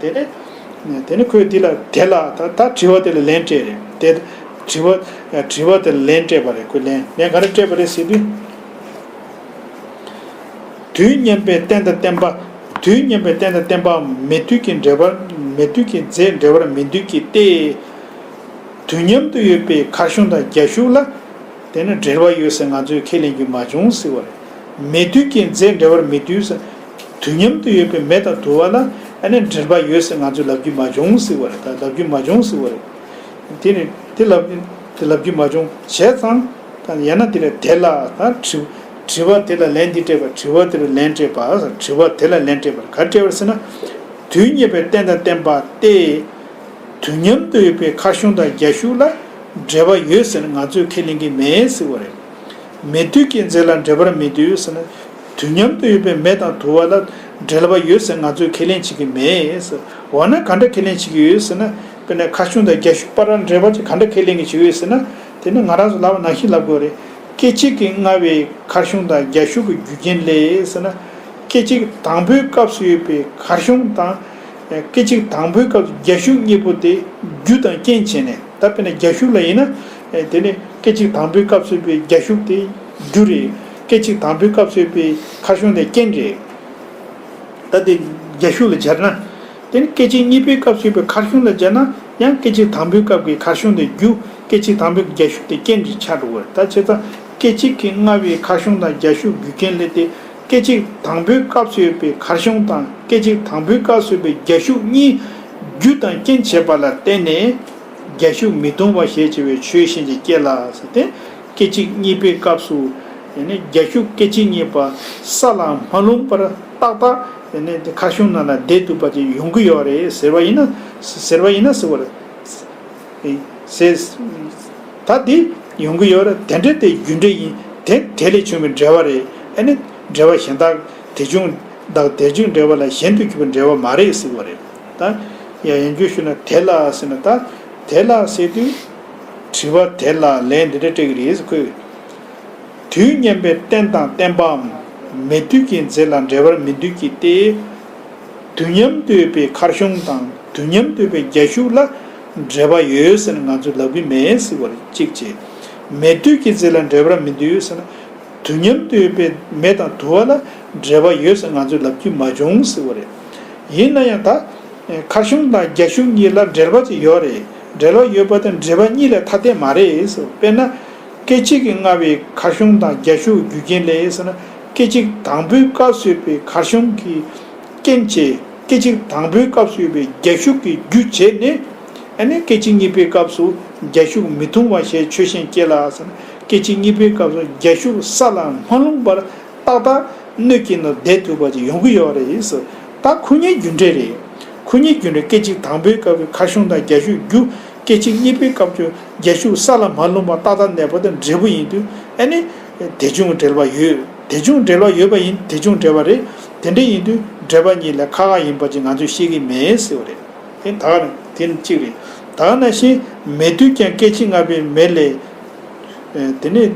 དེ་ནས། དེ་ནས་ཁོས་འདི་ལ་དེ་ལ་ད་ད་དྲི་བ་དེ་ལ་ལན་སྤྲད་རེད་དེ། དྲི་བ། དྲི་བ་དེ་ལ་ལན་སྤྲད་པ་རེད། ཁོས་ལན་ལན་ག་རེ་སྤྲད་པ་རེད་ཟེར་དུས། དུས་མཉམ་པའི་རྟེན་དང་བརྟེན་པ། དུས་མཉམ་པའི་རྟེན་དང་བརྟེན་པའམ་མེད་དུས་ཀྱི་འབྲེལ་བར་མེད་དུས་ཀྱི་རྫས་འབྲེལ་བར་མི་འདོད་ཀྱི་སྟེ། དུས་མཉམ་དུ་ཡོད་པའི་མཁར་གཞོང་དང་རྒྱ་ཤུག་ལ། དེ་ནི་འབྲེལ་བ་ཡོད་ཟེར་ང་ཚོས་ཁས་ལེན་རྒྱུ་མ་བྱུང་ཟེར་བ་རེད། མེད་དུས་ཀྱི་རྫས་འབྲེལ་བར་མི་འདོད་ཟེར། དུས་མཉམ་དུ་ཡོད་པའི་མེ་དང་དུ་བ་ལ་ཨ་ནི་འབྲེལ་བ་ཡོད་ཟེར་ང་ཚོས་ལབ་རྒྱུ་མ་བྱུང་ཟེར་བ་རེད། ད་ལབ་རྒྱུ་མ་བྱུང་ཟེར་བ་རེད། དེ་ནི་དེ་ལབ་དེ་ལབ་རྒྱུ་མ་བྱུང་བྱས་ཙང་། ད་ཡང་ན་དེ་ལ་དེ་ལ་ད་དྲི་དྲི་བ་དེ་ལ་ལན་འདི་སྤྲད་པ། དྲི་བ་དེ་ལ་ལན་སྤྲད་པ། དྲི་བ་དེ་ལ་ལན་སྤྲད་པ་ག་རེ་སྤྲད་པ་རེད་ཟེར་ན། དུས་མཉམ་པའི་རྟེན་དང་བརྟེན་པ་སྟེ། དུས་མཉམ་དུ་ཡོད་པའི་མཁར་གཞོང་དང་རྒྱ་ཤུག་ལ་འབྲེལ་བ་ཡོད་ཟེར་ང་ཚོས་ཁས་ལེན་གྱི་མེད་ཟེར་བ་རེད། མེད་དུས་ཀྱི་རྫས་ལ་འབྲེལ་བར་མི་འདོད་ཟེར་ན། དུས་མཉམ་དུ་ཡོད་པའི་མེ་དང་དུ་བ་ལ་འབྲེལ་བ་ཡོད་ཟེར་ང་ཚོས་ཁས་ལེན་བྱེད་ཀྱི་མེད་ཟེར། འོ་ན་ག་འདྲ་ཁས་ལེན་བྱེད་ཀྱི་ཡོད་ཟེར་ན། དཔེར་ན་མཁར་གཞོང་དང་རྒྱ་ཤུག་བར་འབྲེལ་བ་ཅིག་ག་འདྲ་ཁས་ལེན་གྱི་བྱེད་ཀྱི་ཡོད་ཟེར་ན། དེ་ནི་ང་རང་ཚོ་ལབ་པ་ནང་བཞིན་ལབ་དགོས་རེད། སྐད་ཅིག་གིས་མངའ་བའི་མཁར་གཞོང་དང་རྒྱ་ཤུག་གི་རྒྱུ་རྐྱེན་ལས་ཟེར་ན། སྐད་ཅིག་དང་པོའི་སྐབས་སུ་ཡོད་པའི་མཁར་གཞོང་དང་། སྐད་ཅིག་དང་པོའི་སྐབས་སུ་རྒྱ་ཤུག་གཉིས་པོ་དེ་རྒྱུ་དང་རྐྱེན་བྱས་ནས། ད་དཔེར་ན་རྒྱ་ཤུག་ལ་ཡིན་ན། དེ་ནི་ སྐད་ཅིག་དང་པོའི་སྐབས་སུ་ཡོད་པའི་རྒྱ་ཤུག་དེ་རྒྱུ་རེད། སྐད་ཅིག་དང་པོའི་སྐབས་སུ་ཡོད་པའི་ཁ་བྱང་དེ་རྐྱེན་རེད། ད་དེ་རྒྱ་ཤུག་ལ་སྦྱར་ན། དེ་ནི་སྐད་ཅིག་གཉིས་པའི་སྐབས་སུ་ཡོད་པའི་ཁ་བྱང་ལ་སྦྱར་ན་ཡང་སྐད་ཅིག་དང་པོའི་སྐབས་ཀྱི་ཁ་བྱང་དེ་རྒྱུ། སྐད་ཅིག་དང་པོའི་རྒྱ་ཤུག་དེ་རྐྱེན་གྱི་ཆ་འགྲོ་བར། ད་བྱས་ཙང་སྐད་ཅིག་གི་སྔ་བའི་ཁ་བྱང་དང་རྒྱ་ཤུག་རྒྱུ་རྐྱེན་ལས་ཏེ། སྐད་ཅིག་དང་པོའི་སྐབས་སུ་ཡོད་པའི་ཁ་བྱང་དང་སྐད་ཅིག་དང་པོའི་སྐབས་སུ་ཡོད་པའི་རྒྱ་ཤུག་གཉིས་རྒྱུ་དང་རྐྱེན་བྱས་པ་ལ་བརྟེན་ནས། རྒྱ་ཤུག་མི་ལྡོག་པ་ཞེས་བྱ་བའི་ཆོས་ཤེས་བྱའི་སྐད་ལ་ཟེར་ཏེ། སྐད་ཅིག་གཉིས་པའི་སྐབས་སུ། ཡང་ན་རྒྱ་ཤུག་སྐད་ཅིག་གཉིས་པ་ས་ལ་མ་ལྷུང་བར་ཏག་ཏག་ཡང་ན་དེ་ཁ་བྱང་ནང་ལ་བསྡད་ཐུབ་པ་ཅིག་ཡོང་གི་ཡོད་རེད་ཟེར་བ་ཡིན་ན། ཟེར་བ་ཡིན་ན་ཟེར་བ་རེད། ཟེར། ད་དེ་ཡོང་གི་ཡོད་རེད། དེ་འདྲ་དེ་རྒྱུ་འབྲས་ཡིན། དེ་དེ་ལས་བྱུང་བའི་འབྲེལ་བ་རེད། ཨ་ནི་འབྲེལ་བ་གཞན་དག་དེ་བྱུང་དང་དེ་བྱུང་འབྲེལ་བ་ལ་གཞན་དུ་གྱུར་པའི་འབྲེལ་བ་མ་རེད་ཟེར་བ་རེད། ད་ཡང་ཡང་བསྐྱར་ཞུས་ན་དེ་ལ་ཟེར་ན། ད་དེ་ལ་ཟེར་དུས། དྲི་བ་དེ་ལ་ལན་འདི་འདྲ་སྤྲད་ཀྱི་རེད་ཟེར། ཁོས། དུས་མཉམ་པའི་རྟེན་དང་བརྟེན་པའམ། མེ་དུས་ཀྱི་རྫས་ལ་འབྲེལ་བར་མི་འདོད་ཀྱི་སྟེ། དུས་མཉམ་དུ་ཡོད་པའི་ཁ་བྱང་དང་དུས་མཉམ་དུ་ཡོད་པའི་རྒྱ་ཤུག་ལ་འབྲེལ་བ་ཡོད་ཟེར་ནས་ང་ཚོས་ལབ་ཀྱི་མེད་ཟེར་བ་རེད། གཅིག་བྱས། མེ་དུས་ཀྱི་རྫས་ལ་འབྲེལ་བར་མི་འདོད་ཟེར་ན། དུས་མཉམ་དུ་ཡོད་པའི་མེ་དང་དུ་བ་ལ་འབྲེལ་བ་ཡོད་ཟེར་ང་ཚོས་ལབ་རྒྱུ་མ་བྱུང་ཟེར་བ་རེད། ཡིན་ན་ཡང་ད། ཁ་བྱང་དང་རྒྱ་ཤུག་གཉིས་ལ་འབྲེལ་བ་ཅིག་ཡོད་རེད། འབྲེལ་བ་ཡོད་པ་དང་འབྲེལ་བ་གཉིས་ལས་ཐ་དད་མ་རེད་ཟེར། དཔེར་ན། སྐད་ཅིག་གི་སྔ་བའི་ཁ་བྱང་དང་རྒྱ་ཤུག་རྒྱུ་རྐྱེན་ལས་ཟེར་ན། སྐད་ཅིག་དང་པོའི་སྐབས་སུ་ཡོད་པའི་ཁ་བྱང་གི་རྐྱེན་བྱས། སྐད་ཅིག་དང་པོའི་སྐབས་སུ་ཡོད་པའི་རྒྱ་ཤུག་གི་རྒྱུ་བྱས་ནས། ཨ་ནི་སྐད་ཅིག་གཉིས་པའི་སྐབས་སུ་རྒྱ་ཤུག་མི་ལྡོག་པ་ཞེས་ཆོས་ཤེས་སྐད་ལ་ཟེར་ན། སྐད་ཅིག་གཉིས་པའི་སྐབས་སུ་རྒྱ་ཤུག་ས་ལ་མ་ལྷུང་བར་ཏག་ཏག་སྣོད་ཀྱི་ནང་བསྡད་ཐུབ་པ་ཅིག་ཡོང་གི་ཡོད་རེད་ཟེར། ད་ཁོ་གཉིས་རྒྱུ་འབྲས་རེད། ཁོ་གཉིས་རྒྱུ་འབྲས། སྐད་ཅིག་དང་པོའི་སྐབས་ཀྱི་ཁ་བྱང་དང་རྒྱ་ཤུག་རྒྱུ། སྐད་ཅིག་གཉིས་པའི་སྐབས་ཀྱི་རྒྱ་ཤུག་ས་ལ་མ་ལྷུང་བ་ཏག་ཏག་གནས་པ་དང་འབྲས་བུ་ཡིན་དུས། ཨ་ནི་དེ་བྱུང་འབྲེལ་བ་ཡོད། དེ་བྱུང་འབྲེལ་བ་ཡོད་པ་ཡིན། དེ་བྱུང་འབྲེལ་བ་རེད། དེ་འདྲ་ཡིན་དུས་འབྲེལ་བ་གཉིས་ལས་ཁག་ཁག་ཡིན་པ་ཅིག་ང་ཚོས་ཤེས་ཀྱི་མེད་ཟེར་བ་རེད། དེ་ད་ག་ནང་དེ་གཅིག་རེད། ད་ག་ནང་བཞིན་མེ་དུས་ཀྱང་སྐད་ཅིག་སྔ་བའི་མེ་ལས། ཨེ། དེ་ནས།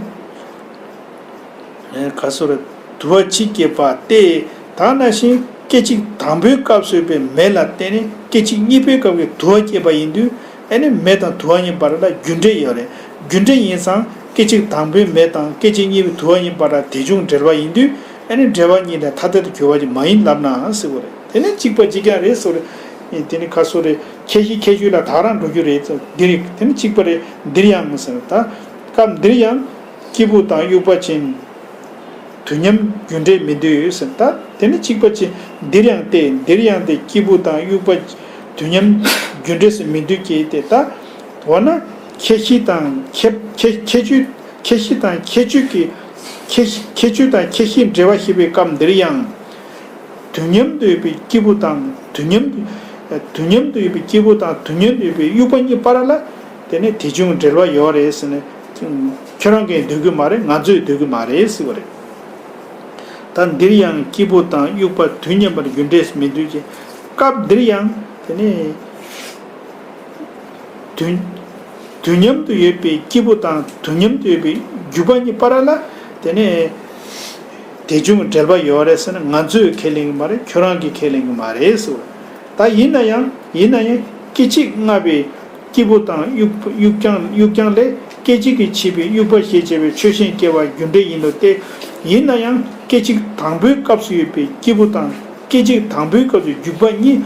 ཨེ། ག་སོ་རེད། དུ་བ་གཅིག་སྐྱེས་པ་སྟེ། ད་ག་ནང་བཞིན་སྐད་ཅིག་དང་པོའི་སྐབས་སུ་ཡོད་པའི་མེ་ལ་བརྟེན་ནས་སྐད་ཅིག་གཉིས་པའི་སྐབས་ཀྱི་དུ་བ་སྐྱེས་པ་ཡིན་དུས། ཨ་ནི་མེ་དང་དུ་བ་གཉིས་བར་ལ་རྒྱུ་འབྲས་ཡོད་རེད། རྒྱུ་འབྲས་ཡིན་ཙང་སྐད་ཅིག་དང་པོའི་མེ་དང་སྐད་ཅིག་གཉིས་པའི་དུ་བ་གཉིས་བར་ལ་དེ་བྱུང་འབྲེལ་བ་ཡིན་དུས། ཨ་ནི་འབྲེལ་བ་གཉིས་ལས་ཐ་དད་དུ་གྱུར་པ་ཅིག་མ་ཡིན་ལབ་ན་ཟེར་བ་རེད། དེ་ནི་གཅིག་པ་གཅིག་རྐྱང་རེད་ཟེར་བ་རེད། དེ་ནི་ག་སོ་རེད། ཁྱད་གཞི་ཁྱད་ཆོས་ལ་དག་རང་འགྲོ་རྒྱུ་རེད་ཟེར། འདིར་དེ་ནི་གཅིག་པ་རེད། འདིར་ཡང་ཟེར། ད་སྐབས་འདིར་ཡང་། སྐྱེས་བུ་དང་དབྱུག་པ་ཅན། དུས་མཉམ་རྒྱུ་འབྲས་མི་འདོད་ཟེར། ད་དེ་ནི་གཅིག་པ་ཅན། འདིར་ཡང་སྟེ། འདིར་ཡང་སྟེ་སྐྱེས་བུ་དང་དབྱུག་པ་དུས་མཉམ་རྒྱུ་འབྲས་སུ་མི་འདོད་ཀྱི་སྟེ། ད་འོ་ན་ཁྱད་གཞི་དང་ཁྱད་ཁྱད་ཁྱད་ཆོས། ཁྱད་གཞི་དང་ཁྱད་ཆོས་ཀྱི། ཁྱད་ཁྱད་ཆོས་དང་ཁྱད་གཞིའི་འབྲེལ་བ་ཞེས་པའི་སྐབས་འདིར་ཡང་། དུས་མཉམ་དུ་ཡོད་པའི་སྐྱེས་བུ་དང་དུས་མཉམ་དུ། དུས་མཉམ་དུ་ཡོད་པའི་སྐྱེས་བུ་དང་དུས་མཉམ་དུ་ཡོད་པའི་དབྱུག་པ་གཉིས་བར་ལ། དེ་ནི་དེ་བྱུང་འབྲེལ་བ་ཡོད་རེད་ཟེར་ནས། ཁྱོད་རང་གིས་འདོད་ཀྱི་མ་རེད། ང་ཚོས་འདོད་ཀྱི་མ་རེད་ཟེར་བ་རེད། ད་འདིར་ཡང་སྐྱེས་བུ་དང་དབྱུག་པ་དུས་མཉམ་པར་རྒྱུ་འབྲས་སུ་མི་འདོད་ཅིང་། སྐབས་འདིར་ཡང་དེ་ནི། དུས། དུས་མཉམ་དུ་ཡོད་པའི་སྐྱེས་བུ་དང་དུས་མཉམ་དུ་ཡོད་པའི་རྒྱུ་བ་གཉིས་བར་ལ། དེ་ནས་དེ་བྱུང་འབྲེལ་བ་ཡོད་རེད་ཟེར་ན། ང་ཚོས་ཁས་ལེན་གྱི་མ་རེད། ཁྱོད་རང་གིས་ཁས་ལེན་གྱི་མ་རེད་ཟེར། ད་ཡིན་ན་ཡང་། ཡིན་ན་ཡང་སྐད་ཅིག་སྔ་བའི་སྐྱེས་བུ་དང་དབྱུག་དབྱུག་རྐྱང་དབྱུག་རྐྱང་ལས། སྐད་ཅིག་གིས་བྱས་པའི་དབྱུག་པ་ཞེས་བྱ་བའི་ཆོས་ཅན་སྐྱེ་བ་རྒྱུ་འབྲས་ཡིན་ནོ་སྟེ། ཡིན་ན་ཡང་སྐད་ཅིག་དང་པོའི་སྐབས་སུ་ཡོད་པའི་སྐྱེས་བུ་དང་། སྐད་ཅིག་དང་པོའི་སྐབས་སུ་རྒྱུ་བ་གཉིས་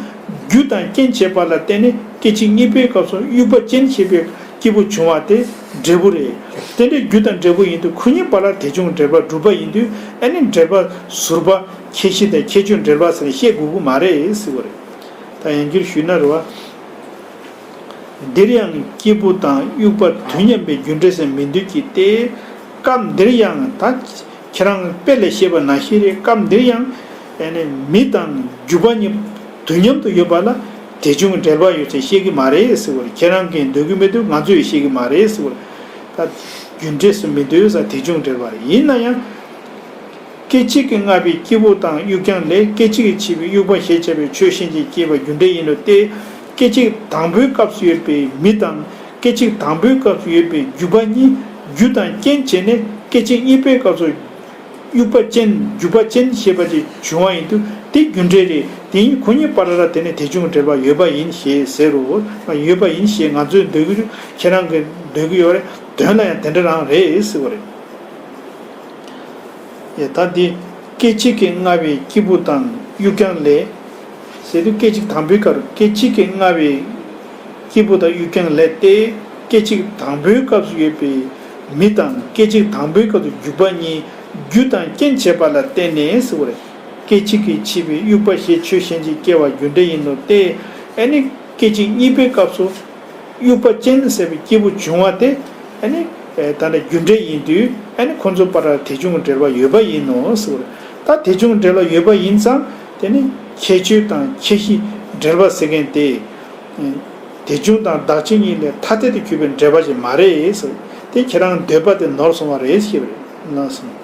རྒྱུ་དང་རྐྱེན་བྱས་པ་ལ་བརྟེན་ནས་སྐད་ཅིག་གཉིས་པའི་སྐབས་སུ་དབྱུག་པ་ཅན་ཞེས་པའི་སྐྱེས་བུ་བྱུང་བ་དེ་འབྲས་བུ་རེད། དེ་འདྲའི་རྒྱུ་དང་འབྲས་བུ་ཡིན་དུས་ཁོ་གཉིས་བར་ལ་དེ་བྱུང་འབྲེལ་བ་གྲུབ་པ་ཡིན་དུས། ཨ་ནི་འབྲེལ་བ་ཟུར་པ། ཁྱད་གཞི་དང་ཁྱད་ཆོས་འབྲེལ་བ་ཟེར་ནས་བཤད་དགོས་ཀྱི་མ་རེད་ཟེར་བ་རེད། ད་ཡང་བསྐྱར་ཞུས་ན་རེད་བ། འདིར་ཡང་སྐྱེས་བུ་དང་དབྱུག་པ་དུས་མཉམ་པའི་རྒྱུ་འབྲས་སུ་མི་འདོད་ཀྱི་སྟེ། སྐབས་འདིར་ཡང་། ད་ཁྱེད་རང་དཔེ་ལ་བཤད་པ་ནང་བཞིན་རེད། སྐབས་འདིར་ཡང་། ཨ་ནི་མེ་དང་རྒྱུ་བ་གཉིས་དུས་མཉམ་དུ་ཡོད་པ་ལ་དེ་བྱུང་འབྲེལ་བ་ཡོད་ཅེས་བཤད་ཀྱི་མ་རེད་ཟེར་བ་རེད། ཁྱེད་རང་གིས་འདོད་ཀྱི་མེད་དུས་ང་ཚོས་བཤད་ཀྱི་མ་རེད་ཟེར་བ་རེད། ད་རྒྱུ་འབྲས་སུ་མི་འདོད་ཟེར། དེ་བྱུང་འབྲེལ་བ་རེད། ཡིན་ན་ཡང་། སྐད་ཅིག་གིས་སྔ་བའི་སྐྱེས་བུ་དང་དབྱུག་རྐྱང་ལས། སྐད་ཅིག་གིས་བྱས་པའི་དབྱུག་པ་ཞེས་བྱ་བའི་ཆོས་ཤེས་བྱའི་སྐྱེ་བ་རྒྱུ་འབྲས་ཡིན་ནོ་སྟེ། སྐད་ཅིག་དང་པོའི་སྐབས་སུ་ཡོད་པའི་མེ་དང་། སྐད་ཅིག་དང་པོའི་སྐབས་སུ་ཡོད་པའི་རྒྱུ་བ་གཉིས་རྒྱུ་དང་རྐྱེན་བྱས་ནས། སྐད་ཅིག་གཉིས་པའི་སྐབས་སུ་དབྱུག་པ་ཅན། རྒྱུ་བ་ཅན་ཞེས་པ་ཅིག་བྱུང་བ་ཡིན་དུས་དེ་རྒྱུ་འབྲས་རེད། དེ་ཡིན། ཁོ་གཉིས་བར་ལ་དེ་ནི་དེ་བྱུང་འབྲེལ་བ་ཡོད་པ་ཡིན་ཞེས་ཟེར་རོ། ཡོད་པ་ཡིན་ཞེས་ང་ཚོས་འདོད་ཀྱི་རེད། ཁྱེད་རང་གིས་འདོད་ཀྱི་ཡོད་རེད། དོན་ལ་ཡང་དེ་འདྲ་རང་རེད་ཟེར་བ་རེད། ཡ་ད་འདི་སྐད་ཅིག་གིས་མངའ་བའི་སྐྱེས་བུ་དང་དབྱུག་རྐྱང་ལས། ཟེར་དུས་སྐད་ཅིག་དང་པོའི་སྐབས་སྐད་ཅིག་གིས་མངའ་བའི་སྐྱེས་བུ་དང་དབྱུག་རྐྱང་ལས་ཏེ། སྐད་ཅིག་དང་པོའི་སྐབས་སུ་ཡོད་པའི་མི་དང་སྐད་ཅིག་དང་པོའི་སྐབས་སུ་འཇུག་པ་གཉིས་རྒྱུ་དང་རྐྱེན་བྱས་པ་ལ་བརྟེན་ནས་ཟེར་བ་རེད། སྐད་ཅིག་གིས་བྱས་པའི་དབྱུག་པ་ཞེས་ཆོས་གཞན་གྱིས་སྐྱེ་བ་རྒྱུ་འབྲས་ཡིན་ནོ་སྟེ། ཨ་ནི་སྐད་ཅིག་གཉིས་པའི་སྐབས་སུ་དབྱུག་པ་ཅན་ཟེར་བའི་སྐྱེས་བུ་བྱུང་བ་དེ་ཨ་ནི་ད་ལྟ་རྒྱུ་འབྲས་ཡིན་དུས་ཨ་ནི་ཁོ་ཚོ་བར་དེ་བྱུང་གི་འབྲེལ་བ་ཡོད་པ་ཡིན་ནོ་ཟེར་བ་རེད། ད་དེ་བྱུང་འབྲེལ་བ་ཡོད་པ་ཡིན་ཙང་དེ་ནི་ཁྱད་ཆོས་དང་ཁྱད་གཞི་འབྲེལ་བ་ཟེར་མཁན་དེ། དེ་བྱུང་དང་བདག་གཅིག་གཉིས་ལས་ཐ་དད་དུ་གྱུར་པའི་འབྲེལ་བ་ཞིག་མ་རེད་ཟེར། དེ་ཁྱེད་རང་འདོད་པ་དེ་ནོར་སོང་བ་རེད་ཞེས་པ་རེད། ལགས་སོ།